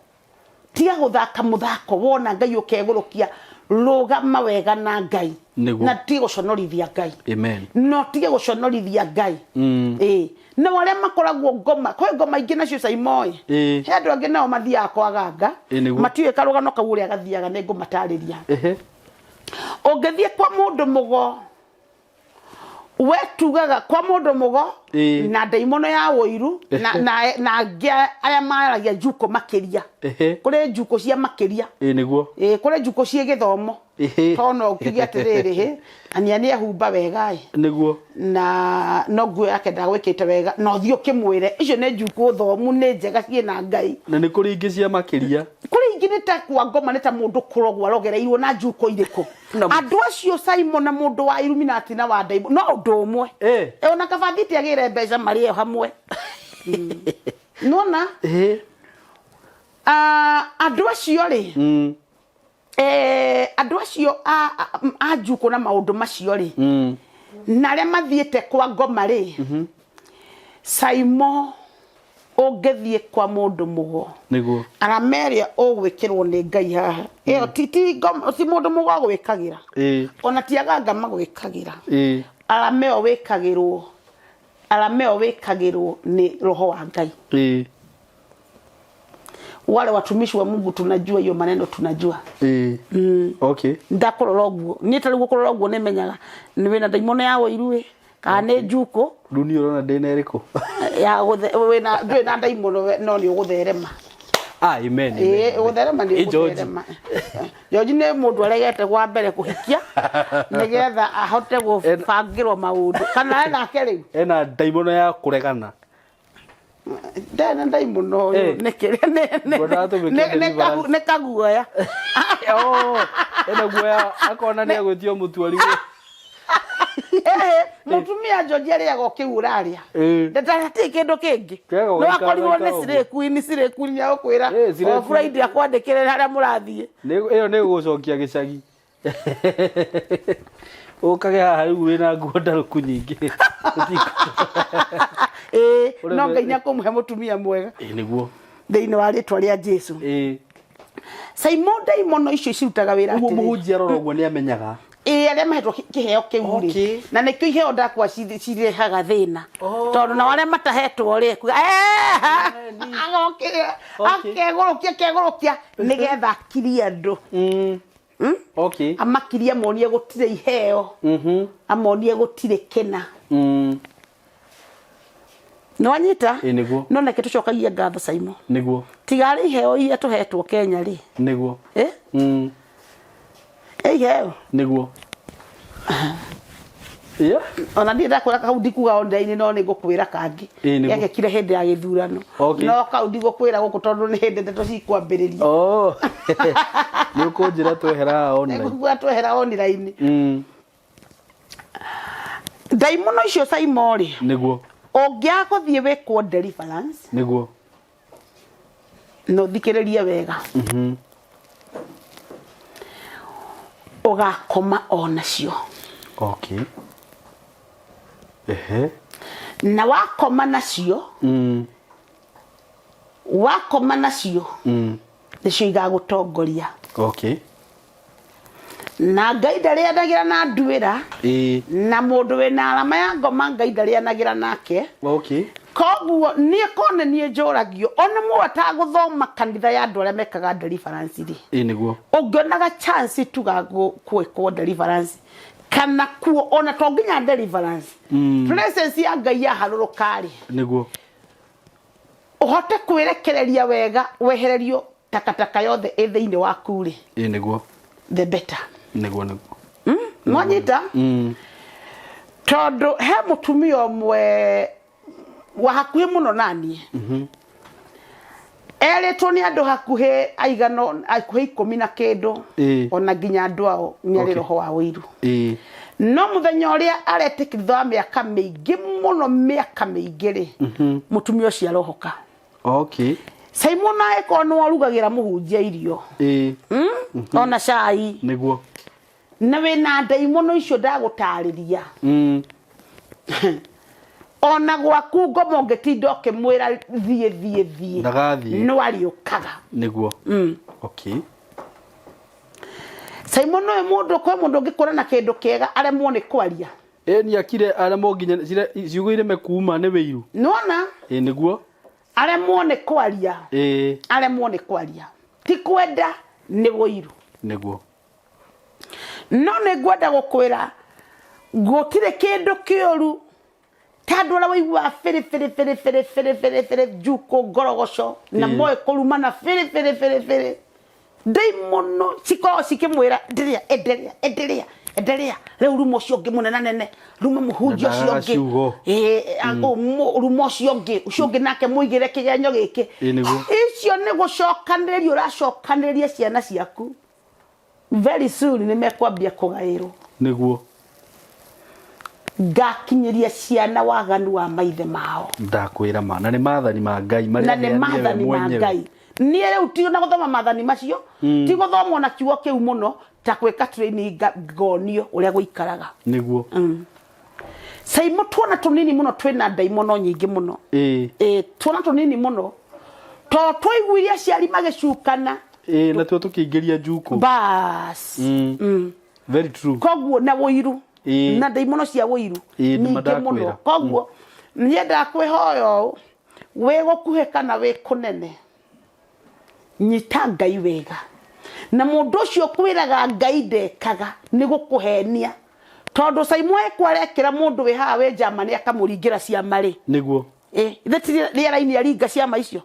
Tiga gũthaka mũthako wona Ngai ũkegũrũkia, rũgama wega na Ngai. Nĩguo. Na tige gũconorithia Ngai. Amen. No tige gũconorithia Ngai. Ĩĩ. No arĩa makoragwo ngoma, kwĩ ngoma ingĩ nacio caimoĩ. Ĩĩ. He andũ angĩ nao mathiaga kwa ganga. Ĩĩ nĩguo. Matiũĩ karũgano kau ũrĩa gathiaga, nĩ ngũmatarĩria. Ehe. Ũngĩthiĩ kwa mũndũ mũgo, we tugaga kwa mũndũ mũgo Ĩĩ. na ndaimono ya ũiru na angĩ arĩa maragia njuko makĩria. Ehe. Kũrĩ njuko cia makĩria. Ĩĩ nĩguo. Ĩĩ, kũrĩ njuko ciĩ gĩthomo. Ehe. Tondũ no ũkiuge atĩrĩrĩ, hĩ, ania nĩ ehumba wega ĩ. Nĩguo. Na no nguo yake ndagwĩkĩte wega, na ũthiĩ ũkĩmwĩre icio nĩ njuko thomu, nĩ njega ciĩna Ngai. Na nĩ kũrĩ ingĩ cia makĩria. Kũrĩ ingĩ nĩ ta kwa ngoma, nĩ ta mũndũ kũrogwo arogereirwo na njuko irĩkũ. Na Andũ acio Simon na mũndũ wa Illuminati na wa ndaimono no ũndũ ũmwe. Ona kabathiti agĩre mbeca marĩ o hamwe. Nona? Andũ acio rĩ, andũ acio a njukũ na maũndũ macio rĩ, na arĩa mathiĩte kwa ngoma rĩ, Saimo ũngĩthiĩ kwa mũndũ mũgo, Nĩguo. arama ĩrĩa ũgwĩkĩrwo nĩ Ngai haha, ĩyo ti ngoma, ti mũndũ mũgo agwĩkagĩra. Ona ti aganga magwĩkagĩra. Arama ĩyo wĩkagĩrwo, arama ĩyo wĩkagĩrwo nĩ roho wa Ngai. Wale watumishi wa Mungu tunajua hiyo maneno, tunajua. Ndakorora ũguo, niĩ ta rĩu gũkorora ũguo nĩmenyaga nĩ wĩna ndaimono ya ũiru ĩ, kana nĩ njukũ. Rĩu niĩ ũrona ndĩna ĩrĩkũ? Ya gũthe-, wĩna, ndũrĩ na ndaimono we, no nĩ ũgũtherema. Amen, amen. Ĩĩ, gũtherema nĩ Ĩ, George. ũgũtherema. George nĩ mũndũ aregete gwa mbere kũhikia nĩgetha ahote gũbangĩrwo maũndũ. Kana enake rĩu? Ena ndaimono ya kũregana. Ndarĩ na ndaimono ũyũ, nĩ kĩrĩa, Ngwendaga tũmĩke deliverance. nĩ kaguoya. Oh, ena guoya akona nĩ agwĩtio mũtu arigwo. Mũtumia George arĩaga o kĩu ũrarĩa. Hatirĩ kĩndũ kĩngĩ. Kĩaga No gũikara akorirwo nĩ gũikara ũguo. Slay Queen, Slay Queen nĩ agũkwĩra, Slay o Queen. Friday akwandĩkĩre harĩa mũrathiĩ. Ĩyo nĩ gũgũcokia gĩcagi. Ũkage haha rĩu wĩna nguo ndarũku nyingĩ. No Ngai nĩakũmũhe mũtumia mwega. Nĩguo. Thĩinĩ wa rĩtwa rĩa Jesu. Simon ndaimono icio cirutaga wĩra Ũguo atĩrĩrĩ. mũhunjia arora ũguo nĩamenyaga. Ĩĩ, arĩa mahetwo kĩheo kĩu rĩ. Na nĩkĩo iheo ndakwa cirehaga thĩna. Tondũ nao arĩa matahetwo rĩ, kuga, agokĩra, akegũrũkia, akegũrũkia, nĩgetha akirie andũ. Amakirie amonie gũtirĩ iheo. Amonie gũtirĩ kĩna. Nĩwanyita? Ĩĩ, nĩguo. No reke tũcokagie ngatho Saimo. Nĩguo. Tiga arĩ iheo iria tũhetwo Kenya rĩ. Nĩguo. Eh? Ĩ iheo. Nĩguo. Yeah. Ona niĩ ndakwĩra kau ndikuga online no nĩ ngũkwĩra kangĩ. Ĩĩ, nĩguo. Gekĩkire hĩndĩ ya gĩthurano. No kau ndigũkwĩra gũkũ tondũ nĩ hĩndĩ ndeto cikwambĩrĩria. Oh. Nĩ ũkũnjĩra twehera haha online. Nĩngũkwĩra twehera online. Ndaimono icio Saimo rĩ. Nĩguo. Ũngĩaga gũthiĩ wĩkwo deliverance. Nĩguo. Na ũthikĩrĩrie wega. Ũgakoma o nacio. Okay. Ehe. Na wakoma nacio. Wakoma nacio. Nĩcio igagũtongoria. Okay. Na Ngai ndarĩanagĩra na nduĩra. Ĩĩ. Na mũndũ wĩna arama ya ngoma Ngai ndarĩanagĩra nake. Okay. Koguo niĩ kone niĩ njũragio ona mũndũ atagũthoma kanitha ya andũ arĩa mekaga deliverance rĩ. Ĩĩ nĩguo. Ũngĩonaga chance tuga gwĩkwo deliverance kana kuo ona to nginya deliverance. Presence ya Ngai yaharũrũka rĩ. Nĩguo. Ũhote kwĩrekereria wega wehererio takataka yothe ĩ thĩinĩ waku rĩ. Ĩĩ nĩguo. The better. Nĩguo nĩguo. Nwanyita? Tondũ he mũtumia ũmwe wa hakuhĩ mũno naniĩ. Erĩtwo nĩ andũ hakuhĩ aigana hakuhĩ ikũmi na kĩndũ. Ona nginya andũ ao nĩ arĩ roho wa ũiru. No mũthenya ũrĩa aretĩkĩrithio wa mĩaka mĩingĩ mũno, mĩaka mĩingĩ rĩ, mũtumia ũcio arohoka. Simon angĩkorwo nĩ warugagĩra mũhunjia irio. Ona cai. Nĩguo. Na wĩna ndaimono icio ndagũtarĩria. Ona gwaku ngoma ũngĩtinda ũkĩmwĩra thiĩ, thiĩ, thiĩ. Ndagathiĩ. No arĩũkaga. Nĩguo. Simon ũyũ mũndũ, kwĩ mũndũ ũngĩkũra na kĩndũ kĩega aremwo nĩ kwaria. Ĩĩ nĩ akire aremwo nginya ciugo ireme kuma nĩ wĩiru. Nĩwona? Ĩĩ nĩguo. Aremwo nĩ kwaria. Ĩĩ. Aremwo nĩ kwaria. Ti kwenda nĩ wĩiru. Nĩguo. No nĩ ngwenda gũkwĩra gũtirĩ kĩndũ kĩũru ta andũ arĩa waiguaga bĩrĩ, bĩrĩ, bĩrĩ, bĩrĩ, bĩrĩ, bĩrĩ, bĩrĩ, njukũ, ngorogoco, na moĩ kũrumana bĩrĩ, bĩrĩ, bĩrĩ, bĩrĩ. Ndaimono cikoragwo cikĩmwĩra endelea, endelea, endelea, endelea. Rĩu ruma ũcio ũngĩ mũnenanene, ruma mũhunjia ũcio Ndagaga ũngĩ. ciugo. Ĩĩ, ruma ũcio ũngĩ, ũcio ũngĩ nake mũigĩre kĩgenyo gĩkĩ. Ĩĩ, nĩguo. Icio nĩ gũcokanĩrĩria ũracokanĩrĩria ciana ciaku. Very soon nĩ mekwambia kũgaĩrwo. Nĩguo. Ngakinyĩria ciana waganu wa maithe mao. Ndakwĩra ma, na nĩ maathani ma Ngai marĩa Na nĩ aheanire we maathani ma mwenyewe. Ngai. Niĩ rĩu ti na gũthoma maathani macio, ti gũthoma ona kiugo kĩu mũno, ta gwĩka training ngonio ũrĩa gũikaraga. Nĩguo. Saimo tuona tũnini mũno twĩna ndaimono nyingĩ mũno. Ĩĩ. Tuona tũnini mũno. To twaiguire aciari magĩcukana. Ĩĩ, na tuo tũkĩingĩria njukũ. Bas. Very true. Koguo na ũiru. Na ndaimono cia ũiru. Ĩĩ, nĩ Nyingĩ mandakwĩra. mũno. Koguo, nyendaga kwĩhoya ũũ, wĩ gũkuhĩ kana wĩ kũnene, nyita Ngai wega. Na mũndũ ũcio ũkwĩraga Ngai ndekaga, nĩ gũkũhenia. Tondũ Saimo ekwo arekĩra mũndũ wĩ haha wĩ Germany akamũringĩra ciama rĩ. Nĩguo. Ithe ti rĩera-inĩ aringa ciama icio?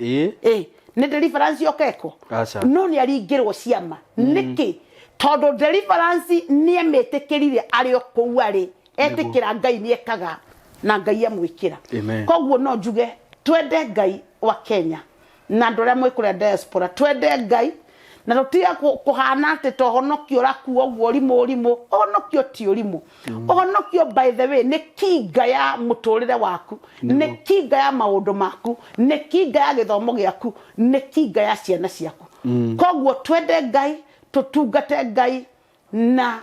Nĩ deliverance yokekwo? Aca. No nĩ aringĩrwo ciama. Nĩkĩ? Tondũ deliverance nĩ emĩtĩkĩrire arĩ o kũu arĩ. Etĩkĩra Ngai nĩ ekaga na Ngai amwĩkĩra. Amen. Koguo no njuge twende Ngai wa Kenya na andũ arĩa mwĩ kũrĩa diaspora, twende Ngai na tũtige kũhana atĩ to ũhonokio ũrakua ũguo ũrimũ ũrimũ. Ũhonokio ti ũrimũ. Ũhonokio by the way nĩ kinga ya mũtũrĩre waku, nĩ kinga ya maũndũ maku, nĩ kinga ya gĩthomo gĩaku, nĩ kinga ya ciana ciaku. Koguo twende Ngai, tũtungate Ngai na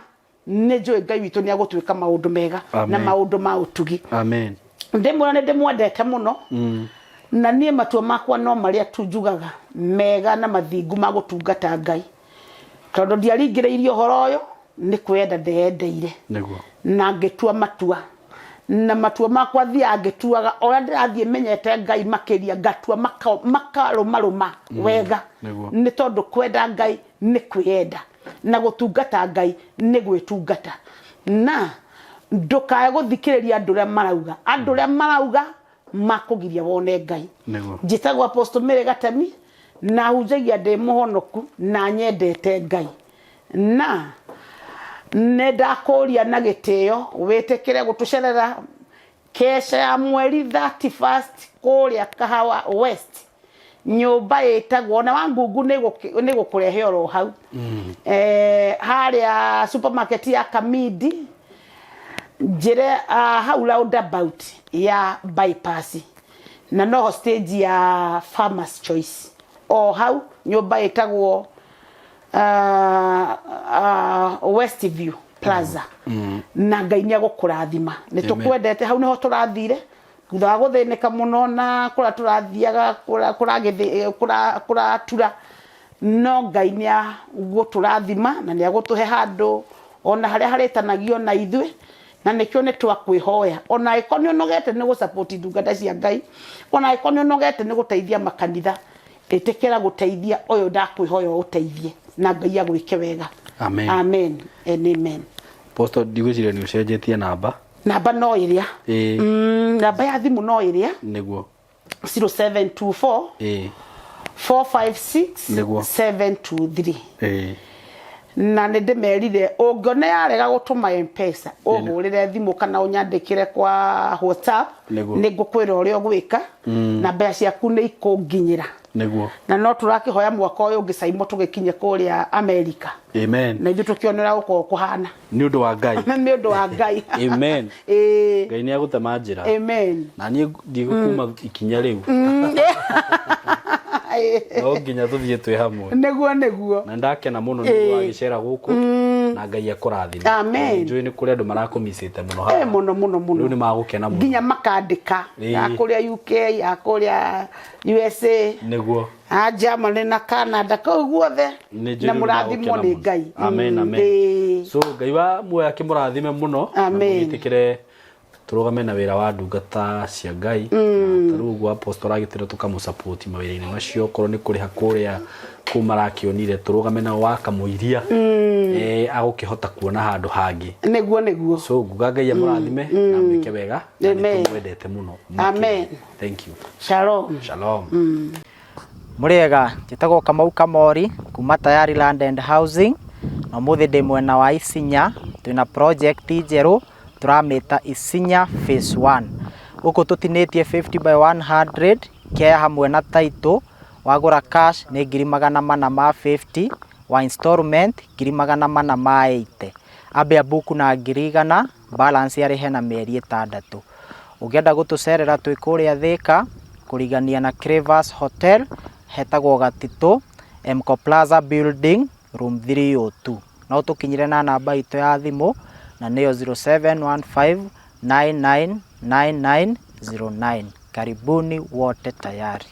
nĩ njũĩ Ngai witũ nĩ agũtuĩka maũndũ mega na Amen. maũndũ ma ũtugi. Amen. Ndĩmwĩra nĩ ndĩmwendete mũno. Na niĩ matua makwa no marĩa tu njugaga mega na mathingu ma gũtungata Ngai. Tondũ ndiaringĩrĩirie ũhoro ũyũ, Nĩ kwĩyenda ndeyendeire. Nĩguo. Na ngĩtua matua, na matua makwa thiaga ngĩtuaga o ũrĩa ndĩrathiĩ menyete Ngai makĩria, ngatua makarũmarũma wega. Nĩguo. Nĩ tondũ kwenda Ngai nĩ kwĩyenda, na gũtungata Ngai nĩ gwĩtungata. Na ndũkae gũthikĩrĩria andũ ũrĩa marauga, andũ ũrĩa marauga makũgiria wone Ngai. Nĩguo. Njĩtagwo Apostle Mary Gatemi, na hunjagia ndĩ mũhonoku na nyendete Ngai. Na nĩ ndakũria na gĩtĩo wĩtĩkĩre gũtũcerera kesha ya mweri 31st kũrĩa Kahawa West, nyũmba ĩtagwo ona wa ngungu nĩ gũkũrehe oro hau. Harĩa supermarket ya Kamindi, njĩre hau roundabout ya bypass, na noho stage ya Farmers Choice, o hau nyũmba ĩtagwo Westview Plaza. Na Ngai nĩ agũkũrathima. Nĩ tũkwendete. Hau nĩho tũrathire thutha wa gũthĩnĩka mũno na kũrĩa tũrathiaga kũratura, no Ngai nĩ agũtũrathima na nĩ agũtũhe handũ ona harĩa harĩtanagio na ithuĩ, na nĩkĩo nĩ twakwĩhoya, ona angĩkorwo nĩ ũnogete nĩ gũ-support ndungata cia Ngai, ona angĩkorwo nĩ ũnogete nĩ gũteithia makanitha, ĩtĩkĩra gũteithia ũyũ ndakwĩhoya ũteithie, na Ngai agwĩke wega. Amen. Amen and amen. Apostle, ndigwĩciria nĩ ũcenjetie namba. Namba no ĩrĩa. Ĩĩ. Namba ya thimũ no ĩrĩa. Nĩguo. 0724 456 Nĩguo. 723. Ĩĩ. Na nĩ ndĩmerire, ũngĩona yarega gũtũma Mpesa, ũhũrĩre thimũ kana ũnyandĩkĩre kwa WhatsApp. Nĩguo. Nĩ ngũkwĩra ũrĩa ũgwĩka na mbeca ciaku nĩ ikũnginyĩra. Nĩguo. Na no tũrakĩhoya mwaka ũyũ ũngĩ caimo tũgĩkinye kũrĩa Amerika. Amen. Na ithuĩ tũkĩone ũrĩa gũkoragwo kũhana. Nĩ ũndũ wa Ngai. Nĩ ũndũ wa Ngai. Amen. Ĩĩ. Ngai nĩ agũtema njĩra. Amen. Na niĩ ndigũkuma ikinya rĩu, no nginya tũthiĩ twĩ hamwe. Nĩguo, nĩguo. Na ndakena mũno nĩ ũndũ wa gĩcera gũkũ, na Ngai akũrathime. Amen. Njũĩ nĩ kũrĩ andũ marakũmicĩte mũno haha. Mũno mũno mũno. Rĩu nĩ magũkena mũno. Nginya makandĩka ya kũrĩa UK, ya kũrĩa USA, Nĩguo. a Germany na Canada, kũu guothe. Nĩ njũĩ Na rĩu nĩ mũrathimwo magũkena nĩ mũno. Ngai. Amen. Amen. So Ngai wa muoyo akĩmũrathime mũno na Amen. mũgĩtĩkĩre tũrũgame na wĩra wa ndungata cia Ngai. Na ta rĩu ũguo apostle agĩtĩra, tũkamũsupport mawĩra-inĩ macio, okorwo nĩ kũrĩha kũrĩa kũu marakĩonire, tũrũgame nao wakamũiria agũkĩhota kuona handũ hangĩ. Nĩguo, nĩguo. So nguga Ngai amũrathime na mwĩke wega, na nĩ Amen. tũmwendete mũno. Amen. Thank you. Shalom. Shalom. Mũrĩega, njĩtagwo Kamau Kamori kuma Tayari Land and Housing, na ũmũthĩ ndĩ mwena wa Isinya, twĩna project njerũ tũramĩta Isinya Phase 1. Gũkũ tũtinĩtie 50 by 100 kea hamwe na title, wagũra cash nĩ 450,000, wa installment 480,000. Ambe ambuku na 100,000, balance arĩhe na mĩeri 6. Ũngĩenda gũtũcerera twĩ kũrĩa Thĩka, kũrigania na Cravers Hotel, hetagwo Gatitũ, Mco Plaza Building, room 302. No tũkinyĩre na namba itũ ya thimũ, na nĩyo 0715 999909. Karibuni wote tayari.